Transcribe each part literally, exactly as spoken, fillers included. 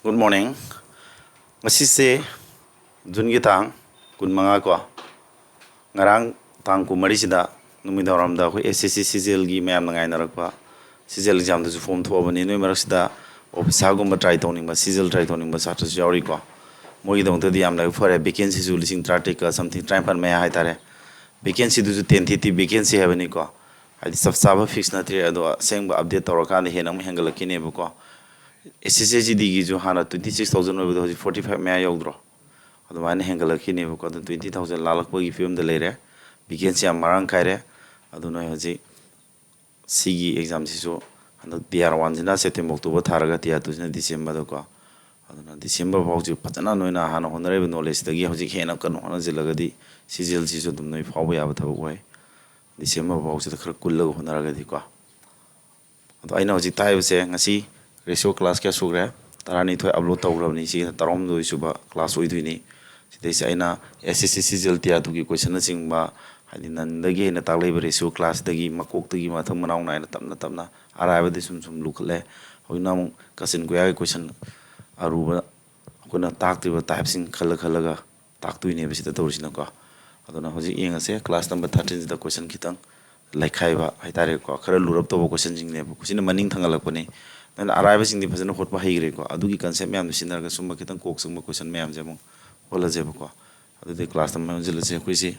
Good morning. ꯉꯁꯤꯁꯦ ꯖꯨꯟꯒꯤ ꯇꯥꯡ ꯀꯨꯟꯃꯉꯥ ꯀꯣ, ꯉꯔꯥꯡ ꯇꯥꯡ ꯀꯨꯟꯃꯔꯤꯁꯤꯗ ꯅꯨꯃꯤꯗꯥꯡꯋꯥꯏꯔꯝꯗ ꯑꯩꯈꯣꯏ S S C C G Lꯒꯤ ꯃꯌꯥꯝꯅ ꯉꯥꯏꯅꯔꯛꯄ C G L examꯗꯁꯨ form ꯊꯣꯛꯑꯕꯅꯤ꯫ ꯅꯣꯏ ꯃꯔꯛꯁꯤꯗ officerꯒꯨꯝꯕ try ꯇꯧꯅꯤꯡꯕ, C G L try ꯇꯧꯅꯤꯡꯕ ꯁꯥꯇ꯭ꯔꯁꯨ ꯌꯥꯎꯔꯤꯀꯣ꯫ ꯃꯣꯏꯒꯤꯗꯃꯛꯇꯗꯤ ꯌꯥꯝ ꯂꯥꯏꯕꯛ ꯐꯔꯦ꯫ Vacancyꯁꯨ ꯂꯤꯁꯤꯡ ꯇꯔꯥꯇꯔꯦꯠꯀ something, ꯇꯔꯥꯅꯤꯄꯥꯟ ꯃꯌꯥ ꯍꯥꯏꯇꯥꯔꯦ꯫ Vacancyꯗꯨꯁꯨ tentative vacancy ꯍꯥꯏꯕꯅꯤꯀꯣ, ꯍꯥꯏꯗꯤ ꯆꯞ ꯆꯥꯕ fix ꯅꯠꯇ꯭ꯔꯤ꯫ ꯑꯗꯣ ꯑꯁꯦꯡꯕ update ꯇꯧꯔꯀꯥꯟꯗ ꯍꯦꯟꯅ ꯑꯃꯨꯛ ꯍꯦꯟꯒꯠꯂꯛꯈꯤꯅꯦꯕꯀꯣ꯫ SSCGDꯒꯤꯁꯨ ꯍꯥꯟꯅ twenty six thousand ꯑꯣꯏꯕꯗꯣ ꯍꯧꯖꯤꯛ forty five ꯃꯌꯥ ꯌꯧꯗ꯭ꯔꯣ? ꯑꯗꯨꯃꯥꯏꯅ ꯍꯦꯟꯒꯠꯂꯛꯈꯤꯅꯦꯕꯀꯣ꯫ ꯑꯗꯨ twenty thousand ꯂꯥꯜꯂꯛꯄꯒꯤ ꯐꯤꯕꯝꯗ ꯂꯩꯔꯦ꯫ Vacancy ꯌꯥꯝ ꯃꯔꯥꯡ ꯀꯥꯏꯔꯦ꯫ ꯑꯗꯨ ꯅꯣꯏ ꯍꯧꯖꯤꯛ ꯁꯤꯒꯤ examꯁꯤꯁꯨ ꯍꯟꯗꯛ Tier oneꯁꯤꯅ September October ꯊꯥꯔꯒ Tier twoꯁꯤꯅ Decemberꯗꯀꯣ꯫ ꯑꯗꯨꯅ December ꯐꯥꯎꯁꯤ ꯐꯖꯅ ꯅꯣꯏꯅ ꯍꯥꯟꯅ ꯍꯣꯠꯅꯔꯤꯕ knowledgeꯇꯒꯤ ꯍꯧꯖꯤꯛ ꯍꯦꯟꯅ ꯀꯟꯅ ꯍꯣꯠꯅꯁꯤꯜꯂꯒꯗꯤ C G Lꯁꯤꯁꯨ ꯑꯗꯨꯝ ꯅꯣꯏ ꯐꯥꯎꯕ ꯌꯥꯕ ꯊꯕꯛ ꯑꯣꯏ꯫ December ꯐꯥꯎꯁꯤꯗ ꯈꯔ ꯀꯨꯜꯂꯒ ꯍꯣꯠꯅꯔꯒꯗꯤꯀꯣ꯫ ꯑꯗꯣ ꯑꯩꯅ ꯍꯧꯖꯤꯛ ꯇꯥꯛꯏꯕꯁꯦ ꯉꯁꯤ ratio class ꯀꯌꯥ ꯁꯨꯈ꯭ꯔꯦ? ꯇꯔꯥꯅꯤꯊꯣꯏ upload ꯇꯧꯈ꯭ꯔꯕꯅꯤ꯫ ꯁꯤꯒꯤꯅ ꯇꯔꯥꯍꯨꯝꯗꯣꯏ ꯁꯨꯕ class ꯑꯣꯏꯗꯣꯏꯅꯤ꯫ ꯁꯤꯗꯩꯁꯤꯗ ꯑꯩꯅ S S C C G L Tier twoꯒꯤ questionꯅꯆꯤꯡꯕ, ꯍꯥꯏꯗꯤ ꯅꯟꯗꯒꯤ ꯍꯦꯟꯅ ꯇꯥꯛꯂꯛꯏꯕ ratio classꯗꯒꯤ ꯃꯀꯣꯛꯇꯒꯤ ꯃꯊꯪ ꯃꯅꯥꯎ ꯅꯥꯏꯅ ꯇꯞꯅ ꯇꯞꯅ ꯑꯔꯥꯏꯕꯗꯤ ꯁꯨꯝ ꯁꯨꯝ ꯂꯨꯈꯠꯂꯦ꯫ ꯍꯧꯖꯤꯛꯅ ꯑꯃꯨꯛ ꯀꯥꯆꯤꯟ ꯀꯣꯏꯌꯥꯒꯤ question ꯑꯔꯨꯕ ꯑꯩꯈꯣꯏꯅ ꯇꯥꯛꯇ꯭ꯔꯤꯕ typeꯁꯤꯡ ꯈꯜꯂ ꯈꯜꯂꯒ ꯇꯥꯛꯇꯣꯏꯅꯦꯕ ꯁꯤꯗ ꯇꯧꯔꯤꯁꯤꯅꯀꯣ꯫ ꯑꯗꯨꯅ ꯍꯧꯖꯤꯛ ꯌꯦꯡꯉꯁꯦ, class number thirteenꯁꯤꯗ question ꯈꯤꯇꯪ ꯂꯩꯈꯥꯏꯕ ꯍꯥꯏꯇꯥꯔꯦꯀꯣ, ꯈꯔ ꯂꯨꯔꯞ ꯇꯧꯕ questionꯁꯤꯡꯅꯦꯕ꯫ ꯁꯤꯅ ꯃꯅꯤꯡ ꯊꯥꯡꯒꯠꯂꯛꯄꯅꯤ꯫ ꯅꯪꯅ ꯑꯔꯥꯏꯕꯁꯤꯡꯗꯤ ꯐꯖꯅ ꯍꯣꯠꯄ ꯍꯩꯈ꯭ꯔꯦꯀꯣ, ꯑꯗꯨꯒꯤ concept ꯃꯌꯥꯝꯗꯣ ꯁꯤꯖꯤꯟꯅꯔꯒ ꯁꯨꯝꯕ ꯈꯤꯇꯪ ꯀꯣꯛ ꯆꯪꯕ question ꯃꯌꯥꯝꯁꯦ ꯑꯃꯨꯛ ꯍꯣꯠꯂꯁꯦꯕꯀꯣ꯫ ꯑꯗꯨꯗꯤ class number ꯍꯧꯖꯤꯜꯂꯁꯦ ꯑꯩꯈꯣꯏꯁꯤ꯫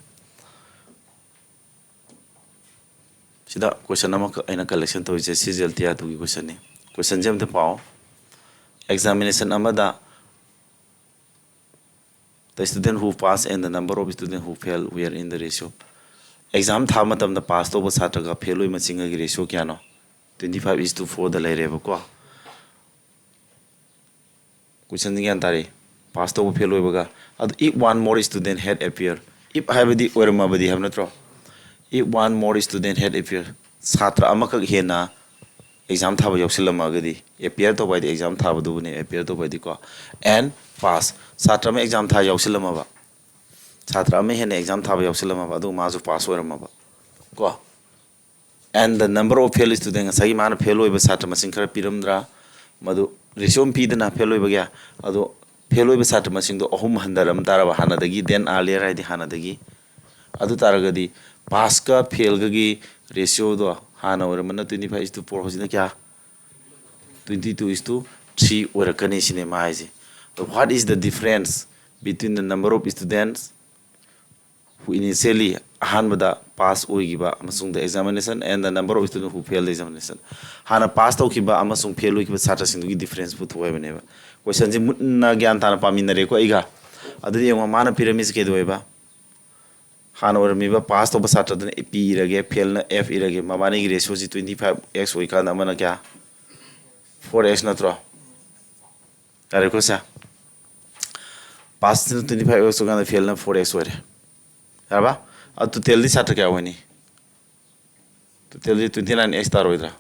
ꯁꯤꯗ question ꯑꯃꯈꯛ ꯑꯩꯅ collection ꯇꯧꯔꯤꯁꯦ C G L Tier twoꯒꯤ questionꯅꯤ꯫ Questionꯁꯦ ꯑꯝꯇ ꯄꯥꯎ꯫ Examination ꯑꯃꯗ the student who pass and the number of student who fail were in the ratio. Exam ꯊꯥꯕ ꯃꯇꯝꯗ pass ꯇꯧꯕ ꯁꯥꯇ꯭ꯔꯒ fail ꯑꯣꯏꯕ ꯃꯁꯤꯡꯒꯒꯤ ratio ꯀꯌꯥꯅꯣ? Twenty five is to fourꯗ ꯂꯩꯔꯦꯕꯀꯣ꯫ Questionꯁꯤ ꯒ꯭ꯌꯥꯟ ꯇꯥꯔꯦ, pass ꯇꯧꯕ fail ꯑꯣꯏꯕꯒ꯫ ꯑꯗꯨ if one more student had appeared, if ꯍꯥꯏꯕꯗꯤ ꯑꯣꯏꯔꯝꯃꯕꯗꯤ ꯍꯥꯏꯕ ꯅꯠꯇ꯭ꯔꯣ? If one more student had appeared, ꯁꯥꯇ꯭ꯔ ꯑꯃꯈꯛ ꯍꯦꯟꯅ exam ꯊꯥꯕ ꯌꯥꯎꯁꯤꯜꯂꯝꯃꯒꯗꯤ, appear ꯇꯧꯕ ꯍꯥꯏꯗꯤ exam ꯊꯥꯕꯗꯨꯕꯨꯅꯦ appear ꯇꯧꯕ ꯍꯥꯏꯗꯤꯀꯣ, and pass, ꯁꯥꯇ꯭ꯔ ꯑꯃ exam ꯊꯥ ꯌꯥꯎꯁꯤꯜꯂꯝꯃꯕ, ꯁꯥꯇ꯭ꯔ ꯑꯃ ꯍꯦꯟꯅ exam ꯊꯥꯕ ꯌꯥꯎꯁꯤꯜꯂꯝꯃꯕ, ꯑꯗꯨꯒ ꯃꯥꯁꯨ pass ꯑꯣꯏꯔꯝꯃꯕ ꯀꯣ꯫ And the number of fail student, ꯉꯁꯥꯏꯒꯤ ꯃꯥꯅ fail ꯑꯣꯏꯕ ꯁꯥꯇ꯭ꯔ ꯃꯁꯤꯡ ꯈꯔ ꯄꯤꯔꯝꯗ꯭ꯔꯥ? ꯃꯗꯨ ꯔꯦꯁꯤꯌꯣ ꯑꯃ ꯄꯤꯗꯅ ꯐꯦꯜ ꯑꯣꯏꯕꯒꯤ꯫ ꯑꯗꯣ ꯐꯦꯜ ꯑꯣꯏꯕ ꯁꯥꯇ꯭ꯔ ꯃꯁꯤꯡꯗꯣ ꯑꯍꯨꯝ ꯍꯟꯊꯔꯝ ꯇꯥꯔꯕ ꯍꯥꯟꯅꯗꯒꯤ, then earlier ꯍꯥꯏꯗꯤ ꯍꯥꯟꯅꯗꯒꯤ꯫ ꯑꯗꯨ ꯇꯥꯔꯒꯗꯤ ꯄꯥꯁꯀ ꯐꯦꯜꯒꯒꯤ ꯔꯦꯁꯤꯌꯣꯗꯣ ꯍꯥꯟꯅ ꯑꯣꯏꯔꯝꯕꯅ twenty five is to four, ꯍꯧꯖꯤꯛꯅ ꯀꯌꯥ? Twenty two is to three ꯑꯣꯏꯔꯛꯀꯅꯤ ꯁꯤꯅꯦ ꯃꯥ ꯍꯥꯏꯁꯦ꯫ What is the difference between the number of students who initially, ꯑꯍꯥꯟꯕꯗ ꯄꯥꯁ ꯑꯣꯏꯈꯤꯕ ꯑꯃꯁꯨꯡ the examination, and the number of students who failed the examination? ꯍꯥꯟꯅ ꯄꯥꯁ ꯇꯧꯈꯤꯕ ꯑꯃꯁꯨꯡ ꯐꯦꯜ ꯑꯣꯏꯈꯤꯕ ꯁꯥꯇ꯭ꯔꯁꯤꯡꯗꯨꯒꯤ ꯗꯤꯐ꯭ꯔꯦꯟꯁ ꯄꯨꯊꯣꯛꯑꯣ ꯍꯥꯏꯕꯅꯦꯕ꯫ ꯀꯣꯏꯁꯟꯁꯦ ꯃꯨꯟꯅ ꯒ꯭ꯌꯥꯟ ꯇꯥꯅ ꯄꯥꯃꯤꯟꯅꯔꯦꯀꯣ ꯑꯩꯒ꯫ ꯑꯗꯨꯗꯤ ꯌꯦꯡꯉꯣ, ꯃꯥꯅ ꯄꯤꯔꯝꯃꯤꯁꯦ ꯀꯩꯗꯧꯋꯦꯕ? ꯍꯥꯟꯅ ꯑꯣꯏꯔꯝꯃꯤꯕ ꯄꯥꯁ ꯇꯧꯕ ꯁꯥꯇ꯭ꯔꯗꯨꯅ P ꯏꯔꯒꯦ, ꯐꯦꯜꯅ F ꯏꯔꯒꯦ꯫ ꯃꯕꯥꯅꯤꯒꯤ ꯔꯦꯁꯤꯌꯣꯁꯤ twenty five x ꯑꯣꯏꯀꯥꯟꯗ ꯑꯃꯅ ꯀꯌꯥ? Four x ꯅꯠꯇ꯭ꯔꯣ? ꯌꯥꯔꯦꯀꯣ ꯁꯦ? ꯄꯥꯁꯁꯤꯅ twenty five x ꯑꯣꯏꯀꯥꯟꯗ ꯐꯦꯜꯅ four x ꯑꯣꯏꯔꯦ꯫ ꯌꯥꯔꯕ? ꯑꯗꯨ ꯇꯣꯇꯦꯜꯗꯤ ꯁꯥꯇ꯭ꯔ ꯀꯌꯥ ꯑꯣꯏꯅꯤ? ꯇꯣꯇꯦꯜꯗꯤ twenty nine x ꯇꯥꯔꯣꯏꯗ꯭ꯔꯥ?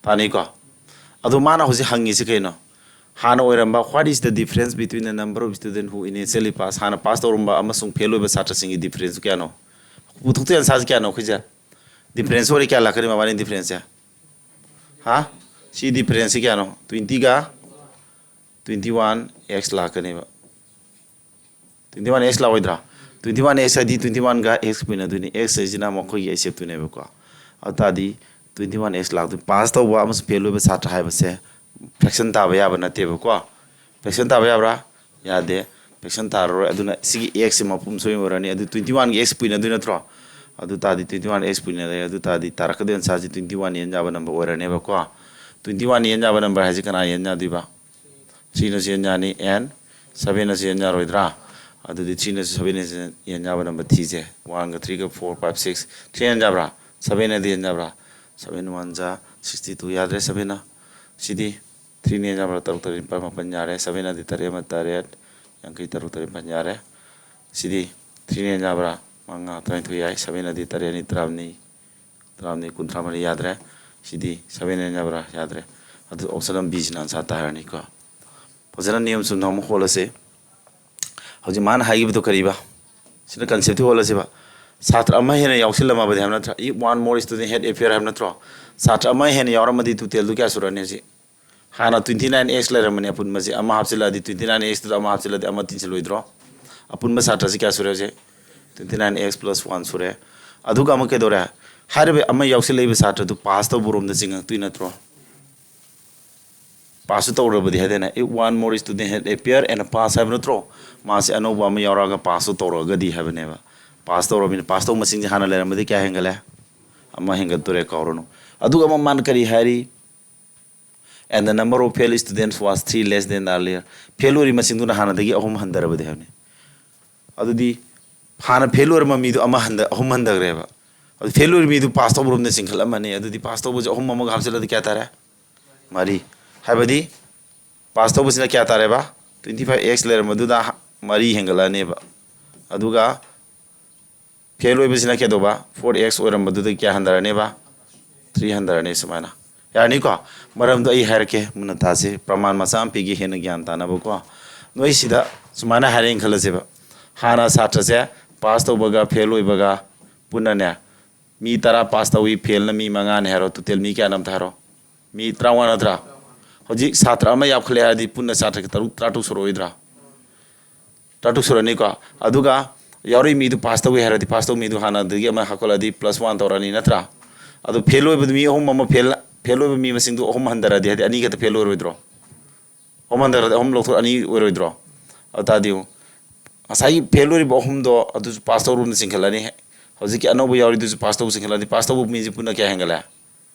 ꯇꯥꯅꯤꯀꯣ? ꯑꯗꯣ ꯃꯥꯅ ꯍꯧꯖꯤꯛ ꯍꯪꯉꯤꯁꯤ ꯀꯩꯅꯣ? ꯍꯥꯟꯅ ꯑꯣꯏꯔꯝꯕ, what is the difference between the number of students who initially pass, ꯍꯥꯟꯅ ꯄꯥꯁ ꯇꯧꯔꯝꯕ ꯑꯃꯁꯨꯡ ꯐꯦꯜ ꯑꯣꯏꯕ ꯁꯥꯇ꯭ꯔꯁꯤꯡꯒꯤ ꯗꯤꯐ꯭ꯔꯦꯟꯁ ꯀꯌꯥꯅꯣ? ꯄꯨꯊꯣꯛꯇꯣꯏ ꯑꯟꯁꯥꯔꯁꯤ ꯀꯌꯥꯅꯣ ꯑꯩꯈꯣꯏꯁꯦ? ꯗꯤꯐ꯭ꯔꯦꯟꯁ ꯑꯣꯏꯔꯦ, ꯀꯌꯥ ꯂꯥꯛꯀꯅꯤ ꯃꯕꯥꯅꯤ ꯗꯤꯐ꯭ꯔꯦꯟꯁꯁꯦ? ꯍꯥ? ꯁꯤ ꯗꯤꯐ꯭ꯔꯦꯟꯁꯁꯤ ꯀꯌꯥꯅꯣ? Twenty ꯒ twenty one x ꯂꯥꯛꯀꯅꯦꯕ꯫ Twenty one x ꯂꯥꯛꯑꯣꯏꯗ꯭ꯔꯥ? Twenty one x ꯍꯥꯏꯗꯤ twenty one ꯒ x ꯄꯨꯏꯅꯗꯣꯏꯅꯤ꯫ X ꯍꯥꯏꯁꯤꯅ ꯃꯈꯣꯏꯒꯤ ꯑꯦꯁꯦꯞꯇꯨꯅꯦꯕꯀꯣ꯫ ꯑꯗꯨ ꯇꯥꯔꯗꯤ twenty one x ꯂꯥꯛꯇꯣꯏꯅꯤ꯫ ꯄꯥꯁ ꯇꯧꯕ ꯑꯃꯁꯨꯡ ꯐꯦꯜ ꯑꯣꯏꯕ ꯁꯥꯇ꯭ꯔ ꯍꯥꯏꯕꯁꯦ ꯐ꯭ꯔꯦꯛꯁꯟ ꯇꯥꯕ ꯌꯥꯕ ꯅꯠꯇꯦꯕꯀꯣ꯫ ꯐ꯭ꯔꯦꯛꯁꯟ ꯇꯥꯕ ꯌꯥꯕ꯭ꯔꯥ? ꯌꯥꯗꯦ꯫ ꯐ꯭ꯔꯦꯛꯁꯟ ꯇꯥꯔꯔꯣꯏ꯫ ꯑꯗꯨꯅ ꯁꯤꯒꯤ x ꯁꯤ ꯃꯄꯨꯝ ꯁꯣꯏ ꯑꯣꯏꯔꯅꯤ꯫ ꯑꯗꯨ twenty one ꯒꯤ x ꯄꯨꯏꯅꯗꯣꯏ ꯅꯠꯇ꯭ꯔꯣ? ꯑꯗꯨ ꯇꯥꯔꯗꯤ twenty one x ꯄꯨꯏꯅ ꯂꯩ꯫ ꯑꯗꯨ ꯇꯥꯔꯗꯤ ꯇꯥꯔꯛꯀꯗꯣꯏ ꯑꯟꯁꯥꯔꯁꯤ twenty one ꯌꯦꯟ ꯌꯥꯕ ꯅꯝꯕꯔ ꯑꯣꯏꯔꯅꯦꯕꯀꯣ꯫ Twenty one ꯌꯦꯟ ꯌꯥꯕ ꯅꯝꯕꯔ ꯍꯥꯏꯁꯤ ꯀꯅꯥ ꯌꯦꯟ ꯌꯥꯗꯣꯏꯕ? Three ꯅꯁꯨ ꯌꯦꯟ ꯌꯥꯅꯤ, and seven ꯅꯁꯨ ꯌꯦꯟ ꯌꯥꯔꯣꯏꯗ꯭ꯔꯥ? ꯑꯗꯨꯗꯤ three ꯅꯁꯨ seven ꯅꯁꯨ ꯌꯦꯟ ꯌꯥꯕ ꯅꯝꯕꯔ ꯊꯤꯁꯦ꯫ One ꯒ three ꯒ four, five, six꯫ Three ꯌꯦꯟ ꯌꯥꯕ꯭ꯔꯥ? Seven ꯅꯗꯤ ꯌꯦꯟ ꯌꯥꯕ꯭ꯔꯥ? Seven one ꯖꯥ sixty two, ꯌꯥꯗ꯭ꯔꯦ seven ꯅ꯫ ꯁꯤꯗꯤ three ꯅ ꯌꯦꯟ ꯌꯥꯕ꯭ꯔꯥ? ꯇꯔꯨꯛ ꯇꯔꯦꯠ ꯅꯤꯄꯥꯜ ꯃꯥꯄꯜ ꯌꯥꯔꯦ꯫ Seven ꯅꯗꯤ ꯇꯔꯦꯠ ꯑꯃ ꯇꯔꯦꯠ, ꯌꯥꯡꯈꯩ ꯇꯔꯨꯛ, ꯇꯔꯦꯠ ꯅꯤꯄꯥꯜ ꯌꯥꯔꯦ꯫ ꯁꯤꯗꯤ three ꯅ ꯌꯦꯟ ꯌꯥꯕ꯭ꯔꯥ? ꯃꯉꯥ, ꯇꯔꯥꯅꯤꯊꯣꯏ ꯌꯥꯏ꯫ Seven ꯅꯗꯤ ꯇꯔꯦꯠ ꯑꯅꯤ ꯇꯔꯥꯃꯔꯤ, ꯇꯔꯥꯃꯔꯤ, ꯀꯨꯟꯊ꯭ꯔꯥ ꯃꯔꯤ ꯌꯥꯗ꯭ꯔꯦ꯫ ꯁꯤꯗꯤ seven ꯌꯥꯕ꯭ꯔꯥ? ꯌꯥꯗ꯭ꯔꯦ꯫ ꯑꯗꯨ option number B ꯁꯤꯅ ꯑꯟꯁꯥꯔ ꯇꯥꯔꯅꯤꯀꯣ꯫ ꯐꯖꯅ ꯅꯤꯌꯝ ꯆꯨꯝꯅ ꯑꯃꯨꯛ ꯍꯣꯠꯂꯁꯤ꯫ ꯍꯧꯖꯤꯛ ꯃꯥꯅ ꯍꯥꯏꯈꯤꯕꯗꯣ ꯀꯔꯤꯕ? ꯁꯤꯅ ꯀꯟꯁꯦꯞꯇꯤ ꯍꯣꯠꯂꯁꯤꯕ꯫ ꯁꯥꯇ꯭ꯔ ꯑꯃ ꯍꯦꯟꯅ ꯌꯥꯎꯁꯤꯜꯂꯝꯃꯕꯗꯤ ꯍꯥꯏꯕ ꯅꯠꯇ꯭ꯔꯥ? If one more student had appeared ꯍꯥꯏꯕ ꯅꯠꯇ꯭ꯔꯣ? ꯁꯥꯇ꯭ꯔ ꯑꯃ ꯍꯦꯟꯅ ꯌꯥꯎꯔꯝꯃꯗꯤ ꯇꯣꯇꯦꯜꯗꯨ ꯀꯌꯥ ꯁꯨꯔꯅꯤ ꯍꯧꯖꯤꯛ? ꯍꯥꯟꯅ twenty nine X ꯂꯩꯔꯝꯕꯅꯦ ꯑꯄꯨꯟꯕꯁꯦ, ꯑꯃ ꯍꯥꯞꯆꯤꯜꯂꯛꯑꯗꯤ twenty nine X ꯇꯨꯗ ꯑꯃ ꯍꯥꯞꯆꯤꯜꯂꯛꯑꯗꯤ ꯑꯃ ꯇꯤꯟꯁꯤꯜꯂꯣꯏꯗ꯭ꯔꯣ? ꯑꯄꯨꯟꯕ ꯁꯥꯇ꯭ꯔꯁꯤ ꯀꯌꯥ ꯁꯨꯔꯦ ꯍꯧꯖꯤꯛ? Twenty nine X plus one ꯁꯨꯔꯦ꯫ ꯑꯗꯨꯒ ꯑꯃ ꯀꯩꯗꯧꯔꯦ? ꯍꯥꯏꯔꯤꯕ ꯑꯃ ꯌꯥꯎꯁꯤꯜꯂꯛꯏꯕ ꯁꯥꯇ꯭ꯔꯗꯨ ꯄꯥꯁ ꯇꯧꯕꯔꯣꯝꯗ ꯆꯤꯡꯉꯛꯇꯣꯏ ꯅꯠꯇ꯭ꯔꯣ? ꯄꯥꯁꯁꯨ ꯇꯧꯔꯕꯗꯤ ꯍꯥꯏꯗꯅ, "If one more student had appeared and pass" ꯍꯥꯏꯕ ꯅꯠꯇ꯭ꯔꯣ? ꯃꯥꯁꯦ ꯑꯅꯧꯕ ꯑꯃ ꯌꯥꯎꯔꯛꯑꯒ ꯄꯥꯁꯇꯣ ꯇꯧꯔꯛꯑꯒꯗꯤ ꯍꯥꯏꯕꯅꯦꯕ꯫ ꯄꯥꯁ ꯇꯧꯔꯕꯅꯤꯅ, ꯄꯥꯁ ꯇꯧꯕ ꯃꯁꯤꯡꯁꯦ ꯍꯥꯟꯅ ꯂꯩꯔꯝꯕꯗꯤ ꯀꯌꯥ ꯍꯦꯟꯒꯠꯂꯦ? ꯑꯃ ꯍꯦꯟꯒꯠꯇꯣꯔꯦ, ꯀꯥꯎꯔꯅꯨ꯫ ꯑꯗꯨꯒ ꯑꯃ ꯃꯥꯅ ꯀꯔꯤ ꯍꯥꯏꯔꯤ? "And the number of fail students was three less than earlier." Fail ꯑꯣꯏꯔꯤ ꯃꯁꯤꯡꯗꯨꯅ ꯍꯥꯟꯅꯗꯒꯤ ꯑꯍꯨꯝ ꯍꯟꯊꯔꯕꯗꯤ ꯍꯥꯏꯕꯅꯤ꯫ ꯑꯗꯨꯗꯤ ꯍꯥꯟꯅ ꯐꯦꯜ ꯑꯣꯏꯔꯝꯕ ꯃꯤꯗꯣ ꯑꯃ ꯍꯟꯗ-, ꯑꯍꯨꯝ ꯍꯟꯊꯈ꯭ꯔꯦꯕ꯫ ꯑꯗꯨ ꯐꯦꯜ ꯑꯣꯏꯔꯤ ꯃꯤꯗꯨ ꯄꯥꯁ ꯇꯧꯕꯔꯣꯝꯗ ꯆꯤꯡꯈꯠꯂꯝꯃꯅꯤ꯫ ꯑꯗꯨꯗꯤ ꯄꯥꯁ ꯇꯧꯕꯁꯦ ꯑꯍꯨꯝ ꯑꯃꯒ ꯍꯥꯞꯆꯤꯜꯂꯗꯤ ꯀꯌꯥ ꯇꯥꯔꯦ? ꯃꯔꯤ꯫ ꯍꯥꯏꯕꯗꯤ ꯄꯥꯁ ꯇꯧꯕꯁꯤꯅ ꯀꯌꯥ ꯇꯥꯔꯦꯕ? Twenty five X ꯂꯩꯔꯝꯕꯗꯨꯗ ꯃꯔꯤ ꯍꯦꯟꯒꯠꯂꯛꯑꯅꯦꯕ꯫ ꯑꯗꯨꯒ ꯐꯦꯜ ꯑꯣꯏꯕꯁꯤꯅ ꯀꯩꯗꯧꯕ? Four X ꯑꯣꯏꯔꯝꯕꯗꯨꯗ ꯀꯌꯥ ꯍꯟꯊꯔꯅꯦꯕ? Three ꯍꯟꯊꯔꯅꯤ ꯁꯨꯃꯥꯏꯅ꯫ ꯌꯥꯔꯅꯤꯀꯣ? ꯃꯔꯝꯗꯣ ꯑꯩ ꯍꯥꯏꯔꯛꯀꯦ, ꯃꯨꯟꯅ ꯇꯥꯁꯤ꯫ ꯄ꯭ꯔꯃꯥꯟ ꯃꯆꯥ ꯑꯃ ꯄꯤꯒꯦ, ꯍꯦꯟꯅ ꯒ꯭ꯌꯥꯟ ꯇꯥꯅꯕꯀꯣ꯫ ꯅꯣꯏ ꯁꯤꯗ ꯁꯨꯃꯥꯏꯅ ꯍꯥꯏꯔꯦꯅ ꯈꯜꯂꯁꯦꯕ, ꯍꯥꯟꯅ ꯁꯥꯇ꯭ꯔꯁꯦ ꯄꯥꯁ ꯇꯧꯕꯒ ꯐꯦꯜ ꯑꯣꯏꯕꯒ ꯄꯨꯟꯅꯅꯦ, ꯃꯤ ꯇꯔꯥ ꯄꯥꯁ ꯇꯧꯏ, ꯐꯦꯜꯅ ꯃꯤ ꯃꯉꯥꯅꯤ ꯍꯥꯏꯔꯣ, ꯇꯣꯇꯦꯜ ꯃꯤ ꯀꯌꯥꯅꯣ ꯑꯝꯇ ꯍꯥꯏꯔꯣ? ꯃꯤ ꯇꯔꯥꯃꯉꯥ ꯅꯠꯇ꯭ꯔꯥ? ꯍꯧꯖꯤꯛ ꯁꯥꯇ꯭ꯔ ꯑꯃ ꯌꯥꯝꯈꯠꯂꯦ ꯍꯥꯏꯔꯗꯤ ꯄꯨꯟꯅ ꯁꯥꯇ꯭ꯔ ꯇꯔꯨꯛ, ꯇꯔꯥꯇꯔꯨꯛ ꯁꯨꯔꯛꯑꯣꯏꯗ꯭ꯔꯥ? ꯇꯔꯥꯇꯔꯨꯛ ꯁꯨꯔꯅꯤꯀꯣ꯫ ꯑꯗꯨꯒ ꯌꯥꯎꯔꯛꯏ ꯃꯤꯗꯨ ꯄꯥꯁ ꯇꯧꯏ ꯍꯥꯏꯔꯗꯤ, ꯄꯥꯁ ꯇꯧꯕ ꯃꯤꯗꯨ ꯍꯥꯟꯅꯗꯒꯤ ꯑꯃ ꯍꯥꯞꯀꯠꯂꯗꯤ plus one ꯇꯧꯔꯅꯤ ꯅꯠꯇ꯭ꯔꯥ? ꯑꯗꯨ ꯐꯦꯜ ꯑꯣꯏꯕꯗꯨ ꯃꯤ ꯑꯍꯨꯝ ꯑꯃ ꯐꯦꯜ, ꯐꯦꯜ ꯑꯣꯏꯕ ꯃꯤ ꯃꯁꯤꯡꯗꯨ ꯑꯍꯨꯝ ꯍꯟꯊꯔꯗꯤ, ꯍꯥꯏꯗꯤ ꯑꯅꯤ ꯈꯛꯇ ꯐꯦꯜ ꯑꯣꯏꯔꯣꯏꯗ꯭ꯔꯣ? ꯑꯍꯨꯝ ꯍꯟꯊꯔꯗꯤ ꯑꯍꯨꯝ ꯂꯧꯊꯣꯛ ꯑꯅꯤ ꯑꯣꯏꯔꯣꯏꯗ꯭ꯔꯣ? ꯑꯗꯨ ꯇꯥꯔꯗꯤ ꯌꯦꯡꯉꯨ, ꯉꯁꯥꯏꯒꯤ ꯐꯦꯜ ꯑꯣꯏꯔꯤꯕ ꯑꯍꯨꯝꯗꯣ ꯑꯗꯨꯁꯨ ꯄꯥꯁ ꯇꯧꯔꯨꯕꯅ ꯆꯤꯡꯈꯠꯂꯅꯤ꯫ ꯍꯧꯖꯤꯛꯀꯤ ꯑꯅꯧꯕ ꯌꯥꯎꯔꯤꯗꯨꯁꯨ ꯄꯥꯁ ꯇꯧꯕ ꯆꯤꯡꯈꯠꯂꯗꯤ, ꯄꯥꯁ ꯇꯧꯕ ꯃꯤꯁꯦ ꯄꯨꯟꯅ ꯀꯌꯥ ꯍꯦꯟꯒꯠꯂꯦ?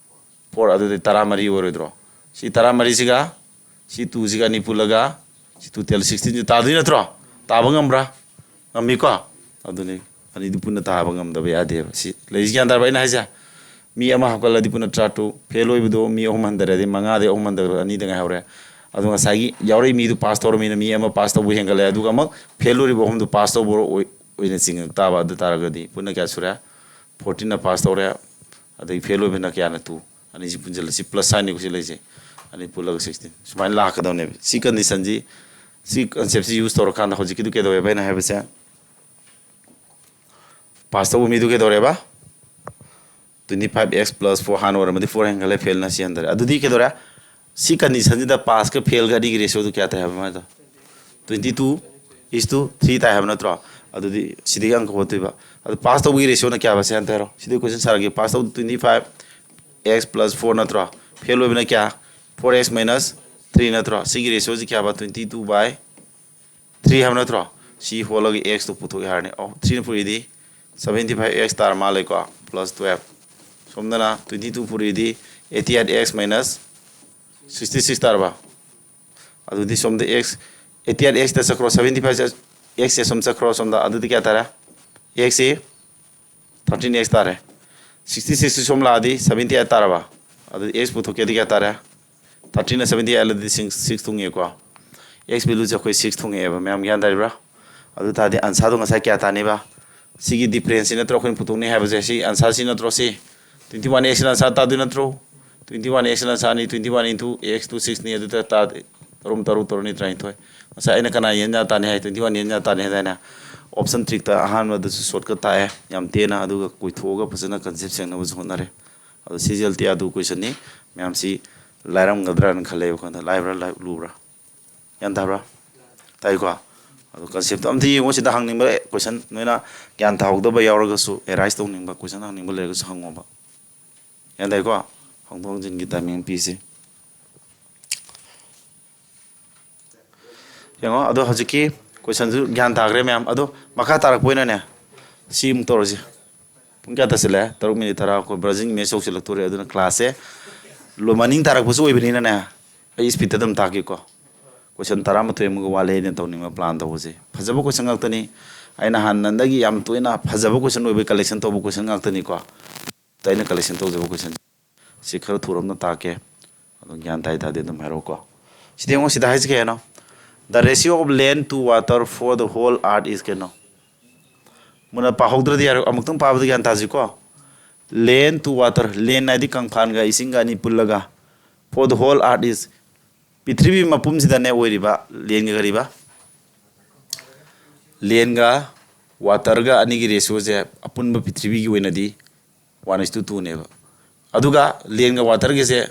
Four, ꯑꯗꯨꯗꯤ ꯇꯔꯥꯃꯔꯤ ꯑꯣꯏꯔꯣꯏꯗ꯭ꯔꯣ? ꯁꯤ ꯇꯔꯥꯃꯔꯤꯁꯤꯒ ꯁꯤ twoꯁꯤꯒ ꯑꯅꯤ ꯄꯨꯜꯂꯒ ꯁꯤ total sixteenꯁꯤ ꯇꯥꯗꯣꯏ ꯅꯠꯇ꯭ꯔꯣ? ꯇꯥꯕ ꯉꯝꯕ꯭ꯔꯥ? ꯉꯝꯃꯤꯀꯣ? ꯑꯗꯨꯅꯤ, ꯑꯅꯤꯗꯨ ꯄꯨꯟꯅ ꯇꯥꯕ ꯉꯝꯗꯕ ꯌꯥꯗꯦꯕ꯫ ꯁꯤ ꯂꯩꯔꯤꯁꯤ ꯒ꯭ꯌꯥꯟ ꯇꯥꯔꯕ ꯑꯩꯅ ꯍꯥꯏꯁꯦ? ꯃꯤ ꯑꯃ ꯍꯥꯞꯀꯠꯂꯗꯤ ꯄꯨꯟꯅ ꯇꯔꯥꯇꯔꯨꯛ, ꯐꯦꯜ ꯑꯣꯏꯕꯗꯣ ꯃꯤ ꯑꯍꯨꯝ ꯍꯟꯊꯔꯗꯤ ꯃꯉꯥꯗꯒꯤ ꯑꯍꯨꯝ ꯍꯟꯊꯔꯒ ꯑꯅꯤꯗ ꯉꯥꯏꯍꯧꯔꯦ꯫ ꯑꯗꯣ ꯉꯁꯥꯏꯒꯤ ꯌꯥꯎꯔꯛꯏ ꯃꯤꯗꯨ ꯄꯥꯁ ꯇꯧꯔꯃꯤꯅ ꯃꯤ ꯑꯃ ꯄꯥꯁ ꯇꯧꯕ ꯍꯦꯟꯒꯠꯂꯦ, ꯑꯗꯨꯒ ꯑꯃꯨꯛ ꯐꯦꯜ ꯑꯣꯏꯔꯤꯕ ꯑꯍꯨꯝꯗꯨ ꯄꯥꯁ ꯇꯧꯕ ꯑꯣꯏ-, ꯑꯣꯏꯅ ꯆꯤꯡꯉꯛ ꯇꯥꯕ꯫ ꯑꯗꯨ ꯇꯥꯔꯒꯗꯤ ꯄꯨꯟꯅ ꯀꯌꯥ ꯁꯨꯔꯦ? Fourteenꯅ ꯄꯥꯁ ꯇꯧꯔꯦ, ꯑꯗꯩ ꯐꯦꯜ ꯑꯣꯏꯕꯅ ꯀꯌꯥꯅ? Two꯫ ꯑꯅꯤꯁꯤ ꯄꯨꯟꯁꯤꯜꯂ, ꯁꯤ plus signꯅꯤꯀꯣ, ꯁꯤ ꯂꯩꯁꯦ꯫ ꯑꯅꯤ ꯄꯨꯜꯂꯒ sixteen꯫ ꯁꯨꯃꯥꯏꯅ ꯂꯥꯛꯀꯗꯕꯅꯦꯕ꯫ ꯁꯤ conditionꯁꯤ, ꯁꯤ conceptꯁꯤ use ꯇꯧꯔꯀꯥꯟꯗ ꯍꯧꯖꯤꯛꯀꯤꯗꯨ ꯀꯩꯗꯧꯋꯦꯕ ꯑꯩꯅ ꯍꯥꯏꯕꯁꯦ? ꯄꯥꯁ ꯇꯧꯕ ꯃꯤꯗꯨ ꯀꯩꯗꯧꯔꯦꯕ? Twenty five X plus four, ꯍꯥꯟꯅ ꯑꯣꯏꯔꯝꯃꯗꯤ four ꯍꯦꯟꯒꯠꯂꯦ, ꯐꯦꯜꯅ ꯁꯤ ꯍꯟꯊꯔꯦ꯫ ꯑꯗꯨꯗꯤ ꯀꯩꯗꯧꯔꯦ? ꯁꯤ ꯀꯟꯗꯤꯁꯟꯁꯤꯗ ꯄꯥꯁꯀ ꯐꯦꯜꯒ ꯑꯅꯤꯒꯤ ꯔꯦꯁꯤꯌꯣꯗꯨ ꯀꯌꯥ ꯇꯥꯏ ꯍꯥꯏꯕ ꯃꯥꯏꯗꯣ? Twenty two is to three ꯇꯥꯏ ꯍꯥꯏꯕ ꯅꯠꯇ꯭ꯔꯣ? ꯑꯗꯨꯗꯤ ꯁꯤꯗꯒꯤ ꯑꯪꯀ ꯍꯣꯠꯇꯣꯏꯕ꯫ ꯑꯗꯨ ꯄꯥꯁ ꯇꯧꯕꯒꯤ ꯔꯦꯁꯤꯌꯣꯅ ꯀꯌꯥꯕ? ꯁꯤ ꯍꯥꯟꯅ ꯍꯥꯏꯔꯣ꯫ ꯁꯤꯗꯤ ꯀꯣꯏꯁꯟ ꯁꯥꯔꯒꯦ꯫ ꯄꯥꯁ ꯇꯧꯕ twenty five x plus four ꯅꯠꯇ꯭ꯔꯣ? ꯐꯦꯜ ꯑꯣꯏꯕꯅ ꯀꯌꯥ? Four x minus three ꯅꯠꯇ꯭ꯔꯣ? ꯁꯤꯒꯤ ꯔꯦꯁꯤꯌꯣꯁꯤ ꯀꯌꯥꯕ? Twenty two by three ꯍꯥꯏꯕ ꯅꯠꯇ꯭ꯔꯣ? ꯁꯤ ꯍꯣꯜꯂꯒ ꯑꯦꯛꯁꯇꯣ ꯄꯨꯊꯣꯛꯑꯦ ꯍꯥꯏꯔꯅꯤ꯫ ꯑꯣ, ꯊ꯭ꯔꯤꯅ ꯄꯨꯔꯤꯗꯤ seventy five x ꯇꯥꯔ ꯃꯥꯜꯂꯦꯀꯣ, plus twelve꯫ ꯁꯣꯝꯗꯅ twenty two ꯄꯨꯔꯤꯗꯤ eighty eight x minus sixty six ꯇꯥꯔꯕ? ꯑꯗꯨꯗꯤ ꯁꯣꯝꯗ x eighty eight x ꯇ ꯆꯠꯈ꯭ꯔꯣ, seventy five x ꯁꯦ ꯁꯣꯝ ꯆꯠꯈ꯭ꯔꯣ ꯁꯣꯝꯗ, ꯑꯗꯨꯗꯤ ꯀꯌꯥ ꯇꯥꯔꯦ? X ꯁꯤ thirteen x ꯇꯥꯔꯦ꯫ Sixty six ꯁꯤ ꯁꯣꯝ ꯂꯥꯛꯑꯗꯤ seventy eight ꯇꯥꯔꯕ? ꯑꯗꯨꯗꯤ x ꯄꯨꯊꯣꯛꯀꯦꯗꯤ ꯀꯌꯥ ꯇꯥꯔꯦ? Thirteen ꯅ seventy eight ꯍꯜꯂꯗꯤ six, six ꯊꯨꯡꯉꯦꯀꯣ꯫ X value ꯁꯦ ꯑꯩꯈꯣꯏ six ꯊꯨꯡꯉꯛꯑꯦꯕ꯫ ꯃꯌꯥꯝ ꯒ꯭ꯌꯥꯟ ꯇꯥꯔꯤꯕ꯭ꯔꯥ? ꯑꯗꯨ ꯇꯥꯔꯗꯤ answer ꯗꯣ ꯉꯁꯥꯏ ꯀꯌꯥ ꯇꯥꯅꯦꯕ? ꯁꯤꯒꯤ difference ꯁꯤ ꯅꯠꯇ꯭ꯔꯣ ꯑꯩꯈꯣꯏꯅ ꯄꯨꯊꯣꯛꯅꯤ ꯍꯥꯏꯕꯁꯦ? ꯁꯤ answer ꯁꯤ ꯅꯠꯇ꯭ꯔꯣ ꯁꯤ? Twenty one x ꯅ answer ꯇꯥꯗꯣꯏ ꯅꯠꯇ꯭ꯔꯣ? Twenty one x ꯅ answer ꯅꯤ, twenty one into x to six ꯅꯤ, ꯑꯗꯨꯗ ꯇꯥꯔꯗꯤ ꯇꯔꯨꯛ ꯇꯔꯨꯛ ꯇꯔꯨꯛꯅꯤ ꯇꯔꯥꯅꯤꯊꯣꯏ꯫ ꯉꯁꯥꯏ ꯑꯩꯅ ꯀꯅꯥ ꯌꯦꯟ ꯌꯥ ꯇꯥꯅꯤ ꯍꯥꯏ? Twenty one ꯌꯦꯟ ꯌꯥ ꯇꯥꯅꯤ ꯍꯥꯏꯗꯥꯏꯅꯦ? Option trick ꯇ ꯑꯍꯥꯟꯕꯗꯁꯨ shortcut ꯇꯥꯛꯑꯦ ꯌꯥꯝ ꯇꯦꯟꯅ, ꯑꯗꯨꯒ ꯀꯣꯏꯊꯣꯛꯑꯒ ꯐꯖꯅ concept ꯁꯦꯡꯅꯕꯁꯨ ꯍꯣꯠꯅꯔꯦ꯫ ꯑꯗꯣ ꯁꯤ ꯖꯤ ꯑꯦꯜ ꯇꯤ ꯑꯗꯨ question ꯅꯤ꯫ ꯃꯌꯥꯝꯁꯤ ꯂꯥꯏꯔꯝꯒꯗ꯭ꯔꯥꯅ ꯈꯜꯂꯦ ꯋꯥꯈꯜꯗ꯫ ꯂꯥꯏꯕ꯭ꯔꯥ, ꯂꯥꯏ-, ꯂꯨꯕ꯭ꯔꯥ? ꯒ꯭ꯌꯥꯟ ꯇꯥꯕ꯭ꯔꯥ? ꯇꯥꯏꯀꯣ? ꯑꯗꯣ concept ꯇꯣ ꯑꯝꯇ ꯌꯦꯡꯉꯣ꯫ ꯁꯤꯗ ꯍꯪꯅꯤꯡꯕ question, ꯅꯣꯏꯅ ꯒ꯭ꯌꯥꯟ ꯇꯥꯍꯧꯗꯕ ꯌꯥꯎꯔꯒꯁꯨ, arise ꯇꯧꯅꯤꯡꯕ question ꯍꯪꯅꯤꯡꯕ ꯂꯩꯔꯒꯁꯨ ꯍꯪꯉꯣꯕ꯫ ꯒ꯭ꯌꯥꯟ ꯇꯥꯏꯀꯣ? ꯍꯪꯗꯣꯛ ꯍꯪꯖꯤꯟꯒꯤ timing ꯄꯤꯁꯤ꯫ ꯌꯦꯡꯉꯣ, ꯑꯗꯣ ꯍꯧꯖꯤꯛꯀꯤ question ꯁꯨ ꯒ꯭ꯌꯥꯟ ꯇꯥꯈ꯭ꯔꯦ ꯃꯌꯥꯝ꯫ ꯑꯗꯣ ꯃꯈꯥ ꯇꯥꯔꯛꯄ ꯑꯣꯏꯅꯅꯦ, ꯁꯤ ꯑꯃꯨꯛ ꯇꯧꯔꯁꯤ꯫ ꯄꯨꯡ ꯀꯌꯥ ꯇꯥꯁꯤꯜꯂꯛꯑꯦ? ꯇꯔꯨꯛ minute ꯇꯔꯥ꯫ ꯑꯩꯈꯣꯏ ꯕ꯭ꯔꯥꯖꯤꯜ match ꯌꯧꯁꯤꯜꯂꯛꯇꯣꯔꯦ꯫ ꯑꯗꯨꯅ class ꯁꯦ ꯂꯣ-, ꯃꯅꯤꯡ ꯇꯥꯔꯛꯄꯁꯨ ꯑꯣꯏꯕꯅꯤꯅꯅꯦ, ꯑꯩ speed ꯇ ꯑꯗꯨꯝ ꯇꯥꯛꯀꯦꯀꯣ꯫ Question ꯇꯔꯥꯃꯥꯊꯣꯏ ꯑꯃꯒ ꯋꯥꯠꯂꯦ ꯑꯩꯅ ꯇꯧꯅꯤꯡꯕ plan ꯇꯧꯕꯁꯦ꯫ ꯐꯖꯕ question ꯉꯥꯛꯇꯅꯤ꯫ ꯑꯩꯅ ꯍꯥꯟꯅꯗꯒꯤ ꯌꯥꯝ ꯇꯣꯏꯅ ꯐꯖꯕ question ꯑꯣꯏꯕꯒꯤ collection ꯇꯧꯕ question ꯉꯥꯛꯇꯅꯤꯀꯣ꯫ ꯑꯩꯅ collection ꯇꯧꯖꯕ question ꯁꯤ ꯈꯔ ꯊꯨꯔꯞꯅ ꯇꯥꯛꯀꯦ꯫ ꯑꯗꯣ ꯒ꯭ꯌꯥꯟ ꯇꯥꯏ ꯇꯥꯗꯦ ꯑꯗꯨꯝ ꯍꯥꯏꯔꯛꯎꯀꯣ꯫ ꯁꯤꯗ ꯌꯦꯡꯉꯣ, ꯁꯤꯗ ꯍꯥꯏꯁꯤ ꯀꯩ ꯍꯥꯏꯅꯣ? The ratio of land to water for the whole earth is ꯀꯩꯅꯣ? ꯃꯨꯟꯅ ꯄꯥꯍꯧꯗ꯭ꯔꯗꯤ ꯌꯥꯔꯣꯏ, ꯑꯃꯨꯛꯇꯪ ꯄꯥꯕꯗ ꯒ꯭ꯌꯥꯟ ꯇꯥꯁꯤꯀꯣ꯫ Land to water, land ꯍꯥꯏꯗꯤ ꯀꯪꯐꯥꯟꯒ ꯏꯁꯤꯡꯒ ꯑꯅꯤ ꯄꯨꯜꯂꯒ, for the whole earth is, ꯄ꯭ꯔꯤꯊꯤꯕꯤ ꯃꯄꯨꯝꯁꯤꯗꯅꯦ ꯑꯣꯏꯔꯤꯕ land ꯒ ꯀꯔꯤꯕ? Land ꯒ water ꯒ ꯑꯅꯤꯒꯤ ratio ꯁꯦ ꯑꯄꯨꯟꯕ ꯄ꯭ꯔꯤꯊꯤꯕꯤꯒꯤ ꯑꯣꯏꯅꯗꯤ one is to two ꯅꯦꯕ꯫ ꯑꯗꯨꯒ land ꯒ water ꯒꯁꯦ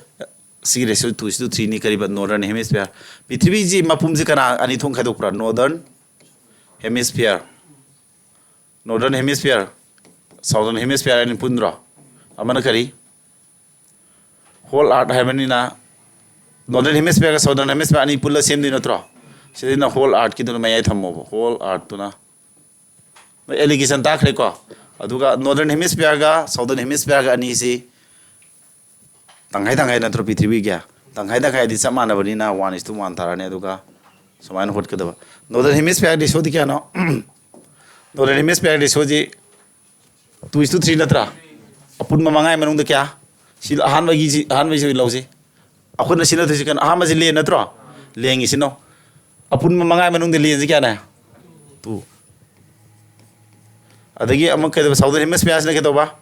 ꯁꯤꯒꯤ ratio two is to three ꯅꯤ꯫ ꯀꯔꯤꯕ? Northern Hemisphere꯫ ꯄ꯭ꯔꯤꯊꯤꯕꯤꯁꯤ ꯃꯄꯨꯝꯁꯤ ꯀꯅꯥ ꯑꯅꯤ ꯊꯣꯛꯅ ꯈꯥꯏꯗꯣꯛꯄ꯭ꯔꯥ? Northern Hemisphere, Northern Hemisphere, Southern Hemisphere ꯑꯅꯤ ꯄꯨꯟꯗ꯭ꯔꯣ? ꯑꯃꯅ ꯀꯔꯤ? Whole Earth ꯍꯥꯏꯕꯅꯤꯅ Northern Hemisphereꯒ Southern Hemisphere ꯑꯅꯤ ꯄꯨꯜꯂ ꯁꯦꯝꯗꯣꯏ ꯅꯠꯇ꯭ꯔꯣ? ꯁꯤꯗꯩꯅ whole Earthꯀꯤꯗꯨꯅ ꯃꯌꯥꯏ ꯊꯝꯃꯣꯕ, whole Earthꯇꯨꯅ꯫ ꯅꯣꯏ allegation ꯇꯥꯈ꯭ꯔꯦꯀꯣ? ꯑꯗꯨꯒ Northern Hemisphereꯒ Southern Hemisphereꯒ ꯑꯅꯤꯁꯤ ꯇꯪꯈꯥꯏ ꯇꯪꯈꯥꯏ ꯅꯠꯇ꯭ꯔꯣ? ꯄ꯭ꯔꯤꯊꯤꯕꯤꯒꯤ ꯇꯪꯈꯥꯏ ꯇꯪꯈꯥꯏꯗꯤ ꯆꯞ ꯃꯥꯟꯅꯕꯅꯤꯅ one is to one ꯇꯥꯔꯅꯤ꯫ ꯑꯗꯨꯒ ꯁꯨꯃꯥꯏꯅ ꯍꯣꯠꯀꯗꯕ꯫ Northern Hemisphere ratioꯗꯤ ꯀꯌꯥꯅꯣ? Northern Hemisphere ratioꯁꯤ two is to three ꯅꯠꯇ꯭ꯔꯥ? ꯑꯄꯨꯟꯕ ꯃꯉꯥꯒꯤ ꯃꯅꯨꯡꯗ ꯀꯌꯥ? ꯁꯤ ꯑꯍꯥꯟꯕꯒꯤ, ꯁꯤ ꯑꯍꯥꯟꯕꯒꯤꯁꯤ ꯂꯧꯁꯤ꯫ ꯑꯩꯈꯣꯏꯅ ꯁꯤꯟꯅꯗꯣꯏꯁꯤ ꯀꯩꯅꯣ? ꯑꯍꯥꯟꯕꯁꯤ land ꯅꯠꯇ꯭ꯔꯣ? Landꯒꯤ ꯁꯤꯟꯅꯧ꯫ ꯑꯄꯨꯟꯕ ꯃꯉꯥꯒꯤ ꯃꯅꯨꯡꯗ landꯁꯤ ꯀꯌꯥꯅꯦ? Two꯫ ꯑꯗꯒꯤ ꯑꯃꯨꯛ ꯀꯩꯗꯧꯕ? Southern Hemisphereꯁꯤꯅ ꯀꯩꯗꯧꯕ?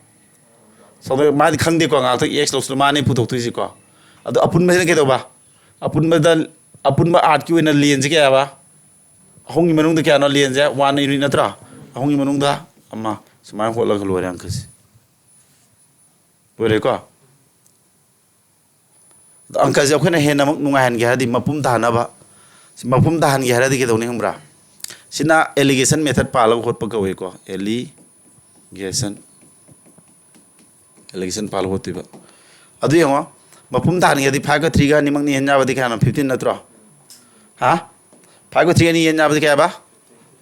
Southern, ꯃꯥꯗꯤ ꯈꯪꯗꯦꯀꯣ, ꯉꯥꯏꯍꯥꯛꯇꯪ X ꯂꯧꯁꯤꯜꯂꯣ, ꯃꯥꯅꯤ ꯄꯨꯊꯣꯛꯇꯣꯏꯁꯤꯀꯣ꯫ ꯑꯗꯣ ꯑꯄꯨꯟꯕꯁꯤꯅ ꯀꯩꯗꯧꯕ? ꯑꯄꯨꯟꯕꯗ, ꯑꯄꯨꯟꯕ Earthꯀꯤ ꯑꯣꯏꯅ landꯁꯤ ꯀꯌꯥꯕ? ꯑꯍꯨꯝꯒꯤ ꯃꯅꯨꯡꯗ ꯀꯌꯥꯅꯣ landꯁꯦ? One unit ꯅꯠꯇ꯭ꯔꯥ? ꯑꯍꯨꯝꯒꯤ ꯃꯅꯨꯡꯗ ꯑꯃ꯫ ꯁꯨꯃꯥꯏꯅ ꯍꯣꯠꯂꯒ ꯂꯣꯏꯔꯦ ꯑꯪꯀꯁꯦ꯫ ꯂꯣꯏꯔꯦꯀꯣ? ꯑꯗꯣ ꯑꯪꯀꯁꯦ ꯑꯩꯈꯣꯏꯅ ꯍꯦꯟꯅ ꯑꯃꯨꯛ ꯅꯨꯡꯉꯥꯏꯍꯟꯒꯦ ꯍꯥꯏꯔꯗꯤ ꯃꯄꯨꯝ ꯇꯥꯍꯟꯅꯕ, ꯁꯤ ꯃꯄꯨꯝ ꯇꯥꯍꯟꯒꯦ ꯍꯥꯏꯔꯗꯤ ꯀꯩꯗꯧꯅꯤ ꯈꯪꯕ꯭ꯔꯥ? ꯁꯤꯅ allegation method ꯄꯥꯜꯂꯒ ꯍꯣꯠꯄ ꯀꯧꯏꯀꯣ꯫ Allegation, allegation ꯄꯥꯜꯂꯒ ꯍꯣꯠꯇꯣꯏꯕ꯫ ꯑꯗꯨ ꯌꯦꯡꯉꯣ, ꯃꯄꯨꯝ ꯇꯥꯍꯟꯒꯦꯗꯤ fiveꯀ threeꯒ ꯑꯅꯤꯃꯛꯅ ꯌꯦꯟ ꯌꯥꯕꯗꯤ ꯀꯌꯥꯅꯣ? Fifteen ꯅꯠꯇ꯭ꯔꯣ? ꯍꯥ? Fiveꯀ three ꯑꯅꯤ ꯌꯦꯟ ꯌꯥꯕꯗꯤ ꯀꯌꯥꯕ?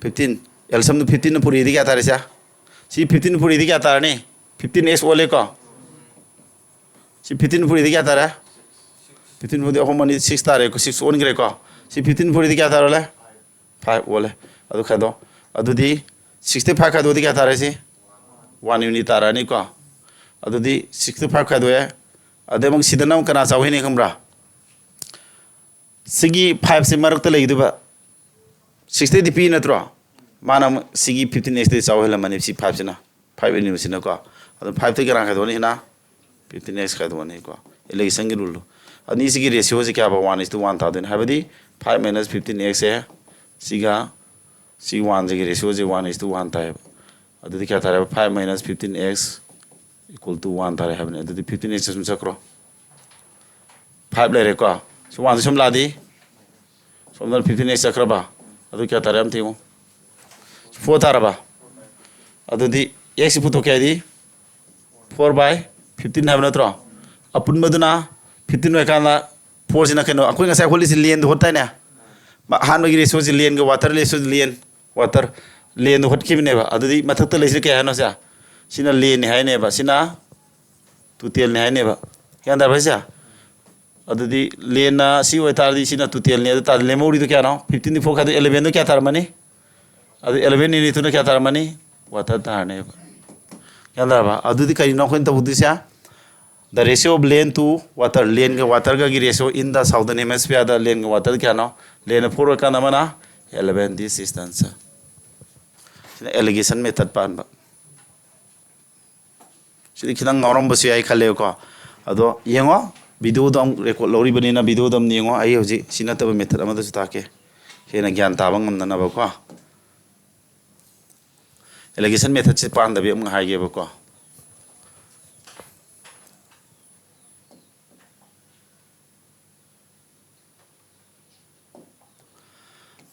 Fifteen꯫ L sumꯗꯨ fifteenꯅ ꯄꯨꯔꯤꯗꯤ ꯀꯌꯥ ꯇꯥꯔꯦ ꯁꯦ? ꯁꯤ fifteen ꯄꯨꯔꯤꯗꯤ ꯀꯌꯥ ꯇꯥꯔꯅꯤ? Fifteen X ꯑꯣꯜꯂꯦꯀꯣ꯫ ꯁꯤ fifteen ꯄꯨꯔꯤꯗꯤ ꯀꯌꯥ ꯇꯥꯔꯦ? Fifteen ꯄꯨꯔꯤꯗꯤ ꯑꯍꯨꯝ ꯑꯅꯤ six ꯇꯥꯔꯦꯀꯣ, six ꯑꯣꯟꯈ꯭ꯔꯦꯀꯣ꯫ ꯁꯤ fifteen ꯄꯨꯔꯤꯗꯤ ꯀꯌꯥ ꯇꯥꯔꯣꯂꯦ? Five ꯑꯣꯜꯂꯦ꯫ ꯑꯗꯨ ꯈꯥꯏꯗꯣꯛ꯫ ꯑꯗꯨꯗꯤ sixꯇ five ꯈꯥꯏꯗꯣꯛꯑꯗꯤ ꯀꯌꯥ ꯇꯥꯔꯦ ꯁꯤ? One unit ꯇꯥꯔꯛꯑꯅꯤꯀꯣ꯫ ꯑꯗꯨꯗꯤ sixꯇ five ꯈꯥꯏꯗꯣꯛꯑꯦ꯫ ꯑꯗꯩ ꯑꯃꯨꯛ ꯁꯤꯗꯅ ꯑꯃꯨꯛ ꯀꯅꯥ ꯆꯥꯎꯍꯦꯟꯅꯤ ꯈꯪꯕ꯭ꯔꯥ? ꯁꯤꯒꯤ fiveꯁꯦ ꯃꯔꯛꯇ ꯂꯩꯒꯗꯣꯏꯕ꯫ Sixꯇꯩꯗꯤ ꯄꯤ ꯅꯠꯇ꯭ꯔꯣ? ꯃꯥꯅ ꯑꯃꯨꯛ ꯁꯤꯒꯤ fifteen Xꯇꯩ ꯆꯥꯎꯍꯜꯂꯝꯃꯅꯤ ꯁꯤ fiveꯁꯤꯅ꯫ Five ꯑꯅꯤꯃꯛꯁꯤꯅꯀꯣ꯫ ꯑꯗꯨ fiveꯇꯩ ꯀꯅꯥ ꯈꯥꯏꯗꯣꯛꯑꯅꯤ ꯁꯤꯅ? Fifteen X ꯈꯥꯏꯗꯣꯛꯑꯅꯤꯀꯣ꯫ Allegationꯒꯤ ruleꯗꯣ꯫ ꯑꯅꯤꯁꯤꯒꯤ ratioꯁꯦ ꯀꯌꯥꯕ? One is to one ꯇꯥꯗꯣꯏꯅꯦ꯫ ꯍꯥꯏꯕꯗꯤ five minus fifteen Xꯁꯦ ꯁꯤꯒ ꯁꯤ oneꯁꯤꯒꯤ ratioꯁꯦ one is to one ꯇꯥꯏꯌꯦꯕ꯫ ꯑꯗꯨꯗꯤ ꯀꯌꯥ ꯇꯥꯔꯦꯕ? Five minus fifteen X equal to one ꯇꯥꯔꯦ ꯍꯥꯏꯕꯅꯦ꯫ ꯑꯗꯨꯗꯤ fifteen X ꯁꯨꯝ ꯆꯠꯈ꯭ꯔꯣ꯫ ꯐꯥꯏꯚ ꯂꯩꯔꯦꯀꯣ꯫ ꯁꯤ ꯋꯥꯟꯁꯦ ꯁꯨꯝ ꯂꯥꯛꯑꯗꯤ ꯁꯣꯝꯗ ꯐꯤꯐꯇꯤꯟ ꯑꯦꯛꯁ ꯆꯠꯈ꯭ꯔꯕ? ꯑꯗꯨ ꯀꯌꯥ ꯇꯥꯔꯦ ꯑꯝꯇ ꯌꯦꯡꯉꯨ꯫ ꯐꯣꯔ ꯇꯥꯔꯕ? ꯑꯗꯨꯗꯤ ꯑꯦꯛꯁꯁꯤ ꯄꯨꯊꯣꯛꯀꯦ ꯍꯥꯏꯗꯤ ꯐꯣꯔ ꯕꯥꯏ ꯐꯤꯐꯇꯤꯟ ꯍꯥꯏꯕ ꯅꯠꯇ꯭ꯔꯣ? ꯑꯄꯨꯟꯕꯗꯨꯅ ꯐꯤꯐꯇꯤꯟ ꯑꯣꯏꯔꯀꯥꯟꯗ ꯐꯣꯔꯁꯤꯅ ꯀꯩꯅꯣ? ꯑꯩꯈꯣꯏ ꯉꯁꯥꯏ ꯍꯣꯠꯂꯤꯁꯤ ꯂꯦꯟꯗ ꯍꯣꯠꯇꯥꯏꯅꯦ? ꯃ-, ꯑꯍꯥꯟꯕꯒꯤ ꯔꯦꯁꯤꯑꯣꯁꯤ ꯂꯦꯟꯒ ꯋꯥꯇꯔ ꯔꯦꯁꯤꯑꯣꯁꯤ ꯂꯦꯟ, ꯋꯥꯇꯔ, ꯂꯦꯟꯗ ꯍꯣꯠꯈꯤꯕꯅꯦꯕ꯫ ꯑꯗꯨꯗꯤ ꯃꯊꯛꯇ ꯂꯩꯁꯤ ꯀꯩ ꯍꯥꯏꯅꯣ ꯁꯦ? ꯁꯤꯅ ꯂꯦꯟꯅꯤ ꯍꯥꯏꯅꯦꯕ, ꯁꯤꯅ ꯇꯨꯇꯦꯜꯅꯤ ꯍꯥꯏꯅꯦꯕ꯫ ꯒ꯭ꯌꯥꯟ ꯇꯥꯔꯕ ꯍꯥꯏꯁꯦ? ꯑꯗꯨꯗꯤ ꯂꯦꯟꯅ ꯁꯤ ꯑꯣꯏꯇꯥꯔꯗꯤ ꯁꯤꯅ ꯇꯨꯇꯦꯜꯅꯤ꯫ ꯑꯗꯨ ꯇꯥꯔꯗꯤ ꯂꯦꯝꯍꯧꯔꯤꯗꯣ ꯀꯌꯥꯅꯣ? ꯐꯤꯐꯇꯤꯟꯗꯤ ꯐꯣꯔ ꯈꯥꯏꯗꯣꯛ ꯑꯦꯂꯦꯚꯦꯟꯗꯣ ꯀꯌꯥ ꯇꯥꯔꯝꯃꯅꯤ? ꯑꯗꯨ ꯑꯦꯂꯦꯚꯦꯟ ꯌꯨꯅꯤꯠꯇꯨꯅ ꯀꯌꯥ ꯇꯥꯔꯝꯃꯅꯤ? ꯋꯥꯇꯔ ꯇꯥꯔꯅꯦꯕ꯫ ꯒ꯭ꯌꯥꯟ ꯇꯥꯔꯕ? ꯑꯗꯨꯗꯤ ꯀꯔꯤꯅꯣ ꯑꯩꯈꯣꯏꯅ ꯇꯧꯗꯣꯏꯁꯦ? The ratio of land to water, ꯂꯦꯟꯒ ꯋꯥꯇꯔꯒꯒꯤ ratio in the southern hemisphere ꯗ ꯂꯦꯟꯒ ꯋꯥꯇꯔ ꯀꯌꯥꯅꯣ? ꯂꯦꯟꯅ ꯐꯣꯔ ꯑꯣꯏꯔꯀꯥꯟꯗ ꯑꯃꯅ ꯑꯦꯂꯦꯚꯦꯟ ꯗꯤꯁ ꯗꯤꯁꯇꯦꯟꯁ꯫ ꯁꯤꯅ ꯑꯦꯂꯤꯒꯦꯁꯟ ꯃꯦꯊꯠ ꯄꯥꯟꯕ꯫ ꯁꯤꯗꯤ ꯈꯤꯇꯪ ꯉꯥꯎꯔꯝꯕꯁꯨ ꯌꯥꯏ ꯈꯜꯂꯦꯕꯀꯣ꯫ ꯑꯗꯣ ꯌꯦꯡꯉꯣ, ꯚꯤꯗꯤꯑꯣꯗꯣ ꯑꯃꯨꯛ ꯔꯦꯀꯣꯔꯠ ꯂꯧꯔꯤꯕꯅꯤꯅ ꯚꯤꯗꯤꯑꯣꯗꯣ ꯑꯃꯨꯛ ꯌꯦꯡꯉꯣ꯫ ꯑꯩ ꯍꯧꯖꯤꯛ ꯁꯤ ꯅꯠꯇꯕ ꯃꯦꯊꯠ ꯑꯃꯗꯁꯨ ꯇꯥꯛꯀꯦ, ꯍꯦꯟꯅ ꯒ꯭ꯌꯥꯟ ꯇꯥꯕ ꯉꯝꯅꯅꯕꯀꯣ꯫ ꯑꯦꯂꯤꯒꯦꯁꯟ ꯃꯦꯊꯠꯁꯦ ꯄꯥꯟꯗꯕꯤ ꯑꯃꯨꯛ ꯍꯥꯏꯒꯦꯕꯀꯣ꯫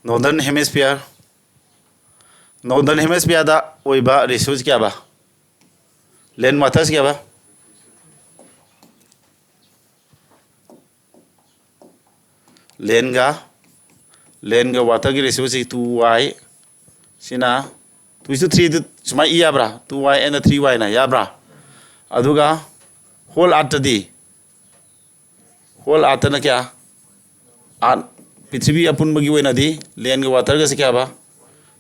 Northern Hemisphere, Northern Hemisphere ꯗ ꯑꯣꯏꯕ ꯔꯦꯁꯤꯑꯣꯁꯤ ꯀꯌꯥꯕ? ꯂꯦꯟ ꯋꯥꯇꯔꯁꯤ ꯀꯌꯥꯕ? ꯂꯦꯟꯒ, ꯂꯦꯟꯒ ꯋꯥꯇꯔꯒꯤ ꯔꯦꯁꯤꯑꯣꯁꯤ ꯇꯨ ꯋꯥꯏ, ꯁꯤꯅ ꯇꯨ ꯏꯁ ꯇꯨ ꯊ꯭ꯔꯤꯗꯨ ꯁꯨꯃꯥꯏꯅ ꯏ ꯌꯥꯕ꯭ꯔꯥ? ꯇꯨ ꯋꯥꯏ ꯑꯦꯟ ꯊ꯭ꯔꯤ ꯋꯥꯏꯅ ꯌꯥꯕ꯭ꯔꯥ? ꯑꯗꯨꯒ ꯍꯣꯜ ꯑꯥꯔꯠꯇꯗꯤ, ꯍꯣꯜ ꯑꯥꯔꯠꯇꯅ ꯀꯌꯥ? ꯑꯥꯔꯠ, ꯄ꯭ꯔꯤꯊꯤꯕꯤ ꯑꯄꯨꯟꯕꯒꯤ ꯑꯣꯏꯅꯗꯤ ꯂꯦꯟꯒ ꯋꯥꯇꯔꯒꯁꯦ ꯀꯌꯥꯕ?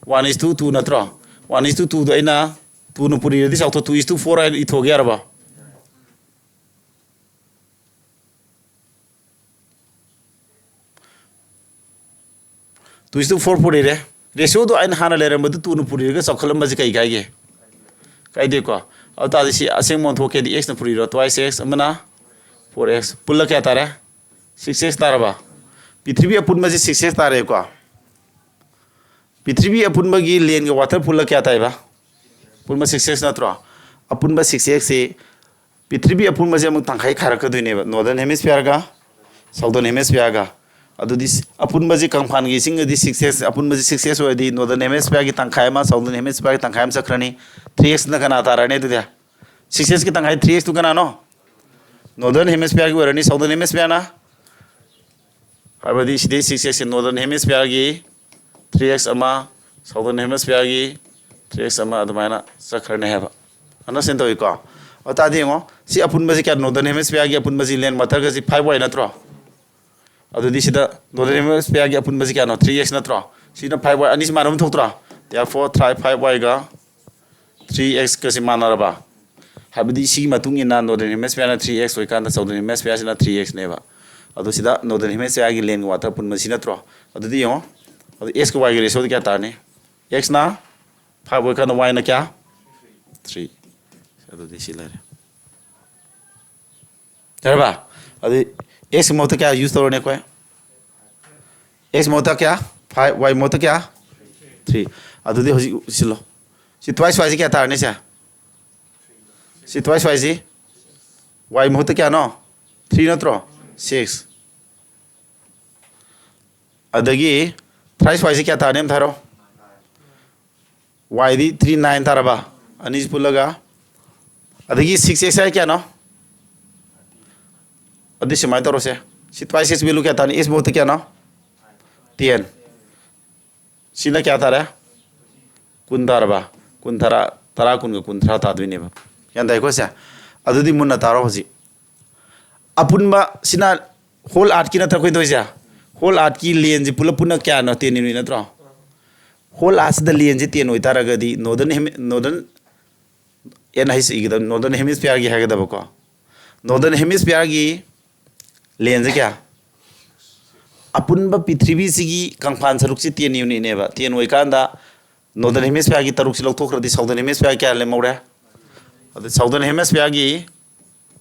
ꯋꯥꯟ ꯏꯁ ꯇꯨ ꯇꯨ ꯅꯠꯇ꯭ꯔꯣ? ꯋꯥꯟ ꯏꯁ ꯇꯨ ꯇꯨꯗꯣ ꯑꯩꯅ ꯇꯨꯅ ꯄꯨꯔꯤꯔꯗꯤ ꯆꯥꯎꯊꯣꯛ, ꯇꯨ ꯏꯁ ꯇꯨ ꯐꯣꯔ ꯍꯥꯏꯅ ꯏꯊꯣꯛꯑꯒꯦ ꯌꯥꯔꯕ? ꯇꯨ ꯏꯁ ꯇꯨ ꯐꯣꯔ ꯄꯨꯔꯤꯔꯦ꯫ ꯔꯦꯁꯤꯑꯣꯗꯣ ꯑꯩꯅ ꯍꯥꯟꯅ ꯂꯩꯔꯝꯕꯗꯨ ꯇꯨꯅ ꯄꯨꯔꯤꯔꯒ ꯆꯥꯎꯈꯠꯂꯝꯕꯁꯦ ꯀꯩ ꯀꯥꯏꯒꯦ? ꯀꯥꯏꯗꯦꯀꯣ꯫ ꯑꯗꯨ ꯇꯥꯔꯗꯤ ꯁꯤ ꯑꯁꯦꯡꯕ ꯑꯣꯟꯊꯣꯛꯀꯦꯗꯤ ꯑꯦꯛꯁꯅ ꯄꯨꯔꯤꯔꯣ? ꯇ꯭ꯋꯥꯏꯁ ꯑꯦꯛꯁ ꯑꯃꯅ ꯐꯣꯔ ꯑꯦꯛꯁ꯫ ꯄꯨꯜꯂ ꯀꯌꯥ ꯇꯥꯔꯦ? ꯁꯤꯛꯁ ꯑꯦꯛꯁ ꯇꯥꯔꯕ? ꯄ꯭ꯔꯤꯊꯤꯕꯤ ꯑꯄꯨꯟꯕꯁꯦ ꯁꯤꯛꯁ ꯑꯦꯛꯁ ꯇꯥꯔꯦꯀꯣ꯫ ꯄ꯭ꯔꯤꯊꯤꯕꯤ ꯑꯄꯨꯟꯕꯒꯤ ꯂꯦꯟꯒ ꯋꯥꯇꯔ ꯄꯨꯜꯂ ꯀꯌꯥ ꯇꯥꯏꯕ? ꯑꯄꯨꯟꯕ ꯁꯤꯛꯁ ꯑꯦꯛꯁ ꯅꯠꯇ꯭ꯔꯣ? ꯑꯄꯨꯟꯕ ꯁꯤꯛꯁ ꯑꯦꯛꯁꯁꯤ ꯄ꯭ꯔꯤꯊꯤꯕꯤ ꯑꯄꯨꯟꯕꯁꯦ ꯑꯃꯨꯛ ꯇꯪꯈꯥꯏ ꯈꯥꯏꯔꯛꯀꯗꯣꯏꯅꯦꯕ, ꯅꯣꯔꯗꯔꯟ ꯍꯦꯃꯤꯁꯐꯤꯌꯔꯒ Southern Hemisphere-ꯒ꯫ ꯑꯗꯨꯗꯤ ꯁ-, ꯑꯄꯨꯟꯕꯁꯤ ꯀꯪꯐꯥꯟꯒꯤ ꯏꯁꯤꯡꯒꯗꯤ six x, ꯑꯄꯨꯟꯕꯁꯤ six x ꯑꯣꯏꯔꯗꯤ Northern Hemisphere-ꯒꯤ ꯇꯪꯈꯥꯏ ꯑꯃ, Southern Hemisphere-ꯒꯤ ꯇꯪꯈꯥꯏ ꯑꯃ ꯆꯠꯈ꯭ꯔꯅꯤ꯫ Three x-ꯅ ꯀꯅꯥ ꯇꯥꯔꯅꯤ ꯑꯗꯨꯗꯤ? Six x-ꯀꯤ ꯇꯪꯈꯥꯏ three x-ꯇꯨ ꯀꯅꯥꯅꯣ? Northern Hemisphere-ꯒꯤ ꯑꯣꯏꯔꯅꯤ, Southern Hemisphere-ꯅ꯫ ꯍꯥꯏꯕꯗꯤ ꯁꯤꯗꯩ six x-ꯁꯦ Northern Hemisphere-ꯒꯤ three x ꯑꯃ, Southern Hemisphere-ꯒꯤ three x ꯑꯃ, ꯑꯗꯨꯃꯥꯏꯅ ꯆꯠꯈ꯭ꯔꯅꯤ ꯍꯥꯏꯕ꯫ Understand ꯇꯧꯏꯀꯣ? ꯑꯗꯨ ꯇꯥꯔꯗꯤ ꯌꯦꯡꯉꯣ, ꯁꯤ ꯑꯄꯨꯟꯕꯁꯤ ꯀꯌꯥ? Northern Hemisphere-ꯒꯤ ꯑꯄꯨꯟꯕꯁꯤ land water-ꯒꯁꯤ five y ꯅꯠꯇ꯭ꯔꯣ? ꯑꯗꯨꯗꯤ ꯁꯤꯗ Northern Hemisphere-ꯒꯤ ꯑꯄꯨꯟꯕꯁꯤ ꯀꯌꯥꯅꯣ? Three x ꯅꯠꯇ꯭ꯔꯣ? ꯁꯤꯅ five y, ꯑꯅꯤꯁꯤ ꯃꯥꯟꯅꯕ ꯊꯣꯛꯇ꯭ꯔꯣ? Therefore, three, five y-ꯒ three x-ꯀꯁꯤ ꯃꯥꯟꯅꯔꯕ? ꯍꯥꯏꯕꯗꯤ ꯁꯤꯒꯤ ꯃꯇꯨꯡ ꯏꯟꯅ Northern Hemisphere-ꯅ three x ꯑꯣꯏꯀꯥꯟꯗ Southern Hemisphere-ꯁꯤꯅ three x-ꯅꯦꯕ꯫ ꯑꯗꯨ ꯁꯤꯗ Northern Hemisphere-ꯒꯤ land-ꯒꯤ water ꯑꯄꯨꯟꯕꯁꯤ ꯅꯠꯇ꯭ꯔꯣ? ꯑꯗꯨꯗꯤ ꯌꯦꯡꯉꯣ, ꯑꯗꯨ x-ꯀ y-ꯒꯤ ratio-ꯗꯤ ꯀꯌꯥ ꯇꯥꯔꯅꯤ? X-ꯅ five ꯑꯣꯏꯀꯥꯟꯗ y-ꯅ ꯀꯌꯥ? Three꯫ ꯑꯗꯨꯗꯤ ꯁꯤ ꯂꯩꯔꯦ꯫ ꯌꯥꯔꯕ? ꯑꯗꯨꯗꯤ x ꯃꯍꯨꯠꯇ ꯀꯌꯥ use ꯇꯧꯔꯅꯤ ꯑꯩꯈꯣꯏ? X ꯃꯍꯨꯠꯇ ꯀꯌꯥ? Five, y ꯃꯍꯨꯠꯇ ꯀꯌꯥ? Three꯫ ꯑꯗꯨꯗꯤ ꯍꯧꯖꯤꯛ ꯁꯤꯜꯂꯣ꯫ ꯁꯤ twice y-ꯁꯤ ꯀꯌꯥ ꯇꯥꯔꯅꯤ ꯁꯦ? ꯁꯤ twice y-ꯁꯤ y ꯃꯍꯨꯠꯇ ꯀꯌꯥꯅꯣ? Three ꯅꯠꯇ꯭ꯔꯣ? Six꯫ ꯑꯗꯒꯤ thrice y-ꯁꯤ ꯀꯌꯥ ꯇꯥꯔꯅꯤ ꯑꯝꯇ ꯍꯥꯏꯔꯣ? Y-ꯗꯤ three, nine ꯇꯥꯔꯕ? ꯑꯅꯤꯁꯤ ꯄꯨꯜꯂꯒ꯫ ꯑꯗꯒꯤ six x ꯍꯥꯏ ꯀꯌꯥꯅꯣ? ꯑꯗꯨꯗꯤ ꯁꯨꯃꯥꯏꯅ ꯇꯧꯔꯁꯦ꯫ ꯁꯤ twice x value ꯀꯌꯥ ꯇꯥꯔꯅꯤ? X ꯃꯍꯨꯠꯇ ꯀꯌꯥꯅꯣ? Ten꯫ ꯁꯤꯅ ꯀꯌꯥ ꯇꯥꯔꯦ? ꯀꯨꯟ ꯇꯥꯔꯕ? ꯀꯨꯟ, ꯇꯔꯥ, ꯇꯔꯥ, ꯀꯨꯟꯒ ꯀꯨꯟ, ꯇꯔꯥ ꯇꯥꯗꯣꯏꯅꯦꯕ꯫ ꯒ꯭ꯌꯥꯟ ꯇꯥꯏꯀꯣ ꯁꯦ? ꯑꯗꯨꯗꯤ ꯃꯨꯟꯅ ꯇꯥꯔꯣ ꯍꯧꯖꯤꯛ꯫ ꯑꯄꯨꯟꯕ ꯁꯤꯅ whole earth-ꯀꯤ ꯅꯠꯇ꯭ꯔꯥ ꯑꯩꯈꯣꯏ ꯇꯧꯔꯤꯁꯦ? Whole earth-ꯀꯤ land-ꯁꯤ ꯄꯨꯂꯞ ꯄꯨꯟꯅ ꯀꯌꯥꯅꯣ? Ten unit ꯅꯠꯇ꯭ꯔꯣ? Whole earth-ꯁꯤꯗ land-ꯁꯤ ten ꯑꯣꯏꯇꯥꯔꯒꯗꯤ Northern Hemi-, Northern, N H E ꯒꯗꯕ, Northern Hemisphere-ꯒꯤ ꯍꯥꯏꯒꯗꯕꯀꯣ꯫ Northern Hemisphere-ꯒꯤ land-ꯁꯦ ꯀꯌꯥ? ꯑꯄꯨꯟꯕ ꯄ꯭ꯔꯤꯊꯤꯕꯤꯁꯤꯒꯤ ꯀꯪꯐꯥꯟ ꯁꯔꯨꯛꯁꯤ ten unit-ꯅꯦꯕ꯫ Ten ꯑꯣꯏꯀꯥꯟꯗ Northern Hemisphere-ꯒꯤ ꯇꯔꯨꯛꯁꯤ ꯂꯧꯊꯣꯛꯈ꯭ꯔꯗꯤ Southern Hemisphere ꯀꯌꯥ ꯂꯦꯝꯍꯧꯔꯦ? ꯑꯗꯨ Southern Hemisphere-ꯒꯤ,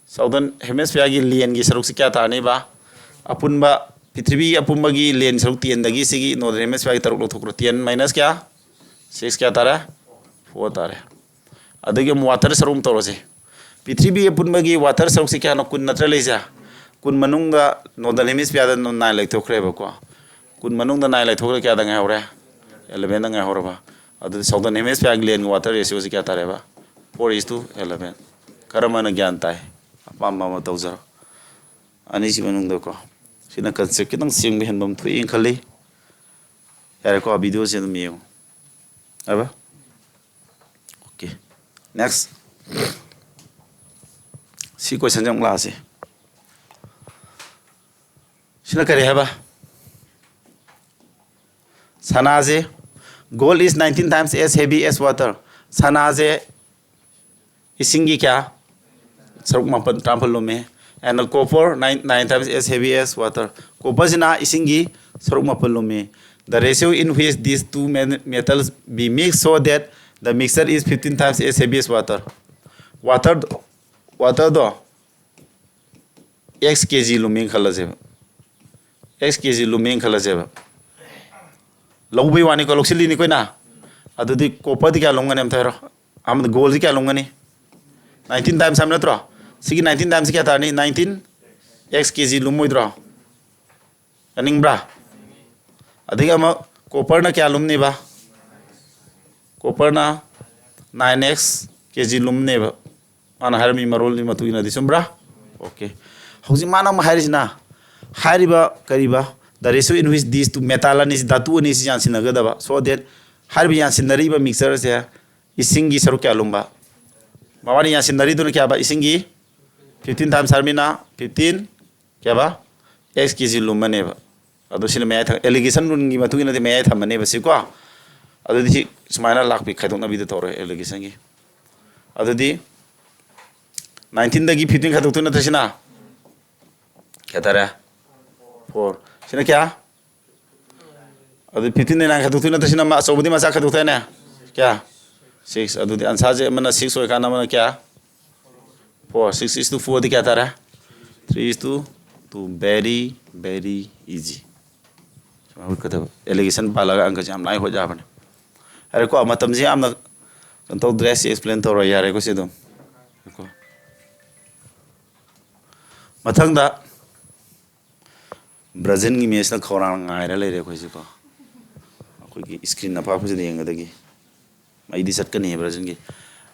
Southern Hemisphere-ꯒꯤ land-ꯒꯤ ꯁꯔꯨꯛꯁꯤ ꯀꯌꯥ ꯇꯥꯔꯅꯤꯕ? ꯑꯄꯨꯟꯕ, ꯄ꯭ꯔꯤꯊꯤꯕꯤ ꯑꯄꯨꯝꯕꯒꯤ land ꯁꯔꯨꯛ ten-ꯗꯒꯤ ꯁꯤꯒꯤ Northern Hemisphere-ꯒꯤ ꯇꯔꯨꯛ ꯂꯧꯊꯣꯛꯈ꯭ꯔꯣ꯫ Ten minus ꯀꯌꯥ? Six ꯀꯌꯥ ꯇꯥꯔꯦ? Four ꯇꯥꯔꯦ꯫ ꯑꯗꯒꯤ ꯑꯃꯨꯛ water ꯁꯔꯨꯛ ꯑꯃꯨꯛ ꯇꯧꯔꯁꯦ꯫ ꯄ꯭ꯔꯤꯊꯤꯕꯤ ꯑꯄꯨꯟꯕꯒꯤ water ꯁꯔꯨꯛꯁꯤ ꯀꯌꯥꯅꯣ? ꯀꯨꯟ ꯅꯠꯇ꯭ꯔ ꯂꯩꯁꯦ? ꯀꯨꯟ ꯃꯅꯨꯡꯗ northern hemisphere ꯗ nine ꯂꯩꯊꯣꯛꯈ꯭ꯔꯦꯕꯀꯣ꯫ ꯀꯨꯟ ꯃꯅꯨꯡꯗ nine ꯂꯩꯊꯣꯛꯈ꯭ꯔꯦ, ꯀꯌꯥꯗ ꯉꯥꯏꯍꯧꯔꯦ? eleven ꯗ ꯉꯥꯏꯍꯧꯔꯕ꯫ ꯑꯗꯨꯗꯤ southern hemisphere ꯒꯤ land ꯒꯤ water ratio ꯁꯤ ꯀꯌꯥ ꯇꯥꯔꯦꯕ? Four is to eleven꯫ ꯀꯔꯝꯕꯅ ꯒ꯭ꯌꯥꯟ ꯇꯥꯏ? ꯑꯄꯥꯝꯕ ꯑꯃ ꯇꯧꯖꯔꯣ꯫ ꯑꯅꯤꯁꯤ ꯃꯅꯨꯡꯗꯀꯣ꯫ ꯁꯤꯅ concept ꯈꯤꯇꯪ ꯁꯦꯡꯕ ꯍꯦꯟꯕ ꯑꯃ ꯊꯣꯛꯏꯅ ꯈꯜꯂꯤ꯫ ꯌꯥꯔꯦꯀꯣ, video ꯁꯤ ꯑꯗꯨꯝ ꯌꯦꯡꯉꯨ꯫ ꯍꯥꯏꯕ? Okay, next꯫ ꯁꯤ question ꯁꯦ ꯑꯃꯨꯛ ꯂꯥꯛꯑꯁꯤ꯫ ꯁꯤꯅ ꯀꯔꯤ ꯍꯥꯏꯕ? ꯁꯅꯥꯁꯦ, gold is nineteen times as heavy as water꯫ ꯁꯅꯥꯁꯦ ꯏꯁꯤꯡꯒꯤ ꯀꯌꯥ? ꯁꯔꯨꯛ ꯃꯥꯄꯟ, ꯇꯔꯥꯃꯥꯄꯟ ꯂꯨꯝꯃꯤ꯫ And copper nine, nine times as heavy as water꯫ Copper ꯁꯤꯅ ꯏꯁꯤꯡꯒꯤ ꯁꯔꯨꯛ ꯃꯥꯄꯟ ꯂꯨꯝꯃꯤ꯫ The ratio in which these two men-, metals be mixed so that the mixture is fifteen times as heavy as water꯫ Water, water ꯗꯣ X K G ꯂꯨꯝꯃꯦꯅ ꯈꯜꯂꯁꯦꯕ꯫ X K G ꯂꯨꯝꯃꯦꯅ ꯈꯜꯂꯁꯦꯕ꯫ ꯂꯧꯕꯩ ꯋꯥꯅꯤꯀꯣ, ꯂꯧꯁꯤꯜꯂꯤꯅꯤꯀꯣ ꯑꯩꯅ꯫ ꯑꯗꯨꯗꯤ copper ꯗꯤ ꯀꯌꯥ ꯂꯨꯝꯒꯅꯤ ꯑꯝꯇ ꯍꯥꯏꯔꯣ? ꯑꯃꯗ gold ꯗꯤ ꯀꯌꯥ ꯂꯨꯝꯒꯅꯤ? Nineteen times ꯍꯥꯏꯕ ꯅꯠꯇ꯭ꯔꯣ? ꯁꯤꯒꯤ nineteen times ꯁꯤ ꯀꯌꯥ ꯇꯥꯔꯅꯤ? Nineteen X K G ꯂꯨꯝꯃꯣꯏꯗ꯭ꯔꯣ? ꯌꯥꯅꯤꯡꯕ꯭ꯔꯥ? ꯑꯗꯒꯤ ꯑꯃ copper ꯅ ꯀꯌꯥ ꯂꯨꯝꯅꯦꯕ? Copper ꯅ nine X K G ꯂꯨꯝꯅꯦꯕ꯫ ꯃꯥꯅ ꯍꯥꯏꯔꯝꯃꯤ ꯃꯔꯣꯜꯒꯤ ꯃꯇꯨꯡ ꯏꯟꯅꯗꯤ ꯆꯨꯝꯕ꯭ꯔꯥ? Okay꯫ ꯍꯧꯖꯤꯛ ꯃꯥꯅ ꯑꯃ ꯍꯥꯏꯔꯤꯁꯤꯅ, ꯍꯥꯏꯔꯤꯕ ꯀꯔꯤꯕ, the ratio in which these two metal ꯑꯅꯤꯁꯤ, ꯙꯥꯇꯨ ꯑꯅꯤꯁꯤ ꯌꯥꯟꯁꯤꯟꯅꯒꯗꯕ, so that ꯍꯥꯏꯔꯤꯕ ꯌꯥꯟꯁꯤꯟꯅꯔꯤꯕ mixture ꯁꯦ ꯏꯁꯤꯡꯒꯤ ꯁꯔꯨꯛ ꯀꯌꯥ ꯂꯨꯝꯕ? ꯃꯕꯥꯅꯤ ꯌꯥꯟꯁꯤꯟꯅꯔꯤꯗꯨꯅ ꯀꯌꯥꯕ? ꯏꯁꯤꯡꯒꯤ fifteen times ꯍꯥꯏꯔꯃꯤꯅ fifteen ꯀꯌꯥꯕ? X K G ꯂꯨꯝꯃꯅꯦꯕ꯫ ꯑꯗꯣ ꯁꯤꯅ ꯃꯌꯥꯏ ꯊꯪ-, alligation rule ꯒꯤ ꯃꯇꯨꯡ ꯏꯟꯅꯗꯤ ꯃꯌꯥꯏ ꯊꯝꯃꯅꯦꯕ ꯁꯤꯀꯣ꯫ ꯑꯗꯨꯗꯤ ꯁꯤ ꯁꯨꯃꯥꯏꯅ ꯂꯥꯛꯄꯤ, ꯈꯥꯏꯗꯣꯛꯅꯕꯤꯗ ꯇꯧꯔꯦ alligation ꯒꯤ꯫ ꯑꯗꯨꯗꯤ nineteen ꯗꯒꯤ fifteen ꯈꯥꯏꯗꯣꯛꯇꯣꯏ ꯅꯠꯇ꯭ꯔ ꯁꯤꯅ? ꯀꯌꯥ ꯇꯥꯔꯦ? Four꯫ ꯁꯤꯅ ꯀꯌꯥ? ꯑꯗꯨ fifteen ꯗꯒꯤ nine ꯈꯥꯏꯗꯣꯛꯇꯣꯏ ꯅꯠꯇ꯭ꯔ ꯁꯤꯅ? ꯑꯃ ꯑꯆꯧꯕꯗꯤ ꯃꯆꯥ ꯈꯥꯏꯗꯣꯛꯇꯣꯏꯅꯦ꯫ ꯀꯌꯥ? Six꯫ ꯑꯗꯨꯗꯤ answer ꯁꯦ ꯑꯃꯅ six ꯑꯣꯏꯔꯀꯥꯟꯗ ꯑꯃꯅ ꯀꯌꯥ? Four꯫ Six is to four ꯗꯤ ꯀꯌꯥ ꯇꯥꯔꯦ? Three is to two꯫ Very, very easy꯫ ꯁꯨꯃꯥꯏꯅ ꯍꯨꯠꯀꯗꯕ꯫ Alligation ꯄꯥꯜꯂꯒ ꯑꯪꯀꯁꯦ ꯌꯥꯝ ꯂꯥꯏ ꯍꯣꯠ ꯌꯥꯕꯅꯦ꯫ ꯌꯥꯔꯦꯀꯣ, ꯃꯇꯝꯁꯦ ꯌꯥꯝꯅ ꯀꯩꯅꯣ ꯇꯧꯗ꯭ꯔꯦ, ꯁꯤ explain ꯇꯧꯔꯣꯏ, ꯌꯥꯔꯦꯀꯣ ꯁꯤ ꯑꯗꯨꯝ꯫ ꯀꯣ꯫ ꯃꯊꯪꯗ ꯕ꯭ꯔꯥꯖꯤꯜꯒꯤ ꯃꯦꯠꯁꯅ ꯈꯧꯔꯥꯡ ꯉꯥꯏꯔ ꯂꯩꯔꯦ ꯑꯩꯈꯣꯏꯁꯦꯀꯣ꯫ ꯑꯩꯈꯣꯏꯒꯤ ꯁ꯭ꯀ꯭ꯔꯤꯟ ꯑꯄꯥꯛꯄꯁꯤꯗ ꯌꯦꯡꯒꯗꯒꯤ ꯃꯩꯗꯤ ꯆꯠꯀꯅꯤ ꯕ꯭ꯔꯥꯖꯤꯜꯒꯤ꯫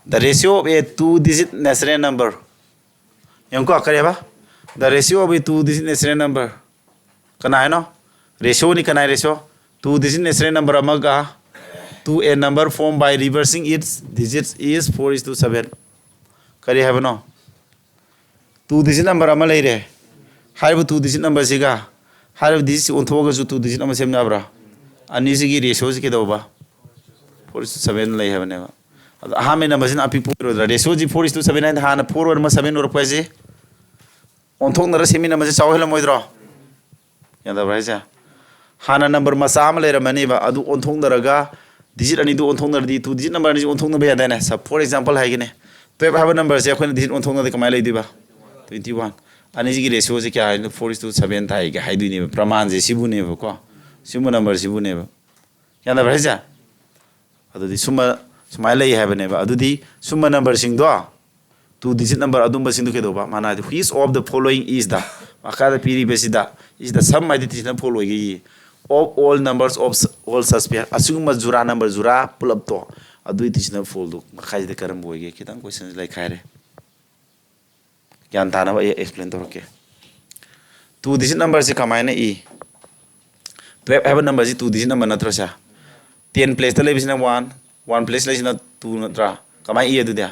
The ratio of a two digit natural number. ꯌꯦꯡꯉꯨꯀꯣ, ꯀꯔꯤ ꯍꯥꯏꯕ? The ratio of a two digit natural number. ꯀꯅꯥ ꯍꯥꯏꯅꯣ? ꯔꯦꯁꯤꯌꯣꯅꯤ꯫ ꯀꯅꯥ ratio? Two digit natural number ꯑꯃꯒ to a number formed by reversing its digits is four is to seven. ꯀꯔꯤ ꯍꯥꯏꯕꯅꯣ? Two digit number ꯑꯃ ꯂꯩꯔꯦ꯫ ꯍꯥꯏꯔꯤꯕ two digit numberꯁꯤꯒ ꯍꯥꯏꯔꯤꯕ digitꯁꯤ ꯑꯣꯟꯊꯣꯛꯑꯒꯁꯨ two digit ꯑꯃ ꯁꯦꯝ ꯌꯥꯕ꯭ꯔꯥ? ꯑꯅꯤꯁꯤꯒꯤ ꯔꯦꯁꯤꯌꯣꯁꯤ ꯀꯩꯗꯧꯕ? Four is to seven ꯂꯩ ꯍꯥꯏꯕꯅꯦꯕ꯫ ꯑꯗꯣ ꯑꯍꯥꯟꯕꯒꯤ numberꯁꯤꯅ ꯑꯄꯤꯛꯄ ꯑꯣꯏꯔꯣꯏꯗ꯭ꯔꯥ? ꯔꯦꯁꯤꯌꯣꯁꯤ four is to seven ꯍꯥꯏꯅ ꯍꯥꯟꯅ four ꯑꯣꯏꯔꯝꯕ seven ꯑꯣꯏꯔꯛꯄ ꯍꯥꯏꯁꯦ ꯑꯣꯟꯊꯣꯛꯅꯔ ꯁꯦꯝꯃꯤꯟꯅꯕꯁꯦ ꯆꯥꯎꯍꯜꯂꯝꯃꯣꯏꯗ꯭ꯔꯣ? ꯌꯥꯗꯕ꯭ꯔꯥ ꯍꯥꯏꯁꯦ? ꯍꯥꯟꯅ number ꯃꯆꯥ ꯑꯃ ꯂꯩꯔꯝꯃꯅꯤꯕ, ꯑꯗꯨ ꯑꯣꯟꯊꯣꯛꯅꯔꯒ digit ꯑꯅꯤꯗꯨ ꯑꯣꯟꯊꯣꯛꯅꯔꯗꯤ two digit number ꯑꯅꯤꯁꯤ ꯑꯣꯟꯊꯣꯛꯅꯕ ꯌꯥꯗꯥꯏꯅꯦ? Sir, for example ꯍꯥꯏꯒꯦꯅꯦ, twelve ꯍꯥꯏꯕ numberꯁꯦ ꯑꯩꯈꯣꯏꯅ digit ꯑꯣꯟꯊꯣꯛꯅꯗꯤ ꯀꯃꯥꯏꯅ ꯂꯩꯗꯣꯏꯕ? Twenty one꯫ ꯑꯅꯤꯁꯤꯒꯤ ꯔꯦꯁꯤꯌꯣꯁꯦ ꯀꯌꯥ ꯍꯥꯏꯅꯣ? Four is to seven ꯇꯥꯏꯒ ꯍꯥꯏꯗꯣꯏꯅꯦꯕ꯫ ꯄ꯭ꯔꯃꯥꯟꯁꯦ ꯁꯤꯕꯨꯅꯦꯕꯀꯣ, ꯁꯤꯒꯨꯝꯕ numberꯁꯤꯕꯨꯅꯦꯕ꯫ ꯌꯥꯗꯕ꯭ꯔꯥ ꯍꯥꯏꯁꯦ? ꯑꯗꯨꯗꯤ ꯁꯨꯝꯕ ꯁꯨꯃꯥꯏꯅ ꯂꯩ ꯍꯥꯏꯕꯅꯦꯕ꯫ ꯑꯗꯨꯗꯤ ꯁꯨꯝꯕ numberꯁꯤꯡꯗꯣ, two digit number ꯑꯗꯨꯝꯕꯁꯤꯡꯗꯨ ꯀꯩꯗꯧꯕ? ꯃꯥꯅ ꯍꯥꯏꯗꯤ, which of the following is the, ꯃꯈꯥꯗ ꯄꯤꯔꯤꯕꯁꯤꯗ is the sum ꯍꯥꯏꯗꯤ ꯇꯤꯁꯤꯅ ꯐꯣꯜ ꯑꯣꯏꯒꯦ꯫ Of all numbers of all such pair, ꯑꯁꯤꯒꯨꯝꯕ ꯖꯨꯔꯥ number ꯖꯨꯔꯥ ꯄꯨꯂꯞꯇꯣ, ꯑꯗꯨꯒꯤ ꯇꯤꯁꯤꯅ ꯐꯣꯜꯗꯣ ꯃꯈꯥꯁꯤꯗ ꯀꯔꯝꯕ ꯑꯣꯏꯒꯦ? ꯈꯤꯇꯪ question ꯂꯩꯈꯥꯏꯔꯦ꯫ ꯒ꯭ꯌꯥꯟ ꯇꯥꯅꯕ ꯑꯩ explain ꯇꯧꯔꯛꯀꯦ꯫ Two digit numberꯁꯤ ꯀꯃꯥꯏꯅ ꯏ? Twelve ꯍꯥꯏꯕ numberꯁꯤ two digit number ꯅꯠꯇ꯭ꯔꯣ ꯁꯦ? Ten placeꯇ ꯂꯩꯕꯁꯤꯅ one, one place ꯂꯩꯁꯤꯅ two ꯅꯠꯇ꯭ꯔꯥ? ꯀꯃꯥꯏꯅ ꯏ ꯑꯗꯨꯗꯤ?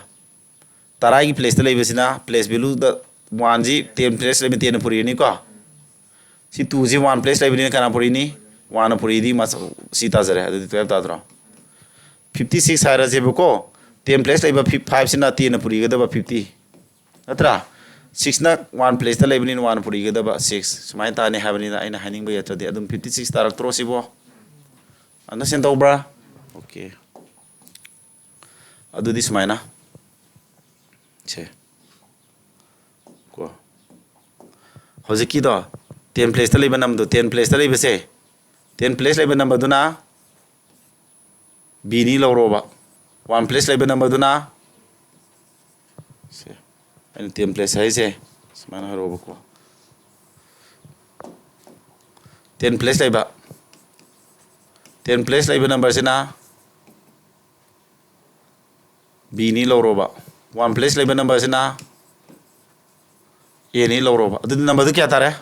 ꯇꯔꯥꯒꯤ placeꯇ ꯂꯩꯕꯁꯤꯅ place valueꯗ oneꯁꯤ ten place ꯂꯩꯕ tenꯅ ꯐꯨꯔꯤꯅꯤꯀꯣ꯫ ꯁꯤ twoꯁꯤ one place ꯂꯩꯕꯅꯤꯅ ꯀꯅꯥ ꯐꯨꯔꯤꯅꯤ? Oneꯅ ꯐꯨꯔꯤꯗꯤ ꯃꯁ-, ꯁꯤ ꯇꯥꯖꯔꯦ꯫ ꯑꯗꯨꯗꯤ twelve ꯇꯥꯗ꯭ꯔꯣ? Fifty six ꯍꯥꯏꯔꯁꯦꯕꯀꯣ꯫ Ten place ꯂꯩꯕ fiveꯁꯤꯅ tenꯅ ꯐꯨꯔꯤꯒꯗꯕ fifty꯫ ꯅꯠꯇ꯭ꯔꯥ? Sixꯅ one placeꯇ ꯂꯩꯕꯅꯤꯅ oneꯅ ꯐꯨꯔꯤꯒꯗꯕ six꯫ ꯁꯨꯃꯥꯏꯅ ꯇꯥꯅꯤ ꯍꯥꯏꯕꯅꯤꯅ ꯑꯩꯅ ꯍꯥꯏꯅꯤꯡꯕ ꯌꯥꯇ꯭ꯔꯗꯤ ꯑꯗꯨꯝ fifty six ꯇꯥꯔꯛꯇ꯭ꯔꯣ ꯁꯤꯕꯣ? Understand ꯇꯧꯕ꯭ꯔꯥ? Okay꯫ ꯑꯗꯨꯗꯤ ꯁꯨꯃꯥꯏꯅ꯫ ꯁꯦ꯫ ꯀꯣ꯫ ꯍꯧꯖꯤꯛꯀꯤꯗꯣ ten placeꯇ ꯂꯩꯕ numberꯗꯣ, ten placeꯇ ꯂꯩꯕꯁꯦ, ten place ꯂꯩꯕ numberꯗꯨꯅ Bꯅꯤ ꯂꯧꯔꯣꯕ꯫ One place ꯂꯩꯕ numberꯗꯨꯅ, ꯁꯦ, ꯑꯩꯅ ten place ꯍꯥꯏꯁꯦ ꯁꯨꯃꯥꯏꯅ ꯍꯥꯏꯔꯛꯑꯣꯕꯀꯣ꯫ ten place ꯂꯩꯕ, ten place ꯂꯩꯕ numberꯁꯤꯅ Bꯅꯤ ꯂꯧꯔꯣꯕ, one place ꯂꯩꯕ numberꯁꯤꯅ Aꯅꯤ ꯂꯧꯔꯣꯕ꯫ ꯑꯗꯨꯗꯤ numberꯗꯨ ꯀꯌꯥ ꯇꯥꯔꯦ?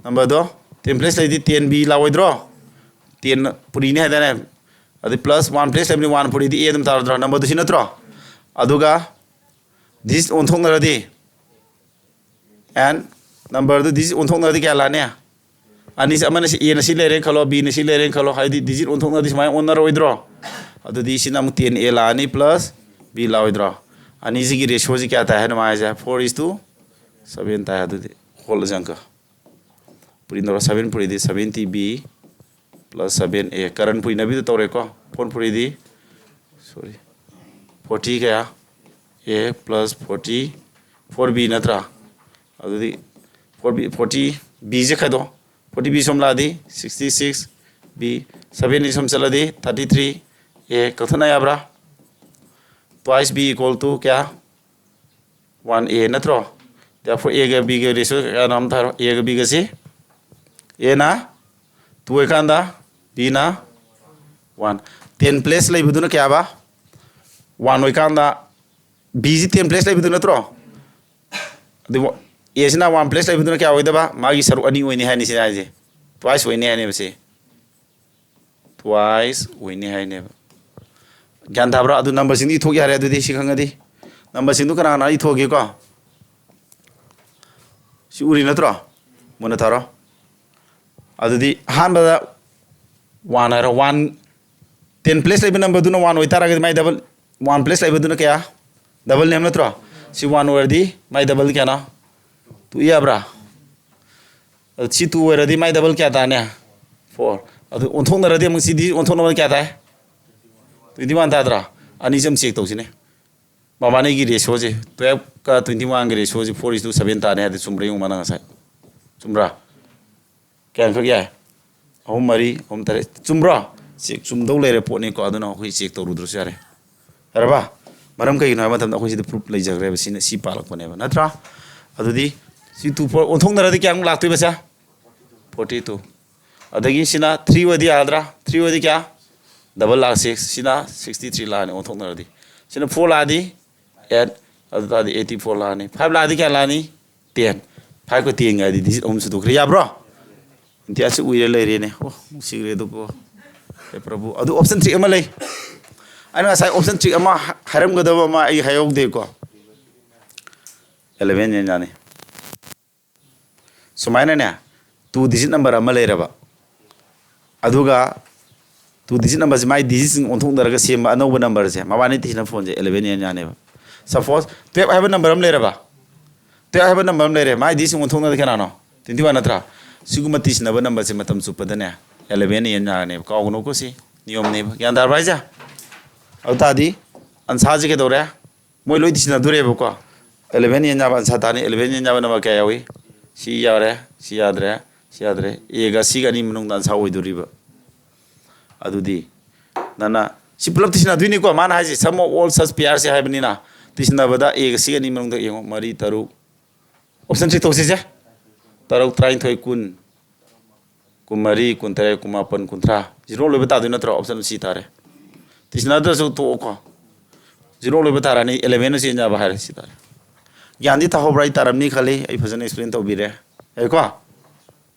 Numberꯗꯣ ten place ꯂꯩꯗꯤ ten B ꯂꯥꯛꯑꯣꯏꯗ꯭ꯔꯣ? Ten ꯄꯨꯔꯤꯅꯤ ꯍꯥꯏꯗꯥꯏꯅꯦ? ꯑꯗꯨ plus one place ꯂꯩꯕꯅꯤ, one ꯄꯨꯔꯤꯗꯤ A ꯑꯗꯨꯝ ꯇꯥꯔꯗ꯭ꯔꯣ? Numberꯗꯨ ꯁꯤ ꯅꯠꯇ꯭ꯔꯣ? ꯑꯗꯨꯒ digit ꯑꯣꯟꯊꯣꯛꯅꯔꯗꯤ, and numberꯗꯨ digit ꯑꯣꯟꯊꯣꯛꯅꯔꯗꯤ ꯀꯌꯥ ꯂꯥꯛꯑꯅꯤ? ꯑꯅꯤꯁꯤ, ꯑꯃꯅ ꯁꯤ, Aꯅ ꯁꯤ ꯂꯩꯔꯦꯅ ꯈꯜꯂꯣ, Bꯅ ꯁꯤ ꯂꯩꯔꯦꯅ ꯈꯜꯂꯣ, ꯍꯥꯏꯗꯤ digit ꯑꯣꯟꯊꯣꯛꯅꯔꯗꯤ ꯁꯨꯃꯥꯏꯅ ꯑꯣꯟꯅꯔꯣꯏꯗ꯭ꯔꯣ? ꯑꯗꯨꯗꯤ ꯁꯤꯅ ꯑꯃꯨꯛ ten A ꯂꯥꯛꯑꯅꯤ plus B ꯂꯥꯛꯑꯣꯏꯗ꯭ꯔꯣ? ꯑꯅꯤꯁꯤꯒꯤ ratioꯁꯤ ꯀꯌꯥ ꯇꯥꯏ ꯍꯥꯏꯅꯣ ꯃꯥ ꯍꯥꯏꯁꯦ? Four is to seven ꯇꯥꯏ꯫ ꯑꯗꯨꯗꯤ ꯍꯣꯜꯂꯁꯤ ꯑꯪꯀ꯫ ꯄꯨꯔꯤꯅ seven ꯄꯨꯔꯤꯗꯤ seventy B plus seven A꯫ Karan ꯄꯨꯔꯤꯅꯕꯤꯗ ꯇꯧꯔꯦꯀꯣ꯫ Four ꯄꯨꯔꯤꯗꯤ, sorry, forty ꯀꯌꯥ? A plus forty, four B ꯅꯠꯇ꯭ꯔꯥ? ꯑꯗꯨꯗꯤ four B, forty, Bꯁꯦ ꯈꯥꯏꯗꯣꯛ꯫ Forty B ꯁꯣꯝ ꯂꯥꯛꯑꯗꯤ sixty six B, seven ꯁꯣꯝ ꯆꯠꯂꯗꯤ thirty three A꯫ ꯀꯛꯊꯠꯅ ꯌꯥꯕ꯭ꯔꯥ? Twice B equal to ꯀꯌꯥ? One A ꯅꯠꯇ꯭ꯔꯣ? Therefore Aꯒ Bꯒ ratio ꯀꯌꯥꯅꯣ ꯑꯝꯇ ꯍꯥꯏꯔꯣ꯫ Aꯒ Bꯒꯁꯤ, Aꯅ two ꯑꯣꯏꯀꯥꯟꯗ Bꯅ one꯫ Ten place ꯂꯩꯕꯗꯨꯅ ꯀꯌꯥꯕ? One ꯑꯣꯏꯀꯥꯟꯗ, Bꯁꯤ ten place ꯂꯩꯕꯗꯨ ꯅꯠꯇ꯭ꯔꯣ? ꯑꯗꯨꯕꯨ Aꯁꯤꯅ one place ꯂꯩꯕꯗꯨꯅ ꯀꯌꯥ ꯑꯣꯏꯗꯕ? ꯃꯥꯒꯤ ꯁꯔꯨꯛ ꯑꯅꯤ ꯑꯣꯏꯅꯤ ꯍꯥꯏꯅꯤ ꯁꯤꯅ ꯍꯥꯏꯁꯦ꯫ Twice ꯑꯣꯏꯅꯤ ꯍꯥꯏꯅꯦꯕ ꯁꯤ꯫ Twice ꯑꯣꯏꯅꯤ ꯍꯥꯏꯅꯦꯕ꯫ ꯒ꯭ꯌꯥꯟ ꯇꯥꯕ꯭ꯔꯥ? ꯑꯗꯨ numberꯁꯤꯡꯗꯨ ꯏꯊꯣꯛ ꯌꯥꯔꯦ꯫ ꯑꯗꯨꯗꯤ ꯁꯤ ꯈꯪꯉꯗꯤ numberꯁꯤꯡꯗꯨ ꯀꯅꯥ ꯀꯅꯥ ꯏꯊꯣꯛꯑꯒꯦꯀꯣ? ꯁꯤ ꯎꯔꯤ ꯅꯠꯇ꯭ꯔꯣ? ꯃꯨꯟꯅ ꯊꯥꯔꯣ꯫ ꯑꯗꯨꯗꯤ ꯑꯍꯥꯟꯕꯗ one ꯍꯥꯏꯔꯣ꯫ One, ten place ꯂꯩꯕ numberꯗꯨꯅ one ꯑꯣꯏꯇꯥꯔꯒꯗꯤ ꯃꯥꯏ double, one place ꯂꯩꯕꯗꯨꯅ ꯀꯌꯥ? Doubleꯅꯦ ꯍꯥꯏꯕ ꯅꯠꯇ꯭ꯔꯣ? ꯁꯤ one ꯑꯣꯏꯔꯗꯤ ꯃꯥꯏ doubleꯗꯤ ꯀꯌꯥꯅꯣ? Two ꯌꯥꯕ꯭ꯔꯥ? ꯑꯗꯨ ꯁꯤ two ꯑꯣꯏꯔꯗꯤ ꯃꯥꯏ double ꯀꯌꯥ ꯇꯥꯅꯤ? Four꯫ ꯑꯗꯨ ꯑꯣꯟꯊꯣꯛꯅꯔꯗꯤ ꯑꯃꯨꯛ ꯁꯤꯗꯤ ꯑꯣꯟꯊꯣꯛꯅꯕ ꯀꯌꯥ ꯇꯥꯏ? Twenty one ꯇꯥꯗ꯭ꯔꯥ? ꯑꯅꯤꯁꯤ ꯑꯃ check ꯇꯧꯁꯤꯅꯦ꯫ ꯃꯕꯥꯅꯤꯒꯤ ratioꯁꯦ, twelveꯀ twenty oneꯒꯤ ratioꯁꯦ four is to seven ꯇꯥꯅꯤ ꯍꯥꯏꯗꯤ ꯆꯨꯝꯕ꯭ꯔꯥ ꯌꯦꯡꯉꯨ ꯅꯪ ꯉꯁꯥꯏ꯫ ꯆꯨꯝꯕ꯭ꯔꯥ? ꯀꯌꯥ ꯈꯛ ꯌꯥꯏ? ꯑꯍꯨꯝ, ꯃꯔꯤ, ꯑꯍꯨꯝ, ꯇꯔꯦꯠ꯫ ꯆꯨꯝꯕ꯭ꯔꯣ? ꯁꯤ ꯆꯨꯝꯗꯧ ꯂꯩꯔꯦ ꯄꯣꯠꯅꯤꯀꯣ, ꯑꯗꯨꯅ ꯑꯩꯈꯣꯏ check ꯇꯧꯔꯨꯗ꯭ꯔꯁꯨ ꯌꯥꯔꯦ꯫ ꯌꯥꯔꯕ? ꯃꯔꯝ ꯀꯩꯒꯤꯅꯣ ꯍꯥꯏꯕ ꯃꯇꯝꯗ ꯑꯩꯈꯣꯏ ꯁꯤꯗ proof ꯂꯩꯖꯈ꯭ꯔꯦꯕ, ꯁꯤꯅ ꯁꯤ ꯄꯥꯜꯂꯛꯄꯅꯦꯕ, ꯅꯠꯇ꯭ꯔꯥ? ꯑꯗꯨꯗꯤ ꯁꯤ two four ꯑꯣꯟꯊꯣꯛꯅꯔꯗꯤ ꯀꯌꯥꯃꯨꯛ ꯂꯥꯛꯇꯣꯏꯕ ꯁꯦ? Forty two. ꯑꯗꯒꯤ ꯁꯤꯅ three ꯑꯣꯏꯗꯤ ꯌꯥꯗ꯭ꯔꯥ? Three ꯑꯣꯏꯗꯤ ꯀꯌꯥ? Double ꯂꯥꯛ six, ꯁꯤꯅ sixty three ꯂꯥꯛꯑꯅꯤ ꯑꯣꯟꯊꯣꯛꯅꯔꯗꯤ꯫ ꯁꯤꯅ four ꯂꯥꯛꯑꯗꯤ eight, ꯑꯗꯨ ꯇꯥꯔꯗꯤ eighty four ꯂꯥꯛꯑꯅꯤ꯫ Five ꯂꯥꯛꯑꯗꯤ ꯀꯌꯥ ꯂꯥꯛꯑꯅꯤ? Ten꯫ Five ꯀ ten ꯒꯗꯤ digit ꯑꯍꯨꯝ ꯁꯨꯗꯣꯛꯈ꯭ꯔꯦ꯫ ꯌꯥꯕ꯭ꯔꯣ? ꯏꯟꯗꯤꯌꯥꯁꯤ ꯎꯏꯔ ꯂꯩꯔꯦꯅꯦ꯫ ꯑꯣ, ꯅꯨꯡꯁꯤꯈ꯭ꯔꯦ ꯑꯗꯨꯕꯨ꯫ ꯍꯦ ꯄ꯭ꯔꯚꯨ꯫ ꯑꯗꯨ option trick ꯑꯃ ꯂꯩ꯫ ꯑꯩꯅ ꯉꯁꯥꯏ option trick ꯑꯃ ꯍꯥꯏꯔꯝꯒꯗꯕ ꯑꯃ ꯑꯩ ꯍꯥꯏꯍꯧꯗꯦꯀꯣ꯫ Eleven ꯌꯦꯟ ꯌꯥꯅꯤ꯫ ꯁꯨꯃꯥꯏꯅꯅꯦ, two digit number ꯑꯃ ꯂꯩꯔꯕ, ꯑꯗꯨꯒ two digit numberꯁꯦ ꯃꯥꯏ digitꯁꯤꯡ ꯑꯣꯟꯊꯣꯛꯅꯔꯒ ꯁꯦꯝꯕ ꯑꯅꯧꯕ numberꯁꯦ, ꯃꯕꯥꯅꯤ ꯇꯤꯁꯤꯟꯅ phoneꯁꯦ eleven ꯌꯦꯟ ꯌꯥꯅꯦꯕ꯫ Suppose twelve ꯍꯥꯏꯕ number ꯑꯃ ꯂꯩꯔꯕ, twelve ꯍꯥꯏꯕ number ꯑꯃ ꯂꯩꯔꯦ, ꯃꯥꯏ digitꯁꯤꯡ ꯑꯣꯟꯊꯣꯛꯅꯔꯗꯤ ꯀꯅꯥꯅꯣ? Twenty one ꯅꯠꯇ꯭ꯔꯥ? ꯁꯤꯒꯨꯝꯕ ꯇꯤꯁꯤꯟꯅꯕ numberꯁꯦ ꯃꯇꯝ ꯆꯨꯞꯄꯗꯅꯦ eleven ꯌꯦꯟ ꯌꯥꯒꯅꯦꯕ꯫ ꯀꯥꯎꯒꯅꯨꯀꯣ, ꯁꯤ ꯅꯤꯌꯣꯝꯅꯦꯕ꯫ ꯒ꯭ꯌꯥꯟ ꯇꯥꯔꯕ ꯍꯥꯏꯁꯦ? ꯑꯗꯨ ꯇꯥꯔꯗꯤ answerꯁꯦ ꯀꯩꯗꯧꯔꯦ? ꯃꯣꯏ ꯂꯣꯏ ꯇꯤꯁꯤꯟꯅꯗꯣꯔꯦꯕꯀꯣ꯫ Eleven ꯌꯦꯟ ꯌꯥꯕ answer ꯇꯥꯅꯤ꯫ Eleven ꯌꯦꯟ ꯌꯥꯕ number ꯀꯌꯥ ꯌꯥꯎꯏ? ꯁꯤ ꯌꯥꯔꯦ, ꯁꯤ ꯌꯥꯗ꯭ꯔꯦ, ꯁꯤ ꯌꯥꯗ꯭ꯔꯦ꯫ Aꯒ Cꯒ ꯑꯅꯤ ꯃꯅꯨꯡꯗ answer ꯑꯣꯏꯗꯣꯔꯤꯕ꯫ ꯑꯗꯨꯗꯤ ꯅꯪꯅ ꯁꯤ ꯄꯨꯂꯞ ꯇꯤꯁꯤꯟꯅꯗꯣꯏꯅꯤꯀꯣ꯫ ꯃꯥꯅ ꯍꯥꯏꯁꯦ sum of all such pairsꯁꯦ ꯍꯥꯏꯕꯅꯤꯅ, ꯇꯤꯁꯤꯟꯅꯕꯗ Aꯒ Cꯒ ꯑꯅꯤ ꯃꯅꯨꯡꯗ ꯌꯦꯡꯉꯣ, ꯃꯔꯤ, ꯇꯔꯨꯛ, option trick ꯇꯧꯁꯤꯁꯦ꯫ ꯇꯔꯨꯛ, ꯇꯔꯥꯅꯤꯊꯣꯏ, ꯀꯨꯟ, ꯀꯨꯟꯃꯔꯤ, ꯀꯨꯟꯇꯔꯦꯠ, ꯀꯨꯟꯃꯥꯄꯟ, ꯀꯨꯟꯊ꯭ꯔꯥ꯫ Zero ꯂꯣꯏꯕ ꯇꯥꯗꯣꯏ ꯅꯠꯇ꯭ꯔꯣ? Option C ꯇꯥꯔꯦ꯫ ꯇꯤꯁꯤꯟꯅꯗ꯭ꯔꯁꯨ ꯇꯣꯛꯑꯣꯀꯣ꯫ Zero ꯂꯣꯏꯕ ꯇꯥꯔꯅꯤ, eleven ꯆꯦꯟ ꯌꯥꯕ ꯍꯥꯏꯔꯦ, ꯁꯤ ꯇꯥꯔꯦ꯫ ꯒ꯭ꯌꯥꯟꯗꯤ ꯇꯥꯍꯧꯕ꯭ꯔꯥ? ꯑꯩ ꯇꯥꯔꯝꯅꯤ ꯈꯜꯂꯤ, ꯑꯩ ꯐꯖꯅ explain ꯇꯧꯕꯤꯔꯦ꯫ ꯌꯥꯏꯀꯣ?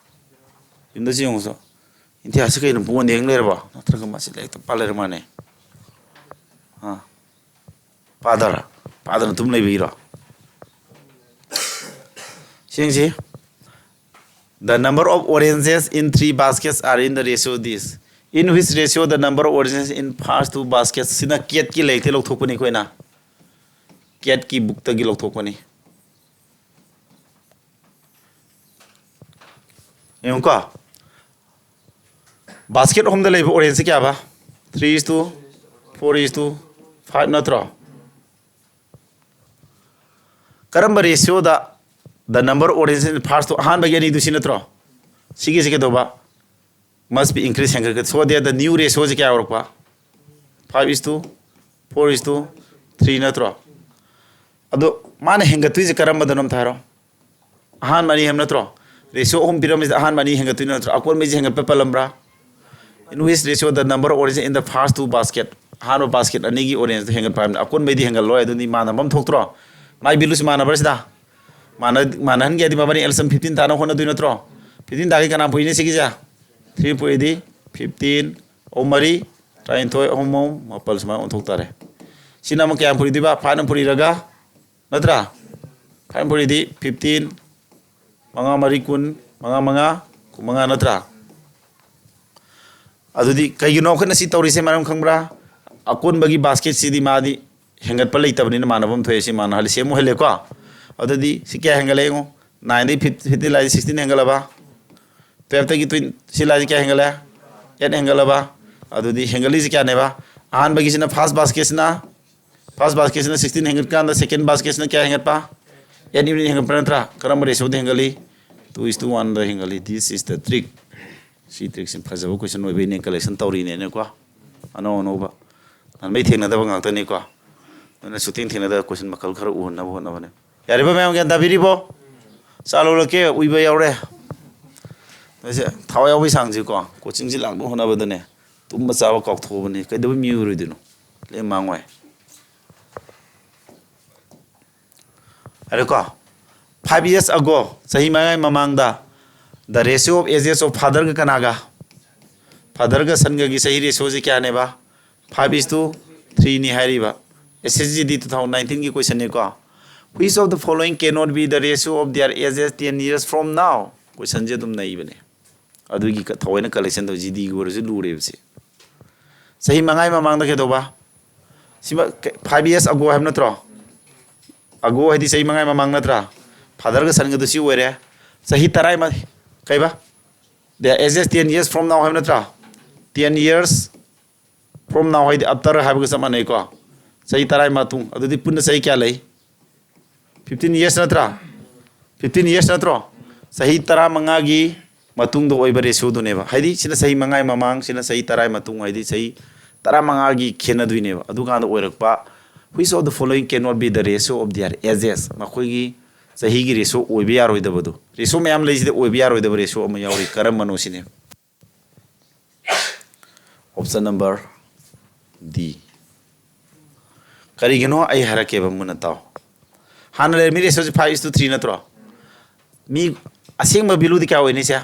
ꯌꯨꯝꯗꯁꯨ ꯌꯦꯡꯉꯨꯁꯨ꯫ ꯏꯟꯗꯤꯌꯥꯁꯤ ꯀꯩꯅꯣ, ꯕꯣꯟ ꯌꯦꯡ ꯂꯩꯔꯕꯣ? ꯅꯠꯇ꯭ꯔꯒ ꯃꯥꯁꯤ ꯂꯥꯏꯔꯤꯛꯇ ꯄꯥ ꯂꯩꯔ ꯃꯥꯅꯦ? ꯑꯥ꯫ ꯄꯥꯗꯔ? ꯄꯥꯗꯅ ꯑꯗꯨꯝ ꯂꯩꯕꯤꯔꯣ? ꯁꯤꯡꯁꯤ, the number of oranges in three baskets are in the ratio this, in which ratio the number of oranges in first two baskets? ꯁꯤꯅ ꯀꯦꯠꯀꯤ ꯂꯥꯏꯔꯤꯛꯇꯒꯤ ꯂꯧꯊꯣꯛꯄꯅꯤ ꯑꯩꯈꯣꯏꯅ꯫ ꯀꯦꯠꯀꯤ bookꯇꯒꯤ ꯂꯧꯊꯣꯛꯄꯅꯤ꯫ ꯌꯦꯡꯉꯨꯀꯣ꯫ Basket ꯑꯍꯨꯝꯗ ꯂꯩꯕ orangeꯁꯦ ꯀꯌꯥꯕ? Three is to four is to five ꯅꯠꯇ꯭ꯔꯣ? ꯀꯔꯝꯕ ratioꯗ the number of oranges in first two, ꯑꯍꯥꯟꯕꯒꯤ ꯑꯅꯤꯗꯨ ꯁꯤ ꯅꯠꯇ꯭ꯔꯣ? ꯁꯤꯒꯤꯁꯤ ꯀꯩꯗꯧꯕ? Must be increase, ꯍꯦꯟꯒꯠꯀ-, so there the new ratioꯁꯤ ꯀꯌꯥ ꯑꯣꯏꯔꯛꯄ? Five is to four is to three ꯅꯠꯇ꯭ꯔꯣ? ꯑꯗꯣ ꯃꯥꯅ ꯍꯦꯟꯒꯠꯇꯣꯏꯁꯦ ꯀꯔꯝꯕꯗꯅꯣ ꯑꯝꯇ ꯍꯥꯏꯔꯣ? ꯑꯍꯥꯟꯕ ꯑꯅꯤ ꯍꯥꯏꯕ ꯅꯠꯇ꯭ꯔꯣ? Ratio ꯑꯍꯨꯝ ꯄꯤꯔꯝꯕꯁꯤꯗ ꯑꯍꯥꯟꯕ ꯑꯅꯤ ꯍꯦꯟꯒꯠꯇꯣꯏ ꯅꯠꯇ꯭ꯔꯣ? ꯑꯀꯣꯟꯕꯩꯁꯦ ꯍꯦꯟꯒꯠꯄ ꯄꯜꯂꯝꯕ꯭ꯔꯥ? In which ratio the number of oranges in the first two basket, ꯑꯍꯥꯟꯕ basket ꯑꯅꯤꯒꯤ orangeꯗꯣ ꯍꯦꯟꯒꯠꯄ ꯍꯥꯏꯕꯅꯤ꯫ ꯑꯀꯣꯟꯕꯩꯗꯤ ꯍꯦꯟꯒꯠꯂꯣꯏ, ꯑꯗꯨꯗꯤ ꯃꯥꯟꯅꯕ ꯑꯃ ꯊꯣꯛꯇ꯭ꯔꯣ? ꯃꯥꯏ valueꯁꯤ ꯃꯥꯟꯅꯕ꯭ꯔꯥ ꯁꯤꯗ? ꯃꯥꯟꯅ ꯃꯥꯟꯅꯍꯟꯒꯦ ꯍꯥꯏꯗꯤ ꯃꯕꯥꯅꯤ L C M fifteen ꯇꯥꯅ ꯍꯣꯠꯅꯗꯣꯏ ꯅꯠꯇ꯭ꯔꯣ? Fifteen ꯇꯥꯒꯤ ꯀꯅꯥ ꯄꯨꯏꯅꯦ ꯁꯤꯒꯤꯁꯦ? Three ꯄꯨꯏꯗꯤ fifteen, ꯑꯍꯨꯝ ꯃꯔꯤ ꯇꯔꯥꯅꯤꯊꯣꯏ, ꯑꯍꯨꯝ ꯑꯍꯨꯝ ꯃꯥꯄꯜ, ꯁꯨꯃꯥꯏꯅ ꯑꯣꯟꯊꯣꯛ ꯇꯥꯔꯦ꯫ ꯁꯤꯅ ꯑꯃꯨꯛ ꯀꯌꯥꯝ ꯄꯨꯔꯤꯗꯣꯏꯕ? Fiveꯅ ꯄꯨꯔꯤꯔꯒ, ꯅꯠꯇ꯭ꯔꯥ? Fiveꯅ ꯄꯨꯔꯤꯗꯤ fifteen, ꯃꯉꯥ ꯃꯔꯤ ꯀꯨꯟ, ꯃꯉꯥ ꯃꯉꯥ ꯀꯨꯟꯃꯉꯥ, ꯅꯠꯇ꯭ꯔꯥ? ꯑꯗꯨꯗꯤ ꯀꯩꯒꯤꯅꯣ ꯑꯩꯈꯣꯏꯅ ꯁꯤ ꯇꯧꯔꯤꯁꯦ ꯃꯔꯝ ꯈꯪꯕ꯭ꯔꯥ? ꯑꯀꯣꯟꯕꯒꯤ basketꯁꯤꯗꯤ ꯃꯥꯗꯤ ꯍꯦꯟꯒꯠꯄ ꯂꯩꯇꯕꯅꯤꯅ ꯃꯥꯟꯅꯕ ꯑꯃ ꯊꯣꯛꯑꯦ, ꯁꯤ ꯃꯥꯟꯅꯍꯜꯂꯤ, same ꯑꯣꯏꯍꯜꯂꯦꯀꯣ꯫ ꯑꯗꯨꯗꯤ ꯁꯤ ꯀꯌꯥ ꯍꯦꯟꯒꯠꯂꯦ ꯌꯦꯡꯉꯣ, nineꯗꯒꯤ fifteen ꯂꯥꯛꯏ, sixteen ꯍꯦꯟꯒꯠꯂꯕ, twelveꯇꯒꯤ twenty ꯁꯤ ꯂꯥꯛꯏꯁꯦ ꯀꯌꯥ ꯍꯦꯟꯒꯠꯂꯦ? Eight ꯍꯦꯟꯒꯠꯂꯕ꯫ ꯑꯗꯨꯗꯤ ꯍꯦꯟꯒꯠꯂꯤꯁꯦ ꯀꯌꯥꯅꯦꯕ? ꯑꯍꯥꯟꯕꯒꯤꯁꯤꯅ first basketꯁꯤꯅ, first basketꯁꯤꯅ sixteen ꯍꯦꯟꯒꯠꯀꯥꯟꯗ second basketꯁꯤꯅ ꯀꯌꯥ ꯍꯦꯟꯒꯠꯄ? Eight unit ꯍꯦꯟꯒꯠꯄ ꯅꯠꯇ꯭ꯔꯥ? ꯀꯔꯝꯕ ratioꯗ ꯍꯦꯟꯒꯠꯂꯤ? Two is to oneꯗ ꯍꯦꯟꯒꯠꯂꯤ꯫ This is the trick. ꯁꯤ trickꯁꯤ ꯐꯖꯕ question ꯑꯣꯏꯕꯩꯅꯦ, collection ꯇꯧꯔꯤꯅꯦꯅꯀꯣ, ꯑꯅꯧ ꯑꯅꯧꯕ ꯅꯍꯥꯟꯃꯩ ꯊꯦꯡꯅꯗꯕ ꯉꯥꯛꯇꯅꯤꯀꯣ꯫ ꯑꯗꯨꯅ ꯁꯨꯛꯊꯦꯡ ꯊꯦꯡꯅꯗꯕ question ꯃꯈꯜ ꯈꯔ ꯎꯍꯟꯅꯕ ꯍꯣꯠꯅꯕꯅꯦ꯫ ꯌꯥꯔꯤꯕ ꯃꯌꯥꯝ ꯒ꯭ꯌꯥꯟ ꯇꯥꯕꯤꯔꯤꯕꯣ? ꯆꯥ ꯂꯣꯜꯂꯛꯀꯦ, ꯎꯏꯕ ꯌꯥꯎꯔꯦ꯫ ꯅꯣꯏꯁꯦ ꯊꯋꯥꯏ ꯌꯥꯎꯕꯩ ꯁꯥꯡꯁꯤꯀꯣ, coachingꯁꯤ ꯂꯥꯛꯅꯕ ꯍꯣꯠꯅꯕꯗꯅꯦ ꯇꯨꯝꯕ ꯆꯥꯕ ꯀꯥꯎꯊꯣꯛꯑꯕꯅꯤ꯫ ꯀꯩꯗꯧꯕꯩ ꯃꯤ ꯑꯣꯏꯔꯣꯏꯗꯣꯏꯅꯣ? ꯂꯦꯝ ꯃꯥꯡꯉꯣꯏ꯫ ꯍꯥꯏꯔꯦꯀꯣ, five years ago, ꯆꯍꯤ ꯃꯉꯥꯒꯤ ꯃꯃꯥꯡꯗ, the ratio of ages of fatherꯒ ꯀꯅꯥꯒ? Fatherꯒ sonꯒꯒꯤ ꯆꯍꯤ ratioꯁꯤ ꯀꯌꯥꯅꯦꯕ? Five is to threeꯅꯤ ꯍꯥꯏꯔꯤꯕ꯫ S S G D two thousand nineteenꯒꯤ questionꯅꯤꯀꯣ꯫ Which of the following cannot be the ratio of their ages ten years from now? Questionꯁꯦ ꯑꯗꯨꯝ ꯅꯩꯕꯅꯦ꯫ ꯑꯗꯨꯒꯤ ꯊꯑꯣꯏꯅ collection ꯇꯧ, GDꯒꯤ ꯑꯣꯏꯔꯁꯨ ꯂꯨꯔꯦꯕꯁꯦ꯫ ꯆꯍꯤ ꯃꯉꯥꯒꯤ ꯃꯃꯥꯡꯗ ꯀꯩꯗꯧꯕ? ꯁꯤꯃ five years ago ꯍꯥꯏꯕ ꯅꯠꯇ꯭ꯔꯣ? Ago ꯍꯥꯏꯗꯤ ꯆꯍꯤ ꯃꯉꯥꯒꯤ ꯃꯃꯥꯡ ꯅꯠꯇ꯭ꯔꯥ? Fatherꯒ sonꯒꯗꯨ ꯁꯤ ꯑꯣꯏꯔꯦ꯫ ꯆꯍꯤ ꯇꯔꯥ, ꯀꯩꯕ? The ages ten years from now ꯍꯥꯏꯕ ꯅꯠꯇ꯭ꯔꯥ? Ten years from now ꯍꯥꯏꯗꯤ after ꯍꯥꯏꯕꯒ ꯆꯞ ꯃꯥꯟꯅꯩꯀꯣ꯫ ꯆꯍꯤ ꯇꯔꯥꯒꯤ ꯃꯇꯨꯡ, ꯑꯗꯨꯗꯤ ꯄꯨꯟꯅ ꯆꯍꯤ ꯀꯌꯥ ꯂꯩ? Fifteen years ꯅꯠꯇ꯭ꯔꯥ? Fifteen years ꯅꯠꯇ꯭ꯔꯣ? ꯆꯍꯤ ꯇꯔꯥꯃꯉꯥꯒꯤ ꯃꯇꯨꯡꯗ ꯑꯣꯏꯕ ratioꯗꯨꯅꯦꯕ꯫ ꯍꯥꯏꯗꯤ ꯁꯤꯅ ꯆꯍꯤ ꯃꯉꯥꯒꯤ ꯃꯃꯥꯡ, ꯁꯤꯅ ꯆꯍꯤ ꯇꯔꯥꯒꯤ ꯃꯇꯨꯡ, ꯍꯥꯏꯗꯤ ꯆꯍꯤ ꯇꯔꯥꯃꯉꯥꯒꯤ ꯈꯦꯠꯅꯗꯣꯏꯅꯦꯕ꯫ ꯑꯗꯨꯀꯥꯟꯗ ꯑꯣꯏꯔꯛꯄ, which of the following cannot be the ratio of their ages? ꯃꯈꯣꯏꯒꯤ ꯆꯍꯤꯒꯤ ꯔꯦꯁꯤꯑꯣ ꯑꯣꯏꯕ ꯌꯥꯔꯣꯏꯗꯕꯗꯣ, ꯔꯦꯁꯤꯑꯣ ꯃꯌꯥꯝ ꯂꯩꯁꯤꯗ ꯑꯣꯏꯕ ꯌꯥꯔꯣꯏꯗꯕ ꯔꯦꯁꯤꯑꯣ ꯑꯃ ꯌꯥꯎꯔꯤ꯫ ꯀꯔꯝꯕꯅꯣ ꯁꯤꯅꯦ? Option number D. ꯀꯔꯤꯒꯤꯅꯣ ꯑꯩ ꯍꯥꯏꯔꯛꯀꯦꯕ, ꯃꯨꯟꯅ ꯇꯥꯎ꯫ ꯍꯥꯟꯅ ꯂꯩꯔꯝꯃꯤ ꯔꯦꯁꯤꯑꯣꯁꯤ five is to three ꯅꯠꯇ꯭ꯔꯣ? ꯃꯤ ꯑꯁꯦꯡꯕ ꯚꯦꯂꯨꯗꯤ ꯀꯌꯥ ꯑꯣꯏꯅꯤ ꯁꯦ?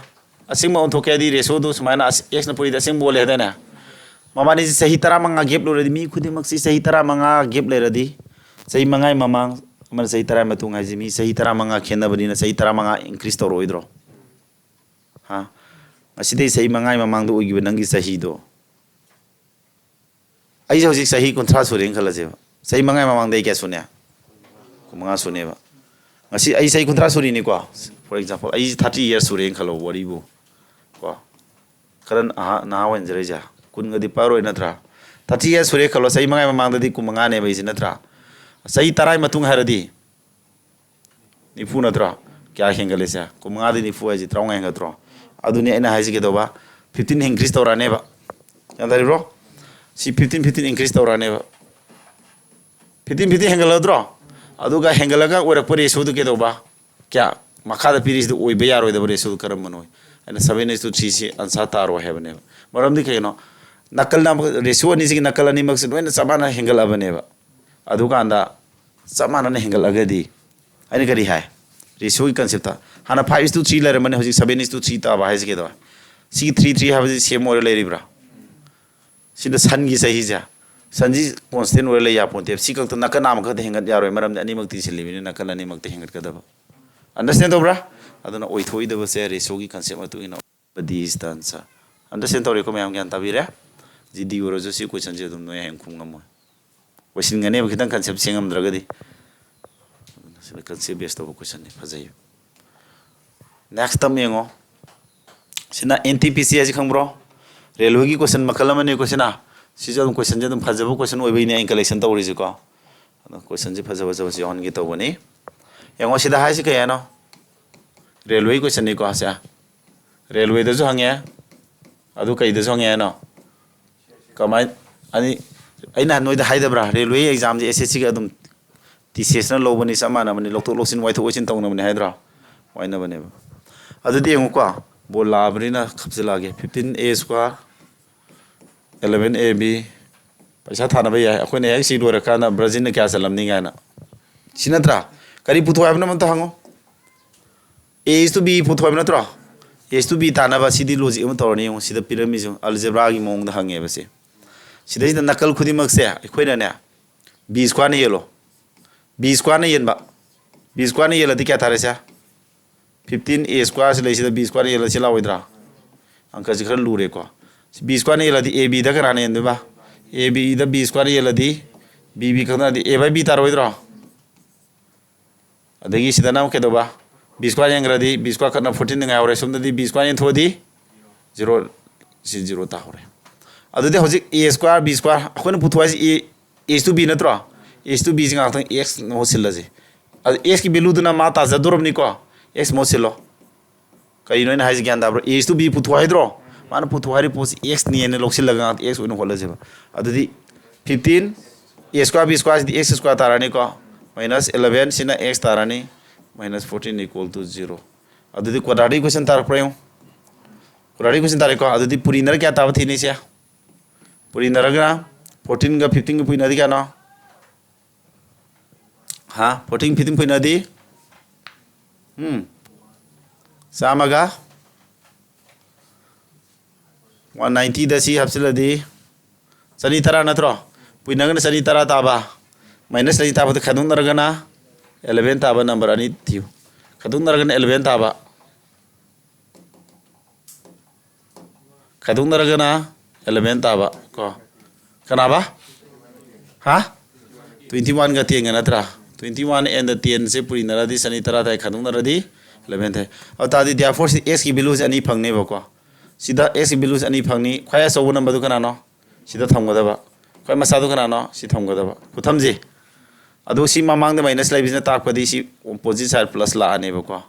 ꯑꯁꯦꯡꯕ ꯑꯣꯟꯊꯣꯛꯀꯦ ꯍꯥꯏꯗꯤ ꯔꯦꯁꯤꯑꯣꯗꯨ ꯁꯨꯃꯥꯏꯅ ꯑꯁ-, X ꯅ ꯄꯨꯔꯤꯗꯤ ꯑꯁꯦꯡꯕ ꯑꯣꯜꯂꯦ ꯍꯥꯏꯗꯥꯏꯅꯦ? ꯃꯕꯥꯅꯤꯁꯤ ꯆꯍꯤ ꯇꯔꯥꯃꯉꯥ gap ꯂꯩꯔꯗꯤ, ꯃꯤ ꯈꯨꯗꯤꯡꯃꯛꯁꯤ ꯆꯍꯤ ꯇꯔꯥꯃꯉꯥ gap ꯂꯩꯔꯗꯤ, ꯆꯍꯤ ꯃꯉꯥꯒꯤ ꯃꯃꯥꯡ ꯑꯃꯅ ꯆꯍꯤ ꯇꯔꯥꯒꯤ ꯃꯇꯨꯡ ꯍꯥꯏꯁꯤ ꯃꯤ ꯆꯍꯤ ꯇꯔꯥꯃꯉꯥ ꯈꯦꯠꯅꯕꯅꯤꯅ ꯆꯍꯤ ꯇꯔꯥꯃꯉꯥ increase ꯇꯧꯔꯛꯑꯣꯏꯗ꯭ꯔꯣ? ꯍꯥ? ꯉꯁꯤꯗꯩ ꯆꯍꯤ ꯃꯉꯥꯒꯤ ꯃꯃꯥꯡꯗ ꯑꯣꯏꯈꯤꯕ ꯅꯪꯒꯤ ꯆꯍꯤꯗꯣ, ꯑꯩꯁꯦ ꯍꯧꯖꯤꯛ ꯆꯍꯤ ꯀꯨꯟꯊ꯭ꯔꯥ ꯁꯨꯔꯦꯅ ꯈꯜꯂꯁꯦꯕ꯫ ꯆꯍꯤ ꯃꯉꯥꯒꯤ ꯃꯃꯥꯡꯗ ꯑꯩ ꯀꯌꯥ ꯁꯨꯅꯤ? ꯀꯨꯟꯃꯉꯥ ꯁꯨꯅꯦꯕ꯫ ꯉꯁꯤ ꯑꯩ ꯆꯍꯤ ꯀꯨꯟꯊ꯭ꯔꯥ ꯁꯨꯔꯤꯅꯤꯀꯣ, for example, ꯑꯩꯁꯦ thirty years ꯁꯨꯔꯦꯅ ꯈꯜꯂꯣ, ꯋꯥꯔꯤꯕꯨ ꯀꯣ꯫ ꯈꯔ ꯑꯍꯥ-, ꯅꯍꯥ ꯑꯣꯏꯅꯖꯔꯛꯏꯁꯦ, ꯀꯨꯟꯒꯗꯤ ꯄꯥꯔꯣꯏ ꯅꯠꯇ꯭ꯔꯥ? Thirty years ꯁꯨꯔꯦ ꯈꯜꯂꯣ, ꯆꯍꯤ ꯃꯉꯥꯒꯤ ꯃꯃꯥꯡꯗꯗꯤ ꯀꯨꯟꯃꯉꯥꯅꯦꯕ ꯑꯩꯁꯦ, ꯅꯠꯇ꯭ꯔꯥ? ꯆꯍꯤ ꯇꯔꯥꯒꯤ ꯃꯇꯨꯡ ꯍꯥꯏꯔꯗꯤ ꯅꯤꯐꯨ ꯅꯠꯇ꯭ꯔꯣ? ꯀꯌꯥ ꯍꯦꯟꯒꯠꯂꯤꯁꯦ? ꯀꯨꯟꯃꯉꯥꯗꯤ ꯅꯤꯐꯨ ꯍꯥꯏꯁꯦ ꯇꯔꯥꯃꯉꯥ ꯍꯦꯟꯒꯠꯇ꯭ꯔꯣ? ꯑꯗꯨꯅꯤ ꯑꯩꯅ ꯍꯥꯏꯁꯤ ꯀꯩꯗꯧꯕ? Fifteen increase ꯇꯧꯔꯛꯑꯅꯦꯕ꯫ ꯒ꯭ꯌꯥꯟ ꯇꯥꯔꯤꯕ꯭ꯔꯣ? ꯁꯤ fifteen, fifteen increase ꯇꯧꯔꯛꯑꯅꯦꯕ꯫ Fifteen, fifteen ꯍꯦꯟꯒꯠꯂꯗ꯭ꯔꯣ? ꯑꯗꯨꯒ ꯍꯦꯟꯒꯠꯂꯒ ꯑꯣꯏꯔꯛꯄ ꯔꯦꯁꯤꯑꯣꯗꯨ ꯀꯩꯗꯧꯕ? ꯀꯌꯥ? ꯃꯈꯥꯗ ꯄꯤꯔꯤꯁꯤꯗ ꯑꯣꯏꯕ ꯌꯥꯔꯣꯏꯗꯕ ꯔꯦꯁꯤꯑꯣꯗꯨ ꯀꯔꯝꯕꯅꯣ? ꯑꯩꯅ seven is to three ꯁꯤ answer ꯇꯥꯔꯣ ꯍꯥꯏꯕꯅꯦꯕ꯫ ꯃꯔꯝꯗꯤ ꯀꯩꯒꯤꯅꯣ? ꯅꯥꯀꯜ ꯑꯃ, ꯔꯦꯁꯤꯑꯣ ꯑꯅꯤꯁꯤꯒꯤ ꯅꯥꯀꯜ ꯑꯅꯤꯃꯛꯁꯤ ꯂꯣꯏꯅ ꯆꯞ ꯃꯥꯟꯅ ꯍꯦꯟꯒꯠꯂꯕꯅꯦꯕ꯫ ꯑꯗꯨꯀꯥꯟꯗ ꯆꯞ ꯃꯥꯟꯅꯅ ꯍꯦꯟꯒꯠꯂꯒꯗꯤ ꯑꯩꯅ ꯀꯔꯤ ꯍꯥꯏ? ꯔꯦꯁꯤꯑꯣꯒꯤ concept ꯇ ꯍꯥꯟꯅ five is to three ꯂꯩꯔꯝꯕꯅꯤ, ꯍꯧꯖꯤꯛ seven is to three ꯇꯥꯕ ꯍꯥꯏꯁꯤ ꯀꯩꯗꯧꯕ? ꯁꯤꯒꯤ three, three ꯍꯥꯏꯕꯁꯤ same ꯑꯣꯏꯔ ꯂꯩꯔꯤꯕ꯭ꯔꯥ? ꯁꯤꯅ ꯁꯟꯒꯤ ꯆꯍꯤꯁꯦ, ꯁꯟꯁꯤ constant ꯑꯣꯏꯔ ꯂꯩ ꯌꯥꯄꯣꯟꯇꯦꯕ꯫ ꯁꯤ ꯈꯛꯇ ꯅꯥꯀꯟ ꯑꯃꯈꯛꯇ ꯍꯦꯟꯒꯠ ꯌꯥꯔꯣꯏ, ꯃꯔꯝꯗꯤ ꯑꯅꯤꯃꯛ ꯇꯤꯟꯁꯤꯜꯂꯤꯕꯅꯤꯅ ꯅꯥꯀꯟ ꯑꯅꯤꯃꯛꯇ ꯍꯦꯟꯒꯠꯀꯗꯕ꯫ Understand ꯇꯧꯕ꯭ꯔꯥ? ꯑꯗꯨꯅ ꯑꯣꯏꯊꯣꯛꯏꯗꯕꯁꯦ ꯔꯦꯁꯤꯑꯣꯒꯤ concept ꯃꯇꯨꯡ ꯏꯟꯅ D is the answer꯫ Understand ꯇꯧꯔꯦꯀꯣ ꯃꯌꯥꯝ? ꯒ꯭ꯌꯥꯟ ꯇꯥꯕꯤꯔꯦ? G D ꯑꯣꯏꯔꯁꯨ ꯁꯤ question ꯁꯦ ꯑꯗꯨꯝ ꯅꯣꯏ ꯍꯌꯦꯡ ꯈꯨꯝ ꯉꯝꯃꯣꯏ꯫ ꯂꯣꯏꯁꯤꯟꯒꯅꯦꯕ, ꯈꯤꯇꯪ concept ꯁꯦꯡꯉꯝꯗ꯭ꯔꯒꯗꯤ꯫ ꯑꯗꯨꯅ ꯁꯤꯗ concept base ꯇꯧꯕ question ꯅꯤ, ꯐꯖꯩ꯫ Next ꯑꯃ ꯌꯦꯡꯉꯣ꯫ ꯁꯤꯅ N T P C ꯍꯥꯏꯁꯤ ꯈꯪꯕ꯭ꯔꯣ? Railway ꯒꯤ question ꯃꯈꯜ ꯑꯃꯅꯤꯀꯣ ꯁꯤꯅ꯫ ꯁꯤꯁꯨ ꯑꯗꯨꯝ question ꯁꯦ ꯑꯗꯨꯝ ꯐꯖꯕ question ꯑꯣꯏꯕꯩꯅꯦ ꯑꯩꯅ collection ꯇꯧꯔꯤꯁꯤꯀꯣ꯫ ꯑꯗꯣ question ꯁꯦ ꯐꯖ ꯐꯖꯕꯁꯨ ꯌꯥꯎꯍꯟꯒꯦ ꯇꯧꯕꯅꯤ꯫ ꯌꯦꯡꯉꯣ ꯁꯤꯗ ꯍꯥꯏꯁꯤ ꯀꯩ ꯍꯥꯏꯅꯣ? Railway ꯒꯤ question ꯅꯤꯀꯣ ꯁꯦ꯫ Railway ꯗꯁꯨ ꯍꯪꯉꯦ, ꯑꯗꯨ ꯀꯩꯗꯁꯨ ꯍꯪꯉꯦ ꯍꯥꯏꯅꯣ? ꯀꯃꯥꯏ-, ꯑꯅꯤ, ꯑꯩꯅ ꯅꯣꯏꯗ ꯍꯥꯏꯗꯕ꯭ꯔꯥ? Railway exam ꯁꯦ S S C ꯒ ꯑꯗꯨꯝ ꯇꯤ ꯁꯤ ꯑꯦꯁꯅ ꯂꯧꯕꯅꯤ, ꯆꯞ ꯃꯥꯟꯅꯕꯅꯤ, ꯂꯧꯊꯣꯛ ꯂꯧꯁꯤꯟ, ꯋꯥꯏꯊꯣꯛ ꯋꯥꯏꯁꯤꯟ ꯇꯧꯅꯕꯅꯤ ꯍꯥꯏꯗ꯭ꯔꯣ? ꯋꯥꯏꯅꯕꯅꯦꯕ꯫ ꯑꯗꯨꯗꯤ ꯌꯦꯡꯉꯨꯀꯣ, ꯕꯣꯜ ꯂꯥꯛꯑꯕꯅꯤꯅ ꯈꯞꯆꯤꯜꯂꯛꯑꯒꯦ꯫ Fifteen A square, eleven A B, ꯄꯩꯁꯥ ꯊꯥꯅꯕ ꯌꯥꯏ꯫ ꯑꯩꯈꯣꯏꯅ ꯍꯦꯛ ꯁꯤ ꯂꯣꯏꯔꯀꯥꯟꯗ ꯕ꯭ꯔꯥꯖꯤꯜꯅ ꯀꯌꯥ ꯆꯜꯂꯝꯅꯤ ꯀꯥꯏꯅ꯫ ꯁꯤ ꯅꯠꯇ꯭ꯔꯥ? ꯀꯔꯤ ꯄꯨꯊꯣꯛ ꯍꯥꯏꯕꯅꯣ ꯑꯝꯇ ꯍꯪꯉꯣ꯫ A is to B ꯄꯨꯊꯣꯛ ꯍꯥꯏꯕ ꯅꯠꯇ꯭ꯔꯣ? A is to B ꯇꯥꯅꯕ ꯁꯤꯗꯤ logic ꯑꯃ ꯇꯧꯔꯅꯤ꯫ ꯌꯦꯡꯉꯣ, ꯁꯤꯗ ꯄꯤꯔꯝꯃꯤꯁꯦ ꯑꯜꯖꯦꯕ꯭ꯔꯥꯒꯤ ꯃꯑꯣꯡꯗ ꯍꯪꯉꯦꯕ ꯁꯦ꯫ ꯁꯤꯗꯩꯁꯤꯗ ꯅꯥꯀꯜ ꯈꯨꯗꯤꯡꯃꯛꯁꯦ ꯑꯩꯈꯣꯏꯅꯅꯦ, B squareꯅ ꯌꯦꯜꯂꯣ꯫ B squareꯅ ꯌꯦꯟꯕ꯫ B squareꯅ ꯌꯦꯜꯂꯗꯤ ꯀꯌꯥ ꯇꯥꯔꯦ ꯁꯦ? Fifteen A square ꯁꯤ ꯂꯩꯁꯤꯗ B squareꯅ ꯌꯦꯜꯂꯗꯤ ꯁꯤ ꯂꯥꯛꯑꯣꯏꯗ꯭ꯔꯥ? ꯑꯪꯀꯁꯤ ꯈꯔ ꯂꯨꯔꯦꯀꯣ꯫ B squareꯅ ꯌꯦꯜꯂꯗꯤ A Bꯗ ꯀꯅꯥꯅ ꯌꯦꯟꯗꯣꯏꯕ? A Bꯗ B squareꯅ ꯌꯦꯜꯂꯗꯤ B B ꯈꯛꯇꯅꯗꯤ A by B ꯇꯥꯔꯣꯏꯗ꯭ꯔꯣ? ꯑꯗꯒꯤ ꯁꯤꯗꯅ ꯑꯃꯨꯛ ꯀꯩꯗꯧꯕ? B square ꯌꯦꯡꯈ꯭ꯔꯗꯤ B square ꯈꯛꯅ fourteen ꯉꯥꯏꯍꯧꯔꯦ꯫ ꯁꯣꯝꯗꯗꯤ B square ꯌꯦꯟꯊꯣꯛꯑꯗꯤ zero, ꯁꯤ zero ꯇꯥꯍꯧꯔꯦ꯫ ꯑꯗꯨꯗꯤ ꯍꯧꯖꯤꯛ A square, B square ꯑꯩꯈꯣꯏꯅ ꯄꯨꯊꯣꯛ ꯍꯥꯏꯁꯤ A, A is to B ꯅꯠꯇ꯭ꯔꯣ? A is to B ꯁꯤ ꯉꯥꯛꯇꯪ X ꯃꯍꯨꯠ ꯁꯤꯜꯂꯁꯤ꯫ ꯑꯗꯨ X ꯀꯤ valueꯗꯨꯅ ꯃꯥ ꯇꯥꯖꯗꯣꯔꯕꯅꯤꯀꯣ꯫ X ꯃꯍꯨꯠ ꯁꯤꯜꯂꯣ꯫ ꯀꯩꯅꯣ ꯑꯩꯅ ꯍꯥꯏꯁꯦ, ꯒ꯭ꯌꯥꯟ ꯇꯥꯕ꯭ꯔꯣ? A is to B ꯄꯨꯊꯣꯛ ꯍꯥꯏꯗ꯭ꯔꯣ? ꯃꯥꯅ ꯄꯨꯊꯣꯛ ꯍꯥꯏꯔꯤ ꯄꯣꯠꯁꯤ X ꯅꯦꯅ ꯂꯧꯁꯤꯜꯂꯒ ꯉꯥꯛꯇ X ꯑꯣꯏꯅ ꯍꯣꯠꯂꯁꯦꯕ꯫ ꯑꯗꯨꯗꯤ fifteen, A square B square CD X square ꯇꯥꯔꯅꯤꯀꯣ, minus eleven ꯁꯤꯅ X ꯇꯥꯔꯅꯤ, minus fourteen equal to zero꯫ ꯑꯗꯨꯗꯤ quadratic equation ꯇꯥꯔꯛꯄ꯭ꯔꯥ ꯌꯦꯡꯉꯨ꯫ Quadratic equation ꯇꯥꯔꯦꯀꯣ꯫ ꯑꯗꯨꯗꯤ ꯄꯨꯔꯤꯅꯔ ꯀꯌꯥ ꯇꯥꯕ ꯊꯤꯅꯤꯁꯦ? ꯄꯨꯔꯤꯅꯔꯒ fourteenꯒ fifteenꯒ ꯄꯨꯔꯤꯅꯔꯗꯤ ꯀꯌꯥꯅꯣ? ꯍꯥ? Fourteen fifteen ꯄꯨꯔꯤꯅꯔꯗꯤ? ꯎꯝ꯫ ꯆꯥꯝꯃꯒ? One ninetyꯗ ꯁꯤ ꯍꯥꯞꯆꯤꯜꯂꯗꯤ ꯆꯅꯤ ꯇꯔꯥ ꯅꯠꯇ꯭ꯔꯣ? ꯄꯨꯏꯅꯒꯅ ꯆꯅꯤ ꯇꯔꯥ ꯇꯥꯕ, minus ꯆꯅꯤ ꯇꯥꯕꯗ ꯈꯥꯏꯗꯣꯛꯅꯔꯒꯅ eleven ꯇꯥꯕ number ꯑꯅꯤ ꯊꯤꯌꯨ꯫ ꯈꯥꯏꯗꯣꯛꯅꯔꯒꯅ eleven ꯇꯥꯕ, ꯈꯥꯏꯗꯣꯛꯅꯔꯒꯅ eleven ꯇꯥꯕ ꯀꯣ꯫ ꯀꯅꯥꯕ? ꯍꯥ? Twenty oneꯒ tenꯒ ꯅꯠꯇ꯭ꯔꯥ? Twenty one and tenꯁꯦ ꯄꯨꯔꯤꯅꯔꯗꯤ ꯆꯅꯤ ꯇꯔꯥ ꯇꯥꯏ, ꯈꯥꯏꯗꯣꯛꯅꯔꯗꯤ eleven ꯇꯥꯏ꯫ ꯑꯗꯨ ꯇꯥꯔꯗꯤ therefore ꯁꯤ Xꯀꯤ valueꯁꯦ ꯑꯅꯤ ꯐꯪꯅꯦꯕꯀꯣ꯫ ꯁꯤꯗ Xꯀꯤ valueꯁꯦ ꯑꯅꯤ ꯐꯪꯅꯤ꯫ ꯈ꯭ꯋꯥꯏ ꯑꯆꯧꯕ numberꯗꯨ ꯀꯅꯥꯅꯣ? ꯁꯤꯗ ꯊꯝꯒꯗꯕ꯫ ꯈ꯭ꯋꯥꯏ ꯃꯆꯥꯗꯨ ꯀꯅꯥꯅꯣ? ꯁꯤ ꯊꯝꯒꯗꯕ꯫ ꯈꯨꯊꯝꯁꯦ꯫ ꯑꯗꯨ ꯁꯤ ꯃꯃꯥꯡꯗ minus ꯂꯩꯕꯁꯤꯅ ꯇꯥꯛꯄꯗꯤ ꯁꯤ opposite side plus ꯂꯥꯛꯑꯅꯦꯕꯀꯣ꯫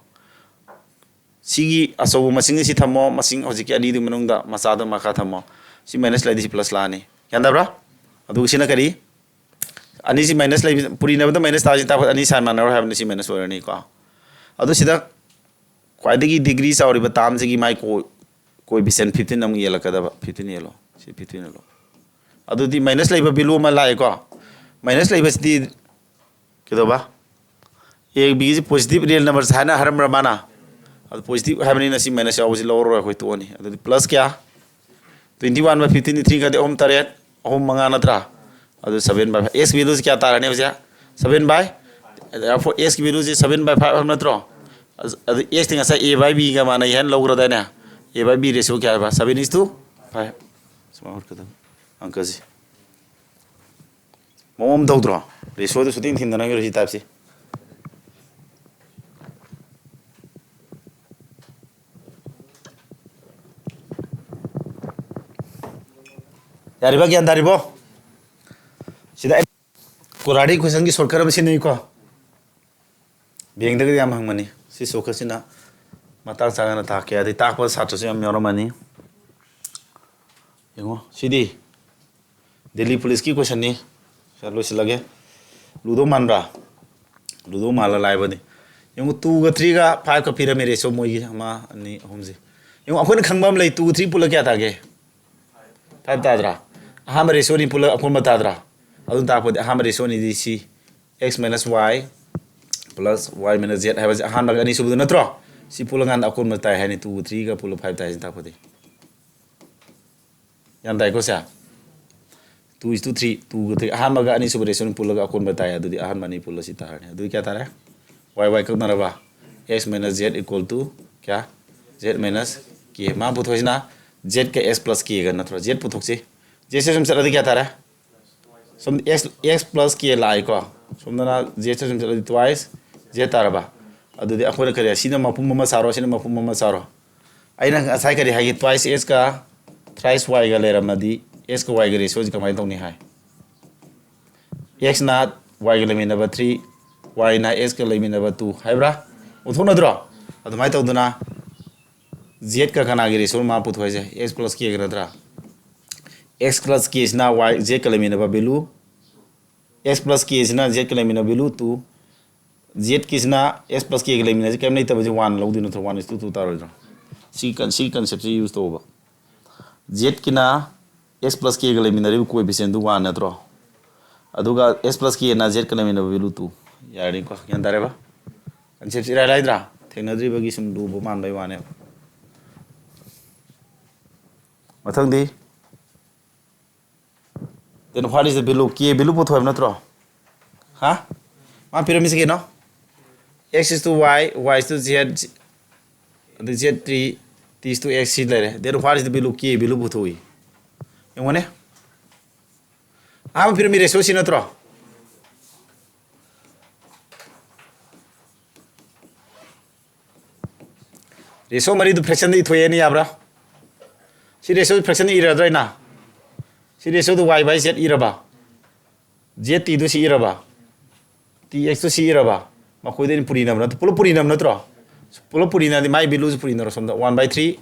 ꯁꯤꯒꯤ ꯑꯆꯧꯕ ꯃꯁꯤꯡꯁꯤ ꯁꯤ ꯊꯝꯃꯣ, ꯃꯁꯤꯡ ꯍꯧꯖꯤꯛꯀꯤ ꯑꯅꯤꯗꯨꯒꯤ ꯃꯅꯨꯡꯗ ꯃꯆꯥꯗꯨ ꯃꯈꯥ ꯊꯝꯃꯣ꯫ ꯁꯤ minus ꯂꯩꯗꯤ ꯁꯤ plus ꯂꯥꯛꯑꯅꯤ꯫ ꯒ꯭ꯌꯥꯟ ꯇꯥꯕ꯭ꯔꯥ? ꯑꯗꯨꯒ ꯁꯤꯅ ꯀꯔꯤ? ꯑꯅꯤꯁꯤ ꯃꯥꯏꯅꯁ ꯂꯩꯕ, ꯄꯨꯔꯤꯅꯕꯗ ꯃꯥꯏꯅꯁ ꯇꯥꯕꯁꯤ ꯇꯥꯛꯄ ꯑꯅꯤ ꯁꯥꯏꯟ ꯃꯥꯟꯅꯔꯣꯏ ꯍꯥꯏꯕꯅꯤ, ꯁꯤ ꯃꯥꯏꯅꯁ ꯑꯣꯏꯔꯅꯤꯀꯣ꯫ ꯑꯗꯨ ꯁꯤꯗ ꯈ꯭ꯋꯥꯏꯗꯒꯤ ꯗꯤꯒ꯭ꯔꯤ ꯆꯥꯎꯔꯤꯕ ꯇꯥꯝꯁꯤꯒꯤ ꯃꯥꯏ ꯀꯣ ꯀꯣꯏꯐꯤꯁꯤꯌꯦꯟ ꯐꯤꯐꯇꯤꯟ ꯑꯃꯨꯛ ꯌꯦꯜꯂꯛꯀꯗꯕ, ꯐꯤꯐꯇꯤꯟ ꯌꯦꯜꯂꯣ, ꯁꯤ ꯐꯤꯐꯇꯤꯟ ꯌꯦꯜꯂꯣ꯫ ꯑꯗꯨꯗꯤ ꯃꯥꯏꯅꯁ ꯂꯩꯕ ꯚꯦꯂꯨ ꯑꯃ ꯂꯥꯛꯑꯦꯀꯣ꯫ ꯃꯥꯏꯅꯁ ꯂꯩꯕꯁꯤꯗꯤ ꯀꯩꯗꯧꯕ? ꯑꯦ ꯕꯤꯒꯤꯁꯤ ꯄꯣꯖꯤꯇꯤꯚ ꯔꯤꯌꯦꯜ ꯅꯝꯕꯔ ꯍꯥꯏꯅ ꯍꯥꯏꯔꯝꯕ꯭ꯔꯥ ꯃꯥꯅ? ꯑꯗꯨ ꯄꯣꯖꯤꯇꯤꯚ ꯍꯥꯏꯕꯅꯤꯅ ꯁꯤ ꯃꯥꯏꯅꯁ ꯌꯥꯎꯕꯁꯤ ꯂꯧꯔꯔꯣꯏ ꯑꯩꯈꯣꯏ, ꯇꯣꯛꯑꯅꯤ꯫ ꯑꯗꯨꯗꯤ ꯄ꯭ꯂꯁ ꯀꯌꯥ? Twenty one by fifteen, three ꯈꯗꯤ ꯑꯍꯨꯝ ꯇꯔꯦꯠ, ꯑꯍꯨꯝ ꯃꯉꯥ ꯅꯠꯇ꯭ꯔꯥ? ꯑꯗꯨ seven by five, x ꯚꯦꯂꯨꯁꯤ ꯀꯌꯥ ꯇꯥꯔꯅꯤ ꯍꯧꯖꯤꯛ? Seven by, therefore x ꯀꯤ ꯚꯦꯂꯨꯁꯤ seven by five ꯍꯥꯏꯕ ꯅꯠꯇ꯭ꯔꯣ? ꯑꯗꯨ, ꯑꯗꯨ x ꯇꯤ ꯉꯁꯥꯏ a by b ꯒ ꯃꯥꯟꯅꯩ ꯍꯥꯏꯅ ꯂꯧꯈ꯭ꯔꯗꯥꯏꯅꯦ? A by b ratio ꯀꯌꯥ ꯍꯥꯏꯕ? Seven is to five꯫ ꯁꯨꯃꯥꯏꯅ ꯍꯣꯠꯀꯗꯕ ꯑꯪꯀꯁꯤ꯫ ꯃꯑꯣꯡ ꯑꯃ ꯇꯧꯗ꯭ꯔꯣ? ꯔꯦꯁꯤꯌꯣꯗꯨ ꯁꯨꯊꯤꯡ ꯊꯤꯡꯗꯅ ꯁꯤ ꯇꯥꯏꯞꯁꯤ꯫ ꯌꯥꯔꯤꯕ? ꯒ꯭ꯌꯥꯟ ꯇꯥꯔꯤꯕꯣ? ꯁꯤꯗ ꯑꯩ ꯀꯣꯔꯥꯔꯤ ꯀꯣꯏꯁꯟꯒꯤ ꯁꯣꯔꯠꯀꯠ ꯑꯃ ꯁꯤꯖꯤꯟꯅꯩꯀꯣ꯫ ꯕꯦꯡꯗꯒꯗꯤ ꯌꯥꯝ ꯍꯪꯕꯅꯤ꯫ ꯁꯤ ꯁꯣꯔꯠꯀꯠꯁꯤꯅ ꯃꯇꯥꯡ ꯆꯥꯅ ꯇꯥꯛꯀꯦ꯫ ꯑꯗꯩ ꯇꯥꯛꯄ ꯁꯥꯇ꯭ꯔꯁꯨ ꯌꯥꯝ ꯌꯥꯎꯔꯝꯃꯅꯤ꯫ ꯌꯦꯡꯉꯣ ꯁꯤꯗꯤ꯫ ꯗꯦꯜꯂꯤ ꯄꯨꯂꯤꯁꯀꯤ ꯀꯣꯏꯁꯟꯅꯤ꯫ ꯁꯤꯗ ꯂꯣꯏꯁꯤꯜꯂꯒꯦ꯫ ꯂꯨꯗꯧ ꯃꯥꯟꯕ꯭ꯔꯥ? ꯂꯨꯗꯧ ꯃꯥꯜꯂ ꯂꯥꯏꯕꯅꯤ꯫ ꯌꯦꯡꯉꯨ, ꯇꯨꯒ ꯊ꯭ꯔꯤꯒ ꯐꯥꯏꯚꯀ ꯄꯤꯔꯝꯃꯦ ꯔꯦꯁꯤꯌꯣ ꯃꯣꯏꯒꯤ ꯑꯃ, ꯑꯅꯤ, ꯑꯍꯨꯝꯁꯦ꯫ ꯌꯦꯡꯉꯨ, ꯑꯩꯈꯣꯏꯅ ꯈꯪꯕ ꯑꯃ ꯂꯩ, ꯇꯨꯒ ꯊ꯭ꯔꯤ ꯄꯨꯜꯂ ꯀꯌꯥ ꯇꯥꯒꯦ? ꯐꯥꯏꯚ ꯇꯥꯗ꯭ꯔꯥ? ꯑꯍꯥꯟꯕ ꯔꯦꯁꯤꯌꯣ ꯑꯅꯤ ꯄꯨꯜꯂ ꯑꯀꯣꯟꯕ ꯇꯥꯗ꯭ꯔꯥ? ꯑꯗꯨ ꯇꯥꯛꯄꯗꯤ ꯑꯍꯥꯟꯕ ꯔꯦꯁꯤꯌꯣ ꯑꯅꯤꯗꯤ ꯁꯤ, x minus y plus y minus z ꯍꯥꯏꯕꯁꯦ ꯑꯍꯥꯟꯕꯒ ꯑꯅꯤꯁꯨꯕꯗꯨ ꯅꯠꯇ꯭ꯔꯣ? ꯁꯤ ꯄꯨꯜꯂꯀꯥꯟꯗ ꯑꯀꯣꯟꯕ ꯇꯥꯏ ꯍꯥꯏꯅꯤ, ꯇꯨꯒ ꯊ꯭ꯔꯤꯒ ꯄꯨꯜꯂ ꯐꯥꯏꯚ ꯇꯥꯏ ꯍꯥꯏꯁꯤꯅ ꯇꯥꯛꯄꯗꯤ꯫ ꯒ꯭ꯌꯥꯟ ꯇꯥꯏꯀꯣ ꯁꯦ? Two is to three, ꯇꯨꯒ ꯊ꯭ꯔꯤ, ꯑꯍꯥꯟꯕꯒ ꯑꯅꯤꯁꯨꯕ ꯔꯦꯁꯤꯌꯣ ꯄꯨꯜꯂꯒ ꯑꯀꯣꯟꯕ ꯇꯥꯏ, ꯑꯗꯨꯗꯤ ꯑꯍꯥꯟꯕ ꯑꯅꯤ ꯄꯨꯜꯂ ꯁꯤ ꯇꯥꯔꯅꯤ꯫ ꯑꯗꯨꯗꯤ ꯀꯌꯥ ꯇꯥꯔꯦ? Y y ꯀꯛꯅꯔꯕ? X minus z equal to ꯀꯌꯥ? Z minus k꯫ ꯃꯥ ꯄꯨꯊꯣꯛꯏꯁꯤꯅ z ꯀ s plus k ꯒ ꯅꯠꯇ꯭ꯔꯣ? Z ꯄꯨꯊꯣꯛꯁꯤ꯫ Z ꯁꯦ ꯁꯨꯝ ꯆꯠꯂꯗꯤ ꯀꯌꯥ ꯇꯥꯔꯦ? ꯁꯨꯝ x, x plus k ꯂꯥꯛꯏꯀꯣ꯫ ꯁꯣꯝꯗꯅ z ꯁꯦ ꯁꯨꯝ ꯆꯠꯂꯗꯤ twice z ꯇꯥꯔꯕ? ꯑꯗꯨꯗꯤ ꯑꯩꯈꯣꯏꯅ ꯀꯔꯤ, ꯁꯤꯅ ꯃꯄꯨꯝ ꯑꯃ ꯁꯥꯔꯣ, ꯁꯤꯅ ꯃꯄꯨꯝ ꯑꯃ ꯁꯥꯔꯣ꯫ ꯑꯩꯅ ꯉꯁꯥꯏ ꯀꯔꯤ ꯍꯥꯏꯒꯦ? Twice x ꯀ thrice y ꯒ ꯂꯩꯔꯝꯃꯗꯤ x ꯀ y ꯒ ꯔꯦꯁꯤꯌꯣꯁꯤ ꯀꯃꯥꯏꯅ ꯇꯧꯅꯤ ꯍꯥꯏ? X ꯅ y ꯒ ꯂꯩꯃꯤꯟꯅꯕ three, y ꯅ x ꯀ ꯂꯩꯃꯤꯟꯅꯕ two ꯍꯥꯏꯕ꯭ꯔꯥ? ꯑꯣꯟꯊꯣꯛꯅꯗ꯭ꯔꯣ? ꯑꯗꯨꯃꯥꯏꯅ ꯇꯧꯗꯅ z ꯀ ꯀꯅꯥꯒꯤ ꯔꯦꯁꯤꯌꯣ ꯃꯥ ꯄꯨꯊꯣꯛꯏꯁꯦ? X plus k ꯒ ꯅꯠꯇ꯭ꯔꯥ? X plus k ꯁꯤꯅ y, z ꯀ ꯂꯩꯃꯤꯟꯅꯕ ꯚꯦꯂꯨ, X plus K ꯁꯤꯅ Z ꯀ ꯂꯩꯃꯤꯟꯅꯕ value two, Z ꯀꯤꯁꯤꯅ X plus K ꯒ ꯂꯩꯃꯤꯟꯅꯁꯤ ꯀꯔꯤꯝ ꯂꯩꯇꯕꯁꯤ one ꯂꯧꯗꯣꯏ ꯅꯠꯇ꯭ꯔꯣ? One is to two ꯇꯥꯔꯣꯏꯗ꯭ꯔꯣ? ꯁꯤ ꯀꯟ-, ꯁꯤ concept ꯁꯤ use ꯇꯧꯕ꯫ Z ꯀꯤꯅ X plus K ꯒ ꯂꯩꯃꯤꯟꯅꯔꯤꯕ coefficient ꯗꯨ one ꯅꯠꯇ꯭ꯔꯣ? ꯑꯗꯨꯒ X plus K ꯅ Z ꯀ ꯂꯩꯃꯤꯟꯅꯕ value two꯫ ꯌꯥꯔꯅꯤꯀꯣ? ꯒ꯭ꯌꯥꯟ ꯇꯥꯔꯦꯕ? Concept ꯁꯤ ꯏꯔꯥꯏ ꯂꯥꯏꯗ꯭ꯔꯥ? ꯊꯦꯡꯅꯗ꯭ꯔꯤꯕꯒꯤ ꯁꯨꯝ ꯂꯨꯕ ꯃꯥꯟꯕꯩ ꯋꯥꯅꯦꯕ꯫ ꯃꯊꯪꯗꯤ, then what is the value? K value ꯄꯨꯊꯣꯛꯑꯦꯕ ꯅꯠꯇ꯭ꯔꯣ? ꯍꯥ? ꯃꯥ ꯄꯤꯔꯝꯃꯤꯁꯤ ꯀꯩꯅꯣ? X is to y, y is to z, ꯑꯗꯨ z three, t is to x ꯁꯤ ꯂꯩꯔꯦ꯫ Then what is the value? K value ꯄꯨꯊꯣꯛꯏ꯫ ꯌꯦꯡꯉꯨꯅꯦ꯫ ꯑꯍꯥꯟꯕ ꯄꯤꯔꯝꯃꯤ ratio ꯁꯤ ꯅꯠꯇ꯭ꯔꯣ? Ratio ꯃꯔꯤꯗꯨ fraction ꯗ ꯏꯊꯣꯛꯑꯦꯅ ꯌꯥꯕ꯭ꯔꯥ? ꯁꯤ ratio fraction ꯗ ꯏꯔꯗ꯭ꯔꯥ ꯑꯩꯅ? ꯁꯤ ratio do y by z ꯏꯔꯕ? Z t ꯗꯨ ꯁꯤ ꯏꯔꯕ? T x ꯇꯨ ꯁꯤ ꯏꯔꯕ? ꯃꯈꯣꯏꯗ ꯑꯩꯅ ꯄꯨꯔꯤꯅꯕ ꯅꯠꯇ꯭ꯔꯣ? ꯄꯨꯂꯞ ꯄꯨꯔꯤꯅꯕ ꯅꯠꯇ꯭ꯔꯣ? ꯄꯨꯂꯞ ꯄꯨꯔꯤꯅꯗꯤ ꯃꯥꯏ value ꯁꯨ ꯄꯨꯔꯤꯅꯔꯣ ꯁꯣꯝꯗ꯫ One by three꯫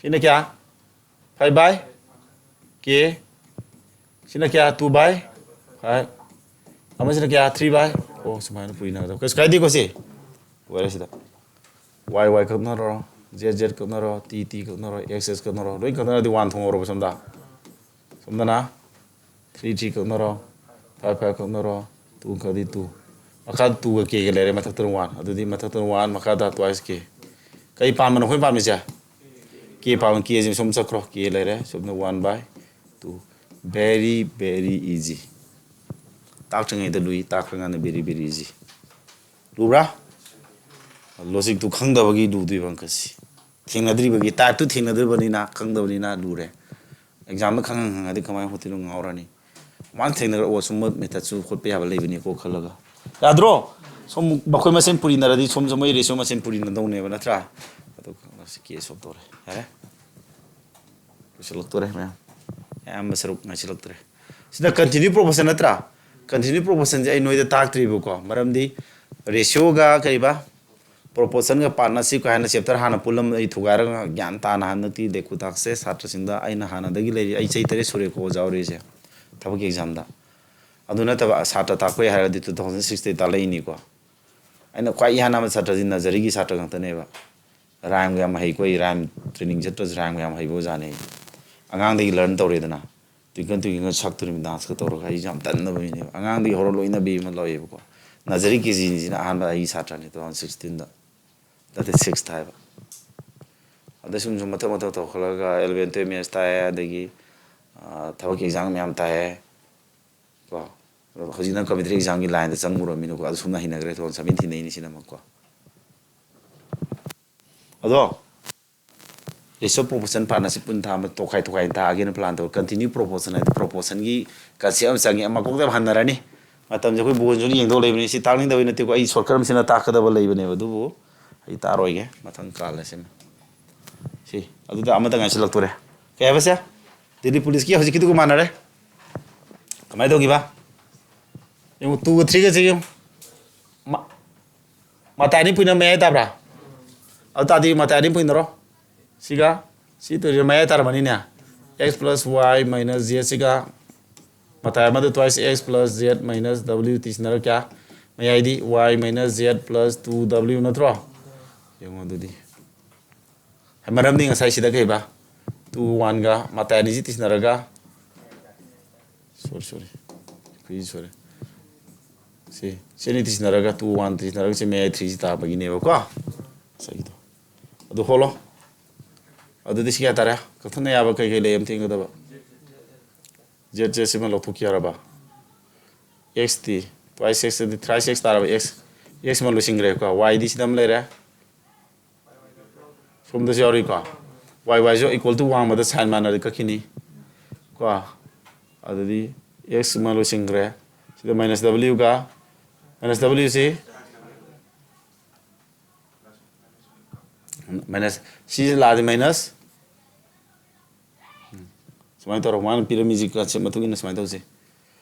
ꯁꯤꯅ ꯀꯌꯥ? Five by K꯫ ꯁꯤꯅ ꯀꯌꯥ? Two by five꯫ ꯑꯃꯁꯤꯅ ꯀꯌꯥ? Three by꯫ ꯑꯣ, ꯁꯨꯃꯥꯏꯅ ꯄꯨꯔꯤꯅꯒꯗꯕ꯫ ꯀꯩꯁꯨ ꯀꯥꯏꯗꯦꯀꯣ ꯁꯤ? ꯂꯣꯏꯔꯦ ꯁꯤꯗ꯫ Y y ꯀꯛꯅꯔꯣ, Z z ꯀꯛꯅꯔꯣ, T t ꯀꯛꯅꯔꯣ, X x ꯀꯛꯅꯔꯣ꯫ ꯂꯣꯏ ꯀꯛꯅꯔꯗꯤ one ꯊꯣꯡꯍꯧꯔꯕ ꯁꯣꯝꯗ꯫ ꯁꯣꯝꯗꯅ three three ꯀꯛꯅꯔꯣ, five five ꯀꯛꯅꯔꯣ, two ꯀꯛꯑꯗꯤ two꯫ ꯃꯈꯥꯗ two ꯒ K ꯒ ꯂꯩꯔꯦ, ꯃꯊꯛꯇꯅ one꯫ ꯑꯗꯨꯗꯤ ꯃꯊꯛꯇꯅ one, ꯃꯈꯥꯗ twice K꯫ ꯀꯩ ꯄꯥꯝꯕꯅꯣ ꯑꯩꯈꯣꯏ ꯄꯥꯝꯃꯤꯁꯦ? K ꯄꯥꯝꯕ, K ꯁꯦ ꯁꯨꯝ ꯆꯠꯈ꯭ꯔꯣ, K ꯂꯩꯔꯦ, ꯁꯣꯝꯗ one by two꯫ Very, very easy꯫ ꯇꯥꯛꯇ꯭ꯔꯤꯉꯩꯗ ꯂꯨꯏ, ꯇꯥꯛꯈ꯭ꯔꯀꯥꯟꯗ very, very easy꯫ ꯂꯨꯕ꯭ꯔꯥ? Logic two ꯈꯪꯗꯕꯒꯤ ꯂꯨꯗꯣꯏꯕ ꯑꯪꯀꯁꯤ꯫ ꯊꯦꯡꯅꯗ꯭ꯔꯤꯕꯒꯤ, type ꯇꯨ ꯊꯦꯡꯅꯗ꯭ꯔꯤꯕꯅꯤꯅ, ꯈꯪꯗꯕꯅꯤꯅ ꯂꯨꯔꯦ꯫ Exam ꯗ ꯈꯪꯉ ꯍꯪꯉꯗꯤ ꯀꯃꯥꯏꯅ ꯍꯣꯠꯇꯣꯏꯅꯣ? ꯉꯥꯎꯔꯅꯤ꯫ ꯃꯥꯅ ꯊꯦꯡꯅꯔ, "ꯑꯣ, ꯁꯨꯝꯕ method ꯁꯨ ꯍꯣꯠꯄ ꯌꯥꯕ ꯂꯩꯕꯅꯤꯀꯣ" ꯈꯜꯂꯒ꯫ ꯌꯥꯗ꯭ꯔꯣ? ꯁꯣꯝ ꯃꯈꯣꯏ ꯃꯁꯦꯟ ꯄꯨꯔꯤꯅꯔꯗꯤ ꯁꯣꯝꯁꯨ ꯃꯣꯏ ratio ꯃꯁꯦꯟ ꯄꯨꯔꯤꯅꯗꯧꯅꯦꯕ, ꯅꯠꯇ꯭ꯔꯥ? ꯑꯗꯨ ꯀꯦ solve ꯇꯧꯔꯦ꯫ ꯌꯥꯔꯦ? ꯂꯣꯏꯁꯤꯜꯂꯛꯇꯣꯔꯦ ꯃꯌꯥꯝ꯫ ꯑꯌꯥꯝꯕ ꯁꯔꯨꯛ ꯉꯥꯏꯁꯤꯜꯂꯛꯇ꯭ꯔꯦ꯫ ꯁꯤꯅ continue proportion ꯅꯠꯇ꯭ꯔꯥ? Continue proportion ꯁꯦ ꯑꯩ ꯅꯣꯏꯗ ꯇꯥꯛꯇ꯭ꯔꯤꯕꯀꯣ꯫ ꯃꯔꯝꯗꯤ ratio ꯒ ꯀꯔꯤꯕ? Proportion ꯒ partnership ꯀ ꯍꯥꯏꯅ chapter ꯍꯥꯟꯅ ꯄꯨꯜꯂꯝꯕ ꯑꯩ ꯊꯨꯒꯥꯏꯔꯒ ꯒ꯭ꯌꯥꯟ ꯇꯥꯅ ꯍꯟꯗꯛꯇꯤ ꯂꯦꯈꯨ ꯇꯥꯛꯁꯦ꯫ ꯁꯥꯇ꯭ꯔꯁꯤꯡꯗ ꯑꯩꯅ ꯍꯥꯟꯅꯗꯒꯤ ꯂꯩꯔꯤ, ꯑꯩ ꯆꯍꯤ ꯇꯔꯦꯠ ꯁꯨꯔꯦꯀꯣ ꯑꯣꯖꯥ ꯑꯣꯏꯔꯤꯁꯦ ꯊꯕꯛꯀꯤ exam ꯗ꯫ ꯑꯗꯨ ꯅꯠꯇꯕ ꯁꯥꯇ꯭ꯔ ꯇꯥꯛꯄꯩ ꯍꯥꯏꯔꯗꯤ two thousand sixꯇꯩ ꯇꯥꯛꯂꯛꯏꯅꯤꯀꯣ꯫ ꯑꯩꯅ ꯈ꯭ꯋꯥꯏ ꯏꯍꯥꯟ ꯍꯥꯟꯕ ꯁꯥꯇ꯭ꯔꯁꯤ ꯅꯖꯔꯤꯒꯤ ꯁꯥꯇ꯭ꯔ ꯉꯥꯛꯇꯅꯦꯕ꯫ ꯔꯥꯏꯝꯒ ꯌꯥꯝ ꯍꯩꯀꯣ꯫ ꯑꯩ ꯔꯥꯏꯝ ꯇ꯭ꯔꯦꯅꯤꯡ ꯆꯠꯇ꯭ꯔꯁꯨ ꯔꯥꯏꯝꯒ ꯌꯥꯝ ꯍꯩꯕ ꯑꯣꯖꯥꯅꯦ꯫ ꯑꯉꯥꯡꯗꯒꯤ ꯂꯔꯟ ꯇꯧꯔꯦꯗꯅ꯫ ꯇ꯭ꯋꯤꯡꯀꯜ ꯇ꯭ꯋꯤꯡꯀꯜꯒ ꯁꯛꯇꯣꯔꯤꯕ ꯗꯥꯟꯁꯀ ꯇꯧꯔꯒ ꯑꯩꯁꯦ ꯌꯥꯝ ꯇꯟꯅꯕ ꯃꯤꯅꯦꯕ꯫ ꯑꯉꯥꯡꯗꯒꯤ ꯍꯧꯔ ꯂꯣꯏꯅꯕꯤ ꯑꯃ ꯂꯧꯋꯦꯕꯀꯣ꯫ ꯅꯖꯔꯤ ꯀꯦ ꯖꯤꯁꯤꯅ ꯑꯍꯥꯟꯕ ꯑꯩꯒꯤ ꯁꯥꯇ꯭ꯔꯅꯤ two thousand sixteenꯗ꯫ ꯅꯠꯇꯦ, sixth ꯍꯥꯏꯕ꯫ ꯑꯗꯩ ꯁꯨꯝ ꯁꯨꯝ ꯃꯊꯪ ꯃꯊꯪ ꯇꯧꯈꯠꯂꯒ eleven twelve maths ꯇꯥꯛꯑꯦ, ꯑꯗꯒꯤ ꯊꯕꯛꯀꯤ ꯑꯦꯛꯖꯥꯝ ꯃꯌꯥꯝ ꯇꯥꯛꯑꯦ꯫ ꯀꯣ꯫ ꯑꯗꯣ ꯍꯧꯖꯤꯛꯅ ꯀꯝꯄꯤꯇꯤꯇꯤꯚ ꯑꯦꯛꯖꯥꯝꯒꯤ ꯂꯥꯏꯟꯗ ꯆꯪꯉꯨꯔꯕꯅꯤꯅꯀꯣ꯫ ꯑꯗꯨ ꯁꯨꯝꯅ ꯍꯩꯅꯈ꯭ꯔꯦ꯫ Two thousand seventeenꯗꯩꯅꯤꯁꯤꯅ ꯑꯃꯨꯛꯀꯣ꯫ ꯑꯗꯣ ꯔꯦꯁꯤꯑꯣ ꯄ꯭ꯔꯣꯄꯣꯔꯁꯟ ꯄꯥꯔꯠꯅꯔꯁꯤꯞ ꯄꯨꯟ ꯊꯥ ꯑꯃ ꯇꯣꯈꯥꯏ ꯇꯣꯈꯥꯏꯅ ꯊꯥꯒꯦꯅ ꯄ꯭ꯂꯥꯟ ꯇꯧꯔ꯫ ꯀꯟꯇꯤꯅ꯭ꯌꯨ ꯄ꯭ꯔꯣꯄꯣꯔꯁꯟ ꯍꯥꯏꯗꯤ ꯄ꯭ꯔꯣꯄꯣꯔꯁꯟꯒꯤ ꯀꯟꯁꯦꯞ ꯑꯃ ꯆꯪꯉꯤ꯫ ꯑꯃ ꯀꯣꯛꯇ ꯍꯟꯅꯔꯅꯤ꯫ ꯃꯇꯝꯁꯦ ꯑꯩꯈꯣꯏ ꯕꯣꯟꯁꯨ ꯌꯦꯡꯗꯧ ꯂꯩꯕꯅꯤ꯫ ꯁꯤ ꯇꯥꯛꯅꯤꯡꯗꯕꯩ ꯅꯠꯇꯦꯀꯣ꯫ ꯑꯩ ꯁꯣꯔꯠ ꯀꯠ ꯑꯃ ꯁꯤꯅ ꯇꯥꯛꯀꯗꯕ ꯂꯩꯕꯅꯦꯕ꯫ ꯑꯗꯨꯕꯨ ꯑꯩ ꯇꯥꯔꯣꯏꯒꯦ꯫ ꯃꯊꯪ ꯀꯥꯜꯂꯁꯤꯅ ꯁꯤ꯫ ꯑꯗꯨꯗ ꯑꯃꯇ ꯉꯥꯏꯁꯤꯜꯂꯛꯇꯣꯔꯦ꯫ ꯀꯩ ꯍꯥꯏꯕꯁꯦ? ꯗꯤꯜꯂꯤ ꯄꯨꯂꯤꯁꯀꯤ ꯍꯧꯖꯤꯛꯀꯤꯗꯨꯒ ꯃꯥꯟꯅꯔꯦ꯫ ꯀꯃꯥꯏꯅ ꯇꯧꯈꯤꯕ? ꯌꯦꯡꯉꯨ, ꯇꯨꯒ ꯊ꯭ꯔꯤꯒꯁꯦ ꯌꯦꯡꯉꯨ꯫ ꯃꯇꯥꯏ ꯑꯅꯤ ꯄꯨꯏꯅ ꯃꯌꯥꯏ ꯇꯥꯕ꯭ꯔꯥ? ꯑꯗꯨ ꯇꯥꯔꯗꯤ ꯃꯇꯥꯏ ꯑꯅꯤ ꯄꯨꯏꯅꯔꯣ꯫ ꯁꯤꯒ ꯁꯤ ꯇꯧꯔꯤꯁꯦ ꯃꯌꯥꯏ ꯇꯥꯔꯝꯃꯅꯤꯅꯦ꯫ X plus y minus z ꯁꯤꯒ ꯃꯇꯥꯏ ꯑꯃꯗ twice x plus z minus w ꯇꯤꯁꯤꯟꯅꯔ ꯀꯌꯥ? ꯃꯌꯥꯏꯗꯤ y minus z plus two w ꯅꯠꯇ꯭ꯔꯣ? ꯌꯦꯡꯉꯣ ꯑꯗꯨꯗꯤ꯫ ꯃꯔꯝꯗꯤ ꯉꯁꯥꯏ ꯁꯤꯗ ꯀꯩꯕ? Two oneꯒ ꯃꯇꯥꯏ ꯑꯅꯤꯁꯤ ꯇꯤꯁꯤꯟꯅꯔꯒ, sorry, sorry, ꯑꯩꯈꯣꯏꯒꯤ ꯁꯣꯏꯔꯦ꯫ ꯁꯤ, ꯁꯤ ꯑꯅꯤ ꯇꯤꯁꯤꯟꯅꯔꯒ, two one ꯇꯤꯁꯤꯟꯅꯔꯒ ꯁꯤ ꯃꯌꯥꯏ threeꯁꯤ ꯇꯥꯕꯒꯤꯅꯦꯕꯀꯣ꯫ ꯉꯁꯥꯏꯒꯤꯗꯣ꯫ ꯑꯗꯨ ꯍꯣꯜꯂꯣ꯫ ꯑꯗꯨꯗꯤ ꯁꯤ ꯀꯌꯥ ꯇꯥꯔꯦ? ꯀꯛꯊꯠꯅ ꯌꯥꯕ ꯀꯩ ꯀꯩ ꯂꯩ ꯑꯃ ꯊꯦꯡꯒꯗꯕ? Z, Z ꯁꯤꯃ ꯂꯧꯊꯣꯛꯈꯤ ꯌꯥꯔꯕ? X ꯇꯤ, twice x ꯑꯗꯤ thrice x ꯇꯥꯔꯕ? X, X ꯁꯤꯃ ꯂꯣꯏꯁꯤꯟꯈ꯭ꯔꯦꯀꯣ꯫ Y ꯗꯤ ꯁꯤꯗ ꯑꯃ ꯂꯩꯔꯦ꯫ ꯁꯣꯝꯗꯁꯨ ꯌꯥꯎꯔꯤꯀꯣ꯫ Y, Y ꯁꯨ equal to ꯋꯥꯡꯃꯗ sign ꯃꯥꯟꯅꯔꯗꯤ ꯀꯛꯈꯤꯅꯤ꯫ ꯀꯣ꯫ ꯑꯗꯨꯗꯤ X ꯑꯃ ꯂꯣꯏꯁꯤꯟꯈ꯭ꯔꯦ꯫ ꯁꯤꯗ minus W ꯒ, minus W ꯁꯤ minus, ꯁꯤꯁꯦ ꯂꯥꯛꯑꯗꯤ minus꯫ ꯎꯝ꯫ ꯁꯨꯃꯥꯏꯅ ꯇꯧꯔꯣ꯫ ꯃꯥꯅ ꯄꯤꯔꯝꯃꯤꯁꯤ concept ꯃꯇꯨꯡ ꯏꯟꯅ ꯁꯨꯃꯥꯏꯅ ꯇꯧꯁꯦ꯫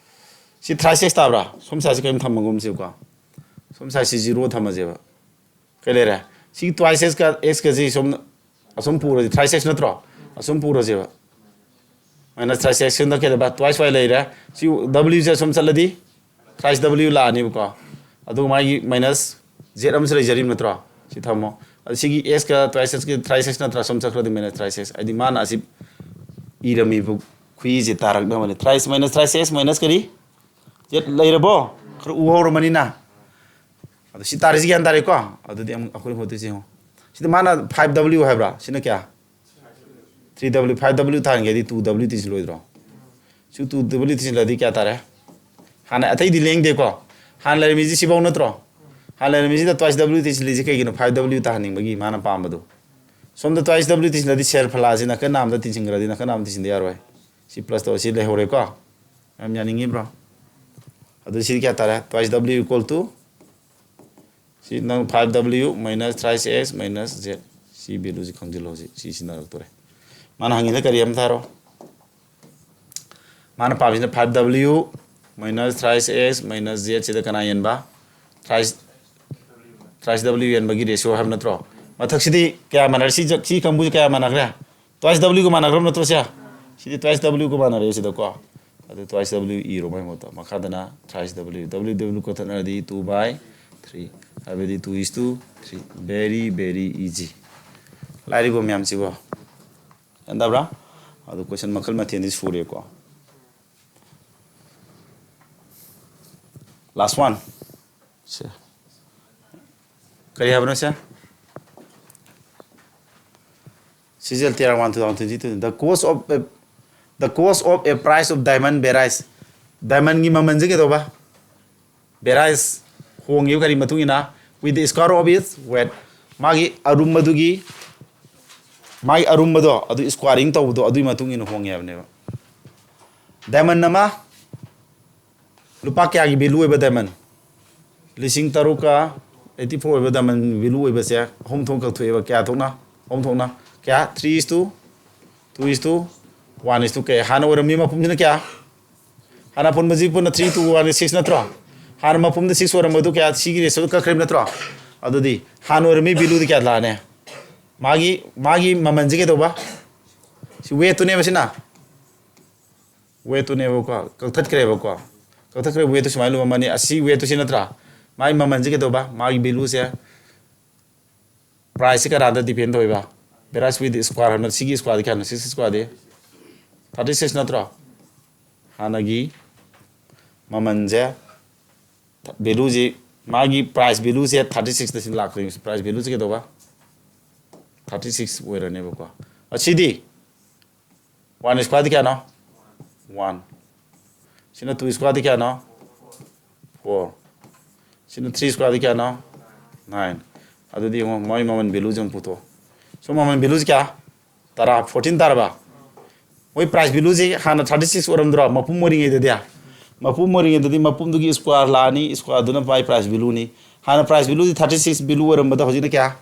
ꯁꯤ thrice x ꯇꯥꯕ꯭ꯔꯥ? ꯁꯣꯝ side ꯁꯤ ꯀꯔꯤꯝ ꯊꯝꯃꯒꯨꯝꯁꯦꯕꯀꯣ꯫ ꯁꯣꯝ side ꯁꯤ zero ꯊꯝꯃꯁꯦꯕ꯫ ꯀꯩ ꯂꯩꯔꯦ? ꯁꯤꯒꯤ twice x ꯀ x ꯀꯁꯤ ꯁꯣꯝ ꯑꯁꯨꯝ ꯄꯨꯔꯁꯤ, thrice x ꯅꯠꯇ꯭ꯔꯣ? ꯑꯁꯨꯝ ꯄꯨꯔꯁꯦꯕ꯫ Minus thrice x ꯁꯤꯅ ꯀꯩꯗꯧꯕ? Twice y ꯂꯩꯔꯦ꯫ ꯁꯤ W ꯁꯦ ꯁꯨꯝ ꯆꯠꯂꯗꯤ thrice W ꯂꯥꯛꯑꯅꯤꯕꯀꯣ꯫ ꯑꯗꯨꯒ ꯃꯥꯒꯤ minus z ꯑꯃꯁꯨ ꯂꯩꯖꯔꯤꯕ ꯅꯠꯇ꯭ꯔꯣ? ꯁꯤ ꯊꯝꯃꯣ꯫ ꯑꯗꯨ ꯁꯤꯒꯤ x ꯀ twice x ꯀꯤ, thrice x ꯅꯠꯇ꯭ꯔꯥ? ꯁꯨꯝ ꯆꯠꯈ꯭ꯔꯗꯤ minus thrice x꯫ ꯍꯥꯏꯗꯤ ꯃꯥꯅ ꯑꯁꯤ ꯏꯔꯝꯃꯤꯕ ꯈꯨꯏꯁꯦ ꯇꯥꯔꯛꯅꯕꯅꯤ꯫ Thrice minus thrice x minus ꯀꯔꯤ? Z ꯂꯩꯔꯕꯣ? ꯈꯔ ꯎꯍꯧꯔꯝꯃꯅꯤꯅ꯫ ꯑꯗꯣ ꯁꯤ ꯇꯥꯔꯤꯁꯤ ꯒ꯭ꯌꯥꯟ ꯇꯥꯔꯦꯀꯣ? ꯑꯗꯨꯗꯤ ꯑꯃꯨꯛ ꯑꯩꯈꯣꯏ ꯍꯣꯠꯇꯣꯏꯁꯦ ꯌꯦꯡꯉꯣ꯫ ꯁꯤꯗ ꯃꯥꯅ five W ꯍꯥꯏꯕ꯭ꯔꯥ? ꯁꯤꯅ ꯀꯌꯥ? Three W꯫ Five W ꯊꯥꯡꯒꯦꯗꯤ two W ꯊꯤꯖꯤꯜꯂꯣꯏꯗ꯭ꯔꯣ? ꯁꯤ two W ꯊꯤꯖꯤꯜꯂꯗꯤ ꯀꯌꯥ ꯇꯥꯔꯦ? ꯍꯥꯟꯅ ꯑꯇꯩꯗꯤ ꯂꯦꯡꯗꯦꯀꯣ꯫ ꯍꯥꯟꯅ ꯂꯩꯔꯝꯃꯤꯁꯤ ꯁꯤꯐꯧ ꯅꯠꯇ꯭ꯔꯣ? ꯍꯥꯟꯅ ꯂꯩꯔꯝꯃꯤꯁꯤꯗ twice W ꯊꯤꯖꯤꯜꯂꯤꯁꯤ ꯀꯩꯒꯤꯅꯣ? Five W ꯇꯥꯍꯟꯅꯤꯡꯕꯒꯤ ꯃꯥꯅ ꯄꯥꯝꯕꯗꯣ꯫ ꯁꯣꯝꯗ twice W ꯊꯤꯖꯤꯜꯂꯗꯤ ꯁꯦꯜ ꯐꯂꯥꯁꯤ ꯅꯥꯀꯟ ꯑꯃꯗ ꯇꯤꯟꯁꯤꯟꯈ꯭ꯔꯗꯤ ꯅꯥꯀꯟ ꯑꯃꯗ ꯇꯤꯟꯁꯤꯟꯗ ꯌꯥꯔꯣꯏ꯫ ꯁꯤ plus ꯇꯧꯔ ꯁꯤ ꯂꯩꯍꯧꯔꯦꯀꯣ꯫ ꯌꯥꯝ ꯌꯥꯅꯤꯡꯉꯤꯕ꯭ꯔꯣ? ꯑꯗꯨ ꯁꯤꯗꯤ ꯀꯌꯥ ꯇꯥꯔꯦ? Twice W equal to ꯁꯤ ꯅꯪ five W minus thrice x minus z꯫ ꯁꯤ value ꯁꯤ ꯈꯪꯖꯤꯜꯂꯣ꯫ ꯁꯤ ꯁꯤ ꯁꯤꯖꯤꯟꯅꯔꯛꯇꯣꯔꯦ꯫ ꯃꯥꯅ ꯍꯪꯉꯤꯅ ꯀꯔꯤ ꯑꯃ ꯊꯥꯔꯣ? ꯃꯥꯅ ꯄꯥꯝꯃꯤꯁꯤꯅ five W minus thrice x minus z ꯁꯤꯗ ꯀꯅꯥ ꯌꯦꯟꯕ? Thrice, thrice W ꯌꯦꯟꯕꯒꯤ ratio ꯍꯥꯏꯕ ꯅꯠꯇ꯭ꯔꯣ? ꯃꯊꯛꯁꯤꯗꯤ ꯀꯌꯥ ꯃꯥꯟꯅꯔꯦ? ꯁꯤ ꯖ-, ꯁꯤ ꯀꯥꯡꯕꯨꯁꯤ ꯀꯌꯥ ꯃꯥꯟꯅꯈ꯭ꯔꯦ? Twice W ꯒ ꯃꯥꯟꯅꯈ꯭ꯔꯕ ꯅꯠꯇ꯭ꯔꯣ ꯁꯦ? ꯁꯤꯗꯤ twice W ꯒ ꯃꯥꯟꯅꯔꯦ ꯁꯤꯗꯀꯣ꯫ ꯑꯗꯨ twice W ꯏꯔꯣ ꯃꯥꯏ ꯃꯍꯨꯠꯇ꯫ ꯃꯈꯥꯗꯅ thrice W, W W ꯀꯛꯊꯠꯅꯔꯗꯤ two by three꯫ ꯍꯥꯏꯕꯗꯤ two is to three꯫ Very, very easy꯫ ꯂꯥꯏꯔꯤꯕ ꯃꯌꯥꯝꯁꯤꯕꯣ꯫ ꯒ꯭ꯌꯥꯟ ꯇꯥꯕ꯭ꯔꯥ? ꯑꯗꯨ question ꯃꯈꯜ ꯃꯊꯦꯜꯗꯤ ꯁꯨꯔꯦꯀꯣ꯫ Last one꯫ ꯁꯦ꯫ ꯀꯔꯤ ꯍꯥꯏꯕꯅꯣ ꯁꯦ? ꯁꯤꯖꯦꯜ tear one two thousand twenty two꯫ The cost of a, the cost of a price of diamond varies꯫ Diamond ꯒꯤ ꯃꯃꯜꯁꯦ ꯀꯩꯗꯧꯕ? Varies꯫ ꯍꯣꯡꯉꯤꯕ ꯀꯔꯤ ꯃꯇꯨꯡ ꯏꯟꯅ? With the square of its weight꯫ ꯃꯥꯒꯤ ꯑꯔꯨꯝꯕꯗꯨꯒꯤ, ꯃꯥꯒꯤ ꯑꯔꯨꯝꯕꯗꯣ ꯑꯗꯨ squaring ꯇꯧꯕꯗꯣ ꯑꯗꯨꯒꯤ ꯃꯇꯨꯡ ꯏꯟꯅ ꯍꯣꯡꯉꯦ ꯍꯥꯏꯕꯅꯦꯕ꯫ Diamond ꯑꯃ ꯂꯨꯄꯥ ꯀꯌꯥꯒꯤ value ꯑꯣꯏꯕ diamond? ꯂꯤꯁꯤꯡ ꯇꯔꯨꯛꯀ eighty four ꯑꯣꯏꯕ diamond value ꯑꯣꯏꯕꯁꯦ ꯑꯍꯨꯝ ꯊꯣꯛꯅ ꯀꯛꯊꯣꯛꯑꯦꯕ꯫ ꯀꯌꯥ ꯊꯣꯛꯅ? ꯑꯍꯨꯝ ꯊꯣꯛꯅ꯫ ꯀꯌꯥ? Three is to, two is to, one is to ꯀꯌꯥ? ꯍꯥꯟꯅ ꯑꯣꯏꯔꯝꯃꯤ ꯃꯄꯨꯝꯁꯤꯅ ꯀꯌꯥ? ꯍꯥꯟꯅ ꯑꯄꯨꯟꯕꯁꯤ ꯄꯨꯟꯅ three, two, one, six ꯅꯠꯇ꯭ꯔꯣ? ꯍꯥꯟꯅ ꯃꯄꯨꯝꯗ six ꯑꯣꯏꯔꯝꯕꯗꯨ ꯀꯌꯥ? ꯁꯤꯒꯤ ratio ꯗ ꯀꯛꯈ꯭ꯔꯦꯕ ꯅꯠꯇ꯭ꯔꯣ? ꯑꯗꯨꯗꯤ ꯍꯥꯟꯅ ꯑꯣꯏꯔꯝꯃꯤ value ꯗꯤ ꯀꯌꯥ ꯂꯥꯛꯑꯅꯤ? ꯃꯥꯒꯤ, ꯃꯥꯒꯤ ꯃꯃꯜꯁꯤ ꯀꯩꯗꯧꯕ? ꯁꯤ weight ꯇꯨꯅꯦꯕ ꯁꯤꯅ꯫ ꯋꯦꯠꯇꯨꯅꯦꯕꯀꯣ, ꯀꯛꯊꯠꯈ꯭ꯔꯦꯕꯀꯣ꯫ ꯀꯛꯊꯠꯈ꯭ꯔꯦ, ꯋꯦꯠꯇꯨ ꯁꯨꯃꯥꯏꯅ ꯂꯨꯝꯃꯝꯃꯅꯤ꯫ ꯑꯁꯤ ꯋꯦꯠꯇꯨ ꯁꯤ ꯅꯠꯇ꯭ꯔꯥ? ꯃꯥꯒꯤ ꯃꯃꯜꯁꯦ ꯀꯩꯗꯧꯕ? ꯃꯥꯒꯤ ꯚꯦꯂꯨꯁꯦ, ꯄ꯭ꯔꯥꯏꯁꯁꯦ ꯀꯅꯥꯗ ꯗꯤꯄꯦꯟ ꯇꯧꯔꯤꯕ? Variance with square ꯍꯥꯏꯕ ꯁꯤꯒꯤ ꯁ꯭ꯀ꯭ꯋꯥꯔꯗꯤ ꯀꯌꯥꯅꯣ? ꯁꯤꯛꯁ ꯁ꯭ꯀ꯭ꯋꯥꯔꯗꯤ ꯊꯥꯔꯇꯤ ꯁꯤꯛꯁ ꯅꯠꯇ꯭ꯔꯣ? ꯍꯥꯟꯅꯒꯤ ꯃꯃꯜꯁꯦ, ꯚꯦꯂꯨꯁꯤ, ꯃꯥꯒꯤ ꯄ꯭ꯔꯥꯏꯁ ꯚꯦꯂꯨꯁꯦ ꯊꯥꯔꯇꯤ ꯁꯤꯛꯁꯇ ꯁꯤ ꯂꯥꯛꯇꯣꯏꯅꯤ꯫ ꯄ꯭ꯔꯥꯏꯁ ꯚꯦꯂꯨꯁꯦ ꯀꯩꯗꯧꯕ? ꯊꯥꯔꯇꯤ ꯁꯤꯛꯁ ꯑꯣꯏꯔꯅꯦꯕꯀꯣ꯫ ꯑꯁꯤꯗꯤ ꯋꯥꯟ ꯁ꯭ꯀ꯭ꯋꯥꯔꯗꯤ ꯀꯌꯥꯅꯣ? ꯋꯥꯟ꯫ ꯁꯤꯅ ꯇꯨ ꯁ꯭ꯀ꯭ꯋꯥꯔꯗꯤ ꯀꯌꯥꯅꯣ? ꯐꯣꯔ꯫ ꯁꯤꯅ ꯊ꯭ꯔꯤ ꯁ꯭ꯀ꯭ꯋꯥꯔꯗꯤ ꯀꯌꯥꯅꯣ? ꯅꯥꯏꯟ꯫ ꯑꯗꯨꯗꯤ ꯌꯦꯡꯉꯣ, ꯃꯣꯏ ꯃꯃꯜ ꯚꯦꯂꯨꯁꯦ ꯑꯃꯨꯛ ꯄꯨꯊꯣꯛꯑꯣ꯫ ꯁꯣꯝ ꯃꯃꯜ ꯚꯦꯂꯨꯁꯦ ꯀꯌꯥ? ꯇꯔꯥ, ꯐꯣꯔꯇꯤꯟ ꯇꯥꯔꯕ? ꯃꯣꯏ ꯄ꯭ꯔꯥꯏꯁ ꯚꯦꯂꯨꯁꯦ ꯍꯥꯟꯅ ꯊꯥꯔꯇꯤ ꯁꯤꯛꯁ ꯑꯣꯏꯔꯝꯗ꯭ꯔꯣ? ꯃꯄꯨꯝ ꯑꯣꯏꯔꯤꯉꯩꯗꯗꯤ, ꯃꯄꯨꯝ ꯑꯣꯏꯔꯤꯉꯩꯗꯗꯤ ꯃꯄꯨꯝꯗꯨꯒꯤ ꯁ꯭ꯀ꯭ꯋꯥꯔ ꯂꯥꯛꯑꯅꯤ, ꯁ꯭ꯀ꯭ꯋꯥꯔꯗꯨꯅ ꯃꯥꯏ ꯄ꯭ꯔꯥꯏꯁ ꯚꯦꯂꯨꯅꯤ꯫ ꯍꯥꯟꯅ ꯄ꯭ꯔꯥꯏꯁ ꯚꯦꯂꯨꯗꯤ ꯊꯥꯔꯇꯤ ꯁꯤꯛꯁ ꯚꯦꯂꯨ ꯑꯣꯏꯔꯝꯕꯗ ꯍꯧꯖꯤꯛꯅ ꯀꯌꯥ?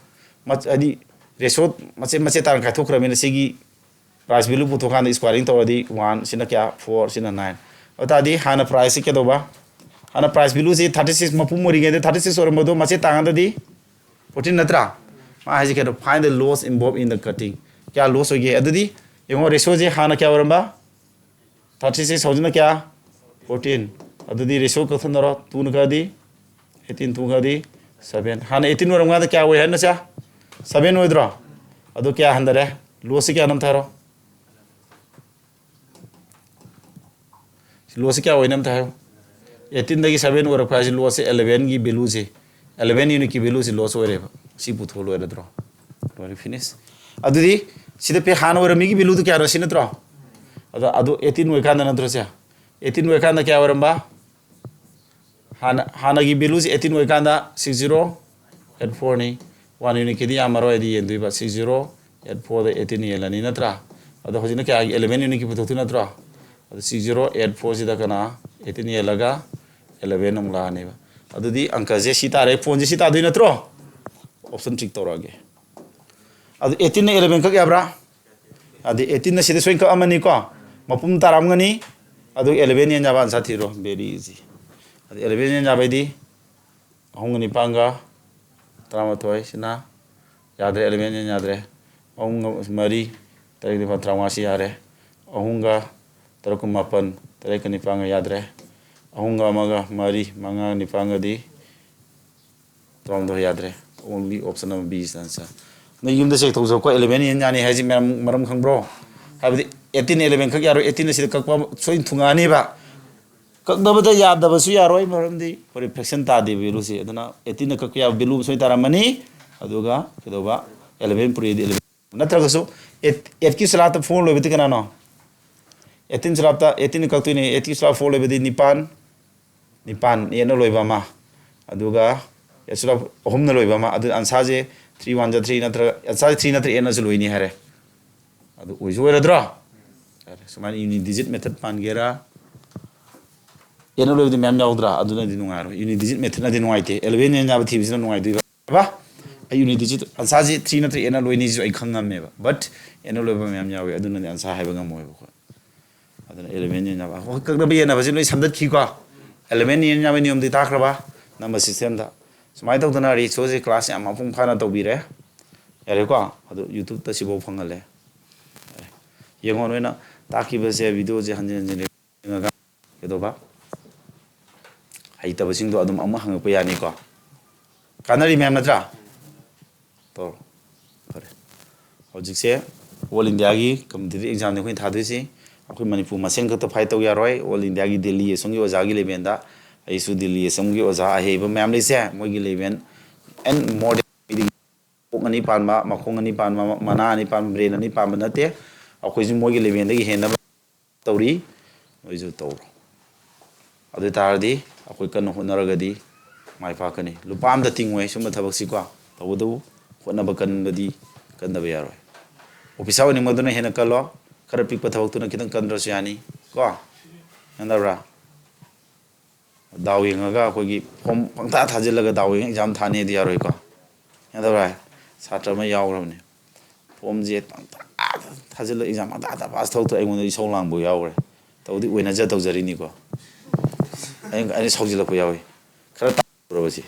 ꯃꯆ-, ꯍꯥꯏꯗꯤ ꯔꯦꯁꯤꯌꯣ ꯃꯆꯦꯠ ꯃꯆꯦꯠ ꯇꯥꯅ ꯈꯥꯏꯊꯣꯛꯈ꯭ꯔꯕꯅꯤꯅ ꯁꯤꯒꯤ ꯄ꯭ꯔꯥꯏꯁ ꯚꯦꯂꯨ ꯄꯨꯊꯣꯛꯀꯥꯟꯗ ꯁ꯭ꯀ꯭ꯋꯥꯔꯤꯡ ꯇꯧꯔꯗꯤ ꯋꯥꯟ, ꯁꯤꯅ ꯀꯌꯥ? ꯐꯣꯔ, ꯁꯤꯅ ꯅꯥꯏꯟ꯫ ꯑꯗꯨ ꯇꯥꯔꯗꯤ ꯍꯥꯟꯅ ꯄ꯭ꯔꯥꯏꯁꯁꯤ ꯀꯩꯗꯧꯕ? ꯍꯥꯟꯅ ꯄ꯭ꯔꯥꯏꯁ ꯚꯦꯂꯨꯁꯤ ꯊꯥꯔꯇꯤ ꯁꯤꯛꯁ ꯃꯄꯨꯝ ꯑꯣꯏꯔꯤꯉꯩꯗ ꯊꯥꯔꯇꯤ ꯁꯤꯛꯁ ꯑꯣꯏꯔꯝꯕꯗꯣ ꯃꯆꯦꯠ ꯇꯥꯡꯉꯗꯗꯤ ꯐꯣꯔꯇꯤꯟ ꯅꯠꯇ꯭ꯔꯥ? ꯃꯥ ꯍꯥꯏꯁꯦ ꯀꯩꯅꯣ? Find the loss involved in the cutting. ꯀꯌꯥ ꯂꯣꯁ ꯑꯣꯏꯒꯦ? ꯑꯗꯨꯗꯤ ꯌꯦꯡꯉꯣ, ꯔꯦꯁꯤꯌꯣꯁꯦ ꯍꯥꯟꯅ ꯀꯌꯥ ꯑꯣꯏꯔꯝꯕ? ꯊꯥꯔꯇꯤ ꯁꯤꯛꯁ, ꯍꯧꯖꯤꯛꯅ ꯀꯌꯥ? ꯐꯣꯔꯇꯤꯟ꯫ ꯑꯗꯨꯗꯤ ꯔꯦꯁꯤꯌꯣ ꯀꯛꯊꯠꯅꯔꯣ꯫ ꯇꯨꯅ ꯀꯛꯑꯗꯤ ꯑꯩꯠꯇꯤꯟ, ꯇꯨ ꯀꯛꯑꯗꯤ ꯁꯚꯦꯟ꯫ ꯍꯥꯟꯅ ꯑꯩꯠꯇꯤꯟ ꯑꯣꯏꯔꯝꯀꯥꯟꯗ ꯀꯌꯥ ꯑꯣꯏ ꯍꯥꯏꯅꯣ ꯁꯦ? ꯁꯚꯦꯟ ꯑꯣꯏꯗ꯭ꯔꯣ? ꯑꯗꯨ ꯀꯌꯥ ꯍꯟꯊꯔꯦ? ꯂꯣꯁꯁꯤ ꯀꯌꯥꯅꯣ ꯑꯝꯇ ꯍꯥꯏꯔꯣ? ꯂꯣꯁꯁꯤ ꯀꯌꯥ ꯑꯣꯏꯅ ꯑꯝꯇ ꯍꯥꯏꯌꯨ꯫ ꯑꯩꯠꯇꯤꯟꯗꯒꯤ ꯁꯚꯦꯟ ꯑꯣꯏꯔꯛꯄ ꯍꯥꯏꯁꯤ ꯂꯣꯁꯁꯦ ꯑꯦꯂꯚꯦꯟꯒꯤ ꯚꯦꯂꯨꯁꯦ, ꯑꯦꯂꯚꯦꯟ ꯌꯨꯅꯤꯠꯀꯤ ꯚꯦꯂꯨꯁꯦ ꯂꯣꯁ ꯑꯣꯏꯔꯦꯕ꯫ ꯁꯤ ꯄꯨꯊꯣꯛꯑ ꯂꯣꯏꯔꯗ꯭ꯔꯣ? ꯂꯣꯏꯔꯦ, ꯐꯤꯅꯤꯁ꯫ ꯑꯗꯨꯗꯤ ꯁꯤꯗ ꯄꯦ ꯍꯥꯟꯅ ꯑꯣꯏꯔꯝꯃꯤꯒꯤ ꯚꯦꯂꯨꯗꯨ ꯀꯌꯥꯅꯣ? ꯁꯤ ꯅꯠꯇ꯭ꯔꯣ? ꯑꯗꯣ, ꯑꯗꯨ ꯑꯩꯠꯇꯤꯟ ꯑꯣꯏꯀꯥꯟꯗ ꯅꯠꯇ꯭ꯔꯣ ꯁꯦ? ꯑꯩꯠꯇꯤꯟ ꯑꯣꯏꯀꯥꯟꯗ ꯀꯌꯥ ꯑꯣꯏꯔꯝꯕ? ꯍꯥꯟꯅ, ꯍꯥꯟꯅꯒꯤ ꯚꯦꯂꯨꯁꯦ ꯑꯩꯠꯇꯤꯟ ꯑꯣꯏꯀꯥꯟꯗ ꯁꯤꯛꯁ ꯖꯤꯔꯣ ꯑꯩꯠ ꯐꯣꯔꯅꯤ꯫ ꯋꯥꯟ ꯌꯨꯅꯤꯠꯀꯤꯗꯤ ꯌꯥꯝꯃꯔꯣꯏ, ꯑꯗꯤ ꯌꯦꯟꯗꯣꯏꯕ꯫ ꯁꯤꯛꯁ ꯖꯤꯔꯣ ꯑꯩꯠ ꯐꯣꯔꯗ ꯑꯩꯠꯇꯤꯟ ꯌꯦꯜꯂꯅꯤ ꯅꯠꯇ꯭ꯔꯥ? ꯑꯗꯣ ꯍꯧꯖꯤꯛꯅ ꯀꯌꯥꯒꯤ? ꯑꯦꯂꯚꯦꯟ ꯌꯨꯅꯤꯠꯀꯤ ꯄꯨꯊꯣꯛꯇꯣꯏ ꯅꯠꯇ꯭ꯔꯣ? ꯑꯗꯣ ꯁꯤꯛꯁ ꯖꯤꯔꯣ ꯑꯩꯠ ꯐꯣꯔꯁꯤꯗ ꯀꯅꯥ? ꯑꯩꯠꯇꯤꯟ ꯌꯦꯜꯂꯒ ꯑꯦꯂꯚꯦꯟ ꯑꯃꯨꯛ ꯂꯥꯛꯑꯅꯦꯕ꯫ ꯑꯗꯨꯗꯤ ꯑꯪꯀꯁꯦ ꯁꯤ ꯇꯥꯔꯦ, ꯐꯣꯟꯁꯦ ꯁꯤ ꯇꯥꯗꯣꯏ ꯅꯠꯇ꯭ꯔꯣ? ꯑꯣꯞꯁꯟ ꯇꯤꯛ ꯇꯧꯔꯛꯑꯒꯦ꯫ ꯑꯗꯨ ꯑꯩꯠꯇꯤꯟꯅ ꯑꯦꯂꯚꯦꯟ ꯀꯛ ꯌꯥꯕ꯭ꯔꯥ? ꯑꯗꯨ ꯑꯩꯠꯇꯤꯟꯅ ꯁꯤꯗ ꯁꯣꯏꯅ ꯀꯛꯑꯝꯃꯅꯤꯀꯣ, ꯃꯄꯨꯝ ꯇꯥꯔꯝꯒꯅꯤ꯫ ꯑꯗꯨ ꯑꯦꯂꯚꯦꯟ ꯌꯦꯟ ꯌꯥꯕ ꯑꯟꯁꯥꯔ ꯊꯤꯔꯣ, very easy꯫ ꯑꯗꯨ ꯑꯦꯂꯚꯦꯟ ꯌꯦꯟ ꯌꯥꯕꯩꯗꯤ ꯑꯍꯨꯝꯒ ꯅꯤꯄꯥꯟꯒ ꯇꯔꯥꯃꯥꯊꯣꯏ ꯁꯤꯅ ꯌꯥꯗ꯭ꯔꯦ, ꯑꯦꯂꯚꯦꯟ ꯌꯦꯟ ꯌꯥꯗ꯭ꯔꯦ꯫ ꯑꯍꯨꯝꯒ ꯃꯔꯤ, ꯇꯔꯦꯠ ꯅꯤꯄꯥꯜ ꯇꯔꯥꯃꯉꯥ ꯁꯤ ꯌꯥꯔꯦ꯫ ꯑꯍꯨꯝꯒ ꯇꯔꯨꯛꯀ ꯃꯥꯄꯟ, ꯇꯔꯦꯠꯀ ꯅꯤꯄꯥꯟꯒ ꯌꯥꯗ꯭ꯔꯦ꯫ ꯑꯍꯨꯝꯒ ꯑꯃꯒ ꯃꯔꯤ, ꯃꯉꯥꯒ ꯅꯤꯄꯥꯟꯒꯗꯤ ꯇꯔꯥꯍꯨꯝꯗꯣꯏ ꯌꯥꯗ꯭ꯔꯦ꯫ Only option number B is the answer. ꯅꯣꯏ ꯌꯨꯝꯗ check ꯇꯧꯖꯧꯀꯣ, eleven ꯌꯦꯟ ꯌꯥꯅꯤ ꯍꯥꯏꯁꯤ ꯃꯔꯝ, ꯃꯔꯝ ꯈꯪꯕ꯭ꯔꯣ? ꯍꯥꯏꯕꯗꯤ eighteen eleven ꯈꯛ ꯌꯥꯔꯣꯏ, eighteen ꯑꯁꯤꯗ ꯀꯛꯄ ꯁꯣꯏ ꯊꯨꯡꯉꯛꯑꯅꯤꯕ꯫ ꯀꯛꯅꯕꯗ ꯌꯥꯗꯕꯁꯨ ꯌꯥꯔꯣꯏ, ꯃꯔꯝꯗꯤ reflection ꯇꯥꯗꯦ value ꯁꯤ꯫ ꯑꯗꯨꯅ eighteen ꯀꯛꯄ ꯌꯥꯕ value ꯁꯣꯏ ꯇꯥꯔꯝꯃꯅꯤ꯫ ꯑꯗꯨꯒ ꯀꯩꯗꯧꯕ? Eleven ꯄꯨꯔꯛꯑꯗꯤ eleven꯫ ꯅꯠꯇ꯭ꯔꯒꯁꯨ eight, eight ꯀꯤ ꯁꯂꯥꯠꯇ four ꯂꯣꯏꯕꯗꯤ ꯀꯅꯥꯅꯣ? Eighteen ꯁꯂꯥꯠꯇ eighteen ꯀꯛꯇꯣꯏꯅꯦ, eight ꯀꯤ ꯁꯂꯥꯠ four ꯂꯣꯏꯕꯗꯤ ꯅꯤꯄꯥꯟ, ꯅꯤꯄꯥꯟ, eight ꯅ ꯂꯣꯏꯕ ꯑꯃ, ꯑꯗꯨꯒ eight ꯁꯂꯥꯠ ꯑꯍꯨꯝꯅ ꯂꯣꯏꯕ ꯑꯃ, ꯑꯗꯨ answer say three ones are three ꯅꯠꯇ꯭ꯔꯒ, answer three ꯅꯠꯇ꯭ꯔꯒ eight ꯅꯁꯨ ꯂꯣꯏꯅꯤ ꯍꯥꯏꯔꯦ꯫ ꯑꯗꯨ ꯑꯣꯏꯁꯨ ꯑꯣꯏꯔꯗ꯭ꯔꯣ? ꯌꯥꯔꯦ, ꯁꯨꯃꯥꯏꯅ unit digit method ꯄꯥꯟꯒꯦꯔꯥ? Eight ꯅ ꯂꯣꯏꯕꯗꯤ ꯃꯌꯥꯝ ꯌꯥꯎꯗ꯭ꯔꯥ? ꯑꯗꯨꯅꯗꯤ ꯅꯨꯡꯉꯥꯏꯔꯣꯏ, unit digit method ꯅꯗꯤ ꯅꯨꯡꯉꯥꯏꯇꯦ, eleven ꯌꯦꯟ ꯌꯥꯕ ꯊꯤꯕꯁꯤꯅ ꯅꯨꯡꯉꯥꯏꯗꯣꯏꯕ꯫ ꯑꯩ unit digit answer ꯁꯤ three ꯅꯠꯇ꯭ꯔꯒ eight ꯅ ꯂꯣꯏꯅꯤ ꯁꯤꯁꯨ ꯑꯩ ꯈꯪ ꯉꯝꯃꯦꯕ, but eight ꯅ ꯂꯣꯏꯕ ꯃꯌꯥꯝ ꯌꯥꯎꯋꯤ, ꯑꯗꯨꯅꯗꯤ answer ꯍꯥꯏꯕ ꯉꯝꯃꯣꯏꯕ ꯑꯩꯈꯣꯏ꯫ ꯑꯗꯨꯅ eleven ꯌꯦꯟ ꯌꯥꯕ, ꯍꯣꯏ, ꯀꯛꯅꯕ ꯌꯦꯟꯅꯕꯁꯤ ꯂꯣꯏ ꯁꯝꯗꯠꯈꯤꯀꯣ꯫ Eleven ꯌꯦꯟ ꯌꯥꯕ ꯅꯤꯌꯣꯝꯗꯤ ꯇꯥꯈ꯭ꯔꯕ? Number system ꯗ꯫ ꯁꯨꯃꯥꯏꯅ ꯇꯧꯗꯅ ꯔꯤꯁꯣꯁꯦ class ꯌꯥꯝ ꯃꯄꯨꯡ ꯐꯥꯅ ꯇꯧꯕꯤꯔꯦ꯫ ꯌꯥꯔꯦꯀꯣ? ꯑꯗꯨ YouTube ꯇ ꯁꯤꯐꯥꯎ ꯐꯪꯍꯜꯂꯦ꯫ ꯌꯥꯔꯦ꯫ ꯌꯦꯡꯉꯣ, ꯅꯣꯏꯅ ꯇꯥꯛꯈꯤꯕꯁꯦ, video ꯁꯦ ꯍꯟꯖꯤꯟ ꯍꯟꯖꯤꯟ ꯌꯦꯡꯉꯒ ꯀꯩꯗꯧꯕ? ꯍꯩꯇꯕꯁꯤꯡꯗꯣ ꯑꯗꯨꯝ ꯑꯃꯨꯛ ꯍꯪꯉꯛꯄ ꯌꯥꯅꯤꯀꯣ꯫ ꯀꯥꯟꯅꯔꯤ ꯃꯌꯥꯝ ꯅꯠꯇ꯭ꯔꯥ? ꯇꯧꯔꯣ꯫ ꯐꯔꯦ꯫ ꯍꯧꯖꯤꯛꯁꯦ all India ꯒꯤ competitive exam ꯅꯤ ꯑꯩꯈꯣꯏꯅ ꯊꯥꯗꯣꯏꯁꯤ꯫ ꯑꯩꯈꯣꯏ ꯃꯅꯤꯄꯨꯔ ꯃꯁꯦꯟ ꯈꯛꯇ fight ꯇꯧ ꯌꯥꯔꯣꯏ꯫ All India ꯒꯤ ꯗꯤꯜꯂꯤ ꯑꯁꯣꯝꯒꯤ ꯑꯣꯖꯥꯒꯤ level ꯗ, ꯑꯩꯁꯨ ꯗꯤꯜꯂꯤ ꯑꯁꯣꯝꯒꯤ ꯑꯣꯖꯥ ꯑꯍꯩꯕ ꯃꯌꯥꯝ ꯂꯩꯁꯦ, ꯃꯣꯏꯒꯤ level and more than ꯃꯈꯣꯡ ꯑꯅꯤ ꯄꯥꯟꯕ, ꯃꯈꯣꯡ ꯑꯅꯤ ꯄꯥꯟꯕ, ꯃꯅꯥ ꯑꯅꯤ ꯄꯥꯟꯕ, brain ꯑꯅꯤ ꯄꯥꯟꯕ ꯅꯠꯇꯦ꯫ ꯑꯩꯈꯣꯏꯁꯨ ꯃꯣꯏꯒꯤ level ꯗꯒꯤ ꯍꯦꯟꯅꯕ ꯇꯧꯔꯤ, ꯅꯣꯏꯁꯨ ꯇꯧꯔꯣ꯫ ꯑꯗꯨ ꯑꯣꯏ ꯇꯥꯔꯗꯤ ꯑꯩꯈꯣꯏ ꯀꯟꯅ ꯍꯣꯠꯅꯔꯒꯗꯤ ꯃꯥꯏ ꯄꯥꯛꯀꯅꯤ꯫ ꯂꯨꯄꯥ ꯑꯝꯇ ꯇꯤꯡꯉꯣꯏ ꯁꯨꯝꯕ ꯊꯕꯛꯁꯤꯀꯣ꯫ ꯇꯧꯕꯇꯕꯨ ꯍꯣꯠꯅꯕ ꯀꯟꯕꯗꯤ ꯀꯟꯗꯕ ꯌꯥꯔꯣꯏ꯫ Officer ꯑꯣꯏꯅꯤꯡꯕꯗꯨꯅ ꯍꯦꯟꯅ ꯀꯜꯂꯣ꯫ ꯈꯔ ꯄꯤꯛꯄ ꯊꯕꯛꯇꯨꯅ ꯈꯤꯇꯪ ꯀꯟꯗ꯭ꯔꯁꯨ ꯌꯥꯅꯤ ꯀꯣ꯫ ꯌꯥꯅꯕ꯭ꯔꯥ? ꯗꯥꯎ ꯌꯦꯡꯉꯒ ꯑꯩꯈꯣꯏꯒꯤ form ꯄꯪꯊꯥ ꯊꯥꯖꯤꯜꯂꯒ ꯗꯥꯎ ꯌꯦꯡꯉ exam ꯊꯥꯅꯤꯗꯤ ꯌꯥꯔꯣꯏꯀꯣ꯫ ꯌꯥꯗꯕ꯭ꯔꯥ? ꯁꯥꯇ꯭ꯔ ꯑꯃ ꯌꯥꯎꯈ꯭ꯔꯕꯅꯦ꯫ Form ꯁꯦ ꯄꯪꯊꯥ ꯊꯥꯖꯤꯜꯂ exam ꯄꯪꯊꯥ ꯊꯥ pass ꯇꯧꯊꯣꯛ ꯑꯩꯉꯣꯟꯗ ꯏꯁꯧ ꯂꯥꯡꯕ ꯌꯥꯎꯈ꯭ꯔꯦ꯫ ꯇꯧꯗꯤ ꯑꯣꯏꯅꯖ ꯇꯧꯖꯔꯤꯅꯤꯀꯣ꯫ ꯑꯩꯅ, ꯑꯩꯅ ꯁꯥꯎꯖꯤꯜꯂꯛꯄ ꯌꯥꯎꯏ꯫ ꯈꯔ ꯇꯧꯔꯕꯁꯤ꯫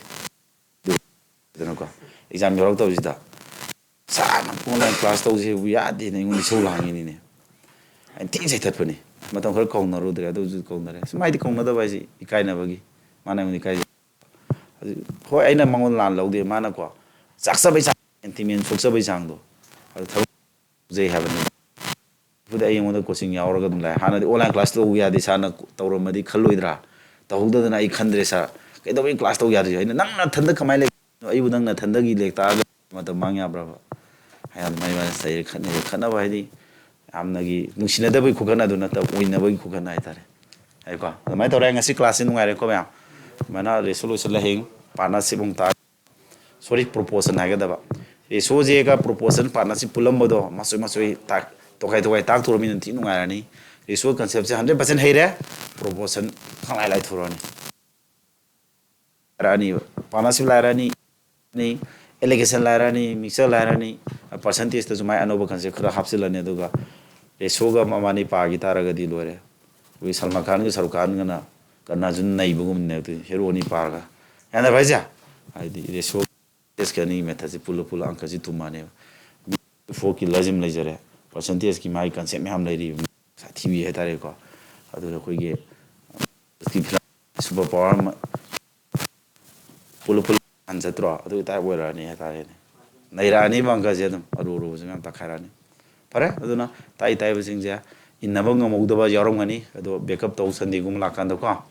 ꯑꯗꯨꯅꯀꯣ, exam ꯌꯥꯎꯔꯛꯇꯕꯁꯤꯗ, "Sir, ꯅꯪ online class ꯇꯧꯁꯦꯕꯨ ꯌꯥꯗꯦꯅ ꯑꯩꯉꯣꯟꯗ ꯏꯁꯧ ꯂꯥꯡꯉꯤꯅꯤꯅꯦ꯫" ꯑꯩꯅ ꯊꯤꯅ ꯆꯩꯊꯠꯄꯅꯤ꯫ ꯃꯇꯝ ꯈꯔ ꯀꯧꯅꯔꯨꯗ꯭ꯔꯦ, ꯑꯗꯨꯁꯨ ꯀꯧꯅꯔꯦ꯫ ꯁꯨꯝ ꯍꯥꯏꯗꯤ ꯀꯧꯅꯗꯕ ꯍꯥꯏꯁꯦ ꯏꯀꯥꯏꯅꯕꯒꯤ, ꯃꯥꯅ ꯑꯩꯉꯣꯟꯗ ꯏꯀꯥꯏꯖꯩ꯫ ꯑꯗꯨ ꯍꯣꯏ, ꯑꯩꯅ ꯃꯉꯣꯟꯗ ꯂꯥꯟ ꯂꯧꯗꯦ, ꯃꯥꯅꯀꯣ ꯆꯥꯛꯆꯕꯩ ꯆꯥꯡ, ꯁꯦꯟꯇꯤꯃꯦꯟ ꯁꯣꯛꯆꯕꯩ ꯆꯥꯡꯗꯣ, ꯑꯗꯨ ꯊꯕꯛ ꯇꯧꯖꯩ ꯍꯥꯏꯕꯅꯤ꯫ ꯑꯗꯨꯗꯤ ꯑꯩ ꯑꯩꯉꯣꯟꯗ ꯀꯣꯆꯤꯡ ꯌꯥꯎꯔꯒ ꯑꯗꯨꯝ ꯂꯥꯛꯑꯦ꯫ ꯍꯥꯟꯅꯗꯤ ꯑꯣꯟꯂꯥꯏꯟ ꯀ꯭ꯂꯥꯁ ꯇꯧꯕ ꯌꯥꯗꯦ ꯁꯥꯔꯅ ꯇꯧꯔꯝꯃꯗꯤ ꯈꯜꯂꯣꯏꯗ꯭ꯔꯥ? ꯇꯧꯍꯧꯗꯗꯅ ꯑꯩ ꯈꯟꯗ꯭ꯔꯦ ꯁꯥꯔ꯫ ꯀꯩꯗꯧꯕꯩ ꯀ꯭ꯂꯥꯁ ꯇꯧ ꯌꯥꯗ꯭ꯔꯤꯁꯦ? ꯑꯩꯅ, "ꯅꯪ ꯅꯊꯟꯗ ꯀꯃꯥꯏꯅ ꯂꯩ? ꯑꯩꯕꯨ ꯅꯪ ꯅꯊꯟꯗꯒꯤ ꯂꯦꯛ ꯇꯥꯛꯑꯒ ꯃꯇꯝ ꯃꯥꯡ ꯌꯥꯕ꯭ꯔꯕ?" ꯍꯥꯏꯅ ꯑꯗꯨꯃꯥꯏꯅ ꯏꯕꯥꯅꯤ ꯆꯩꯔꯦ, ꯈꯠꯅꯩ꯫ ꯈꯠꯅꯕ ꯍꯥꯏꯗꯤ ꯌꯥꯝꯅꯒꯤ ꯅꯨꯡꯁꯤꯅꯗꯕꯒꯤ ꯈꯨꯈꯠꯅ ꯑꯗꯨ ꯅꯠꯇꯕ, ꯑꯣꯏꯅꯕꯒꯤ ꯈꯨꯈꯠꯅ ꯍꯥꯏꯇꯥꯔꯦ꯫ ꯍꯥꯏꯀꯣ? ꯑꯗꯨꯃꯥꯏꯅ ꯇꯧꯔꯦ꯫ ꯉꯁꯤ ꯀ꯭ꯂꯥꯁꯁꯤ ꯅꯨꯡꯉꯥꯏꯔꯦꯀꯣ ꯃꯌꯥꯝ? ꯑꯗꯨꯃꯥꯏꯅ ꯔꯦꯁꯣ ꯂꯣꯏꯁꯤꯜꯂꯦ꯫ ꯍꯌꯦꯡ ꯄꯥꯔꯠꯅꯔꯁꯤꯞ ꯑꯃꯨꯛ ꯇꯥ-, ꯁꯣꯔꯤ, ꯄ꯭ꯔꯣꯄꯣꯁꯟ ꯍꯥꯏꯒꯗꯕ꯫ ꯔꯦꯁꯣꯁꯤꯒ ꯄ꯭ꯔꯣꯄꯣꯁꯟ ꯄꯥꯔꯠꯅꯔꯁꯤꯞ ꯄꯨꯜꯂꯝꯕꯗꯣ ꯃꯆꯣꯏ ꯃꯆꯣꯏ ꯇꯥꯛ-, ꯇꯣꯈꯥꯏ ꯇꯣꯈꯥꯏ ꯇꯥꯛꯊꯣꯔꯃꯤꯅ ꯊꯤ ꯅꯨꯡꯉꯥꯏꯔꯅꯤ꯫ ꯔꯦꯁꯣ ꯀꯟꯁꯦꯞꯁꯦ ꯍꯟꯗ꯭ꯔꯦꯠ ꯄꯥꯔꯁꯦꯟ ꯍꯩꯔꯦ, ꯄ꯭ꯔꯣꯄꯣꯁꯟ ꯈꯪꯂꯥꯏ ꯂꯥꯏꯊꯣꯔꯛꯑꯅꯤ꯫ ꯂꯥꯏꯔꯛꯑꯅꯤꯕ꯫ ꯄꯥꯔꯠꯅꯔꯁꯤꯞ ꯂꯥꯏꯔꯛꯑꯅꯤ, ꯑꯦꯂꯤꯒꯦꯁꯟ ꯂꯥꯏꯔꯛꯑꯅꯤ, ꯃꯤꯛꯆꯔ ꯂꯥꯏꯔꯛꯑꯅꯤ, ꯄꯥꯔꯁꯦꯟꯇꯦꯖꯇꯁꯨ ꯃꯥꯏ ꯑꯅꯧꯕ ꯀꯟꯁꯦꯞ ꯈꯔ ꯍꯥꯞꯆꯤꯜꯂꯅꯤ꯫ ꯑꯗꯨꯒ ꯔꯦꯁꯣꯒ ꯃꯕꯥꯅꯤ ꯄꯥꯈꯤ ꯇꯥꯔꯒꯗꯤ ꯂꯣꯏꯔꯦ꯫ ꯑꯩꯈꯣꯏ ꯁꯜꯃꯥꯟ ꯈꯥꯟꯒ ꯁꯥꯔꯨꯛ ꯈꯥꯟꯒꯅ ꯀꯟꯅ ꯁꯨꯝ ꯅꯩꯕꯒꯨꯝꯕꯅꯦ ꯑꯗꯨ ꯍꯦꯔꯣ ꯑꯅꯤ ꯄꯥꯔꯒ꯫ ꯌꯥꯅꯕ ꯍꯥꯏꯁꯦ? ꯍꯥꯏꯗꯤ ꯔꯦꯁꯣ ꯇꯦꯁꯀ ꯑꯅꯤꯒꯤ ꯃꯦꯊꯠꯁꯦ ꯄꯨꯜꯂ ꯄꯨꯜꯂ ꯑꯪꯀꯁꯦ ꯇꯨꯝꯃꯅꯦꯕ꯫ ꯐꯣꯔ ꯀꯤꯂꯔꯁꯤ ꯑꯃ ꯂꯩꯖꯔꯦ꯫ ꯄꯥꯔꯁꯦꯟꯇꯦꯖꯀꯤ ꯃꯥꯒꯤ ꯀꯟꯁꯦꯞ ꯃꯌꯥꯝ ꯂꯩꯔꯤꯕ꯫ ꯁꯥꯊꯤꯕꯤ ꯍꯥꯏꯇꯥꯔꯦꯀꯣ꯫ ꯑꯗꯨꯒ ꯑꯩꯈꯣꯏꯒꯤ ꯁꯨꯄꯔ ꯄꯋꯥꯔ ꯑꯃ ꯄꯨꯂꯞ ꯄꯨꯂꯞ ꯍꯟ ꯆꯠꯇ꯭ꯔꯣ? ꯑꯗꯨꯒꯤ ꯇꯥꯏꯞ ꯑꯣꯏꯔꯛꯑꯅꯤ ꯍꯥꯏꯇꯥꯔꯦꯅꯦ꯫ ꯅꯩꯔꯛꯑꯅꯤꯕ ꯑꯪꯀꯁꯦ ꯑꯗꯨꯝ ꯑꯔꯨ ꯑꯔꯨꯕꯁꯦ ꯃꯌꯥꯝ ꯇꯥꯛꯈꯥꯏꯔꯛꯑꯅꯤ꯫ ꯐꯔꯦ, ꯑꯗꯨꯅ ꯇꯥꯛꯏ ꯇꯥꯛꯏꯕꯁꯤꯡꯁꯦ ꯏꯟꯅꯕ ꯉꯝꯍꯧꯗꯕ ꯌꯥꯎꯔꯝꯒꯅꯤ, ꯑꯗꯣ ꯕꯦꯛꯀꯞ ꯇꯧ ꯁꯟꯗꯦꯒꯨꯝꯕ ꯂꯥꯛꯀꯥꯟꯗꯀꯣ꯫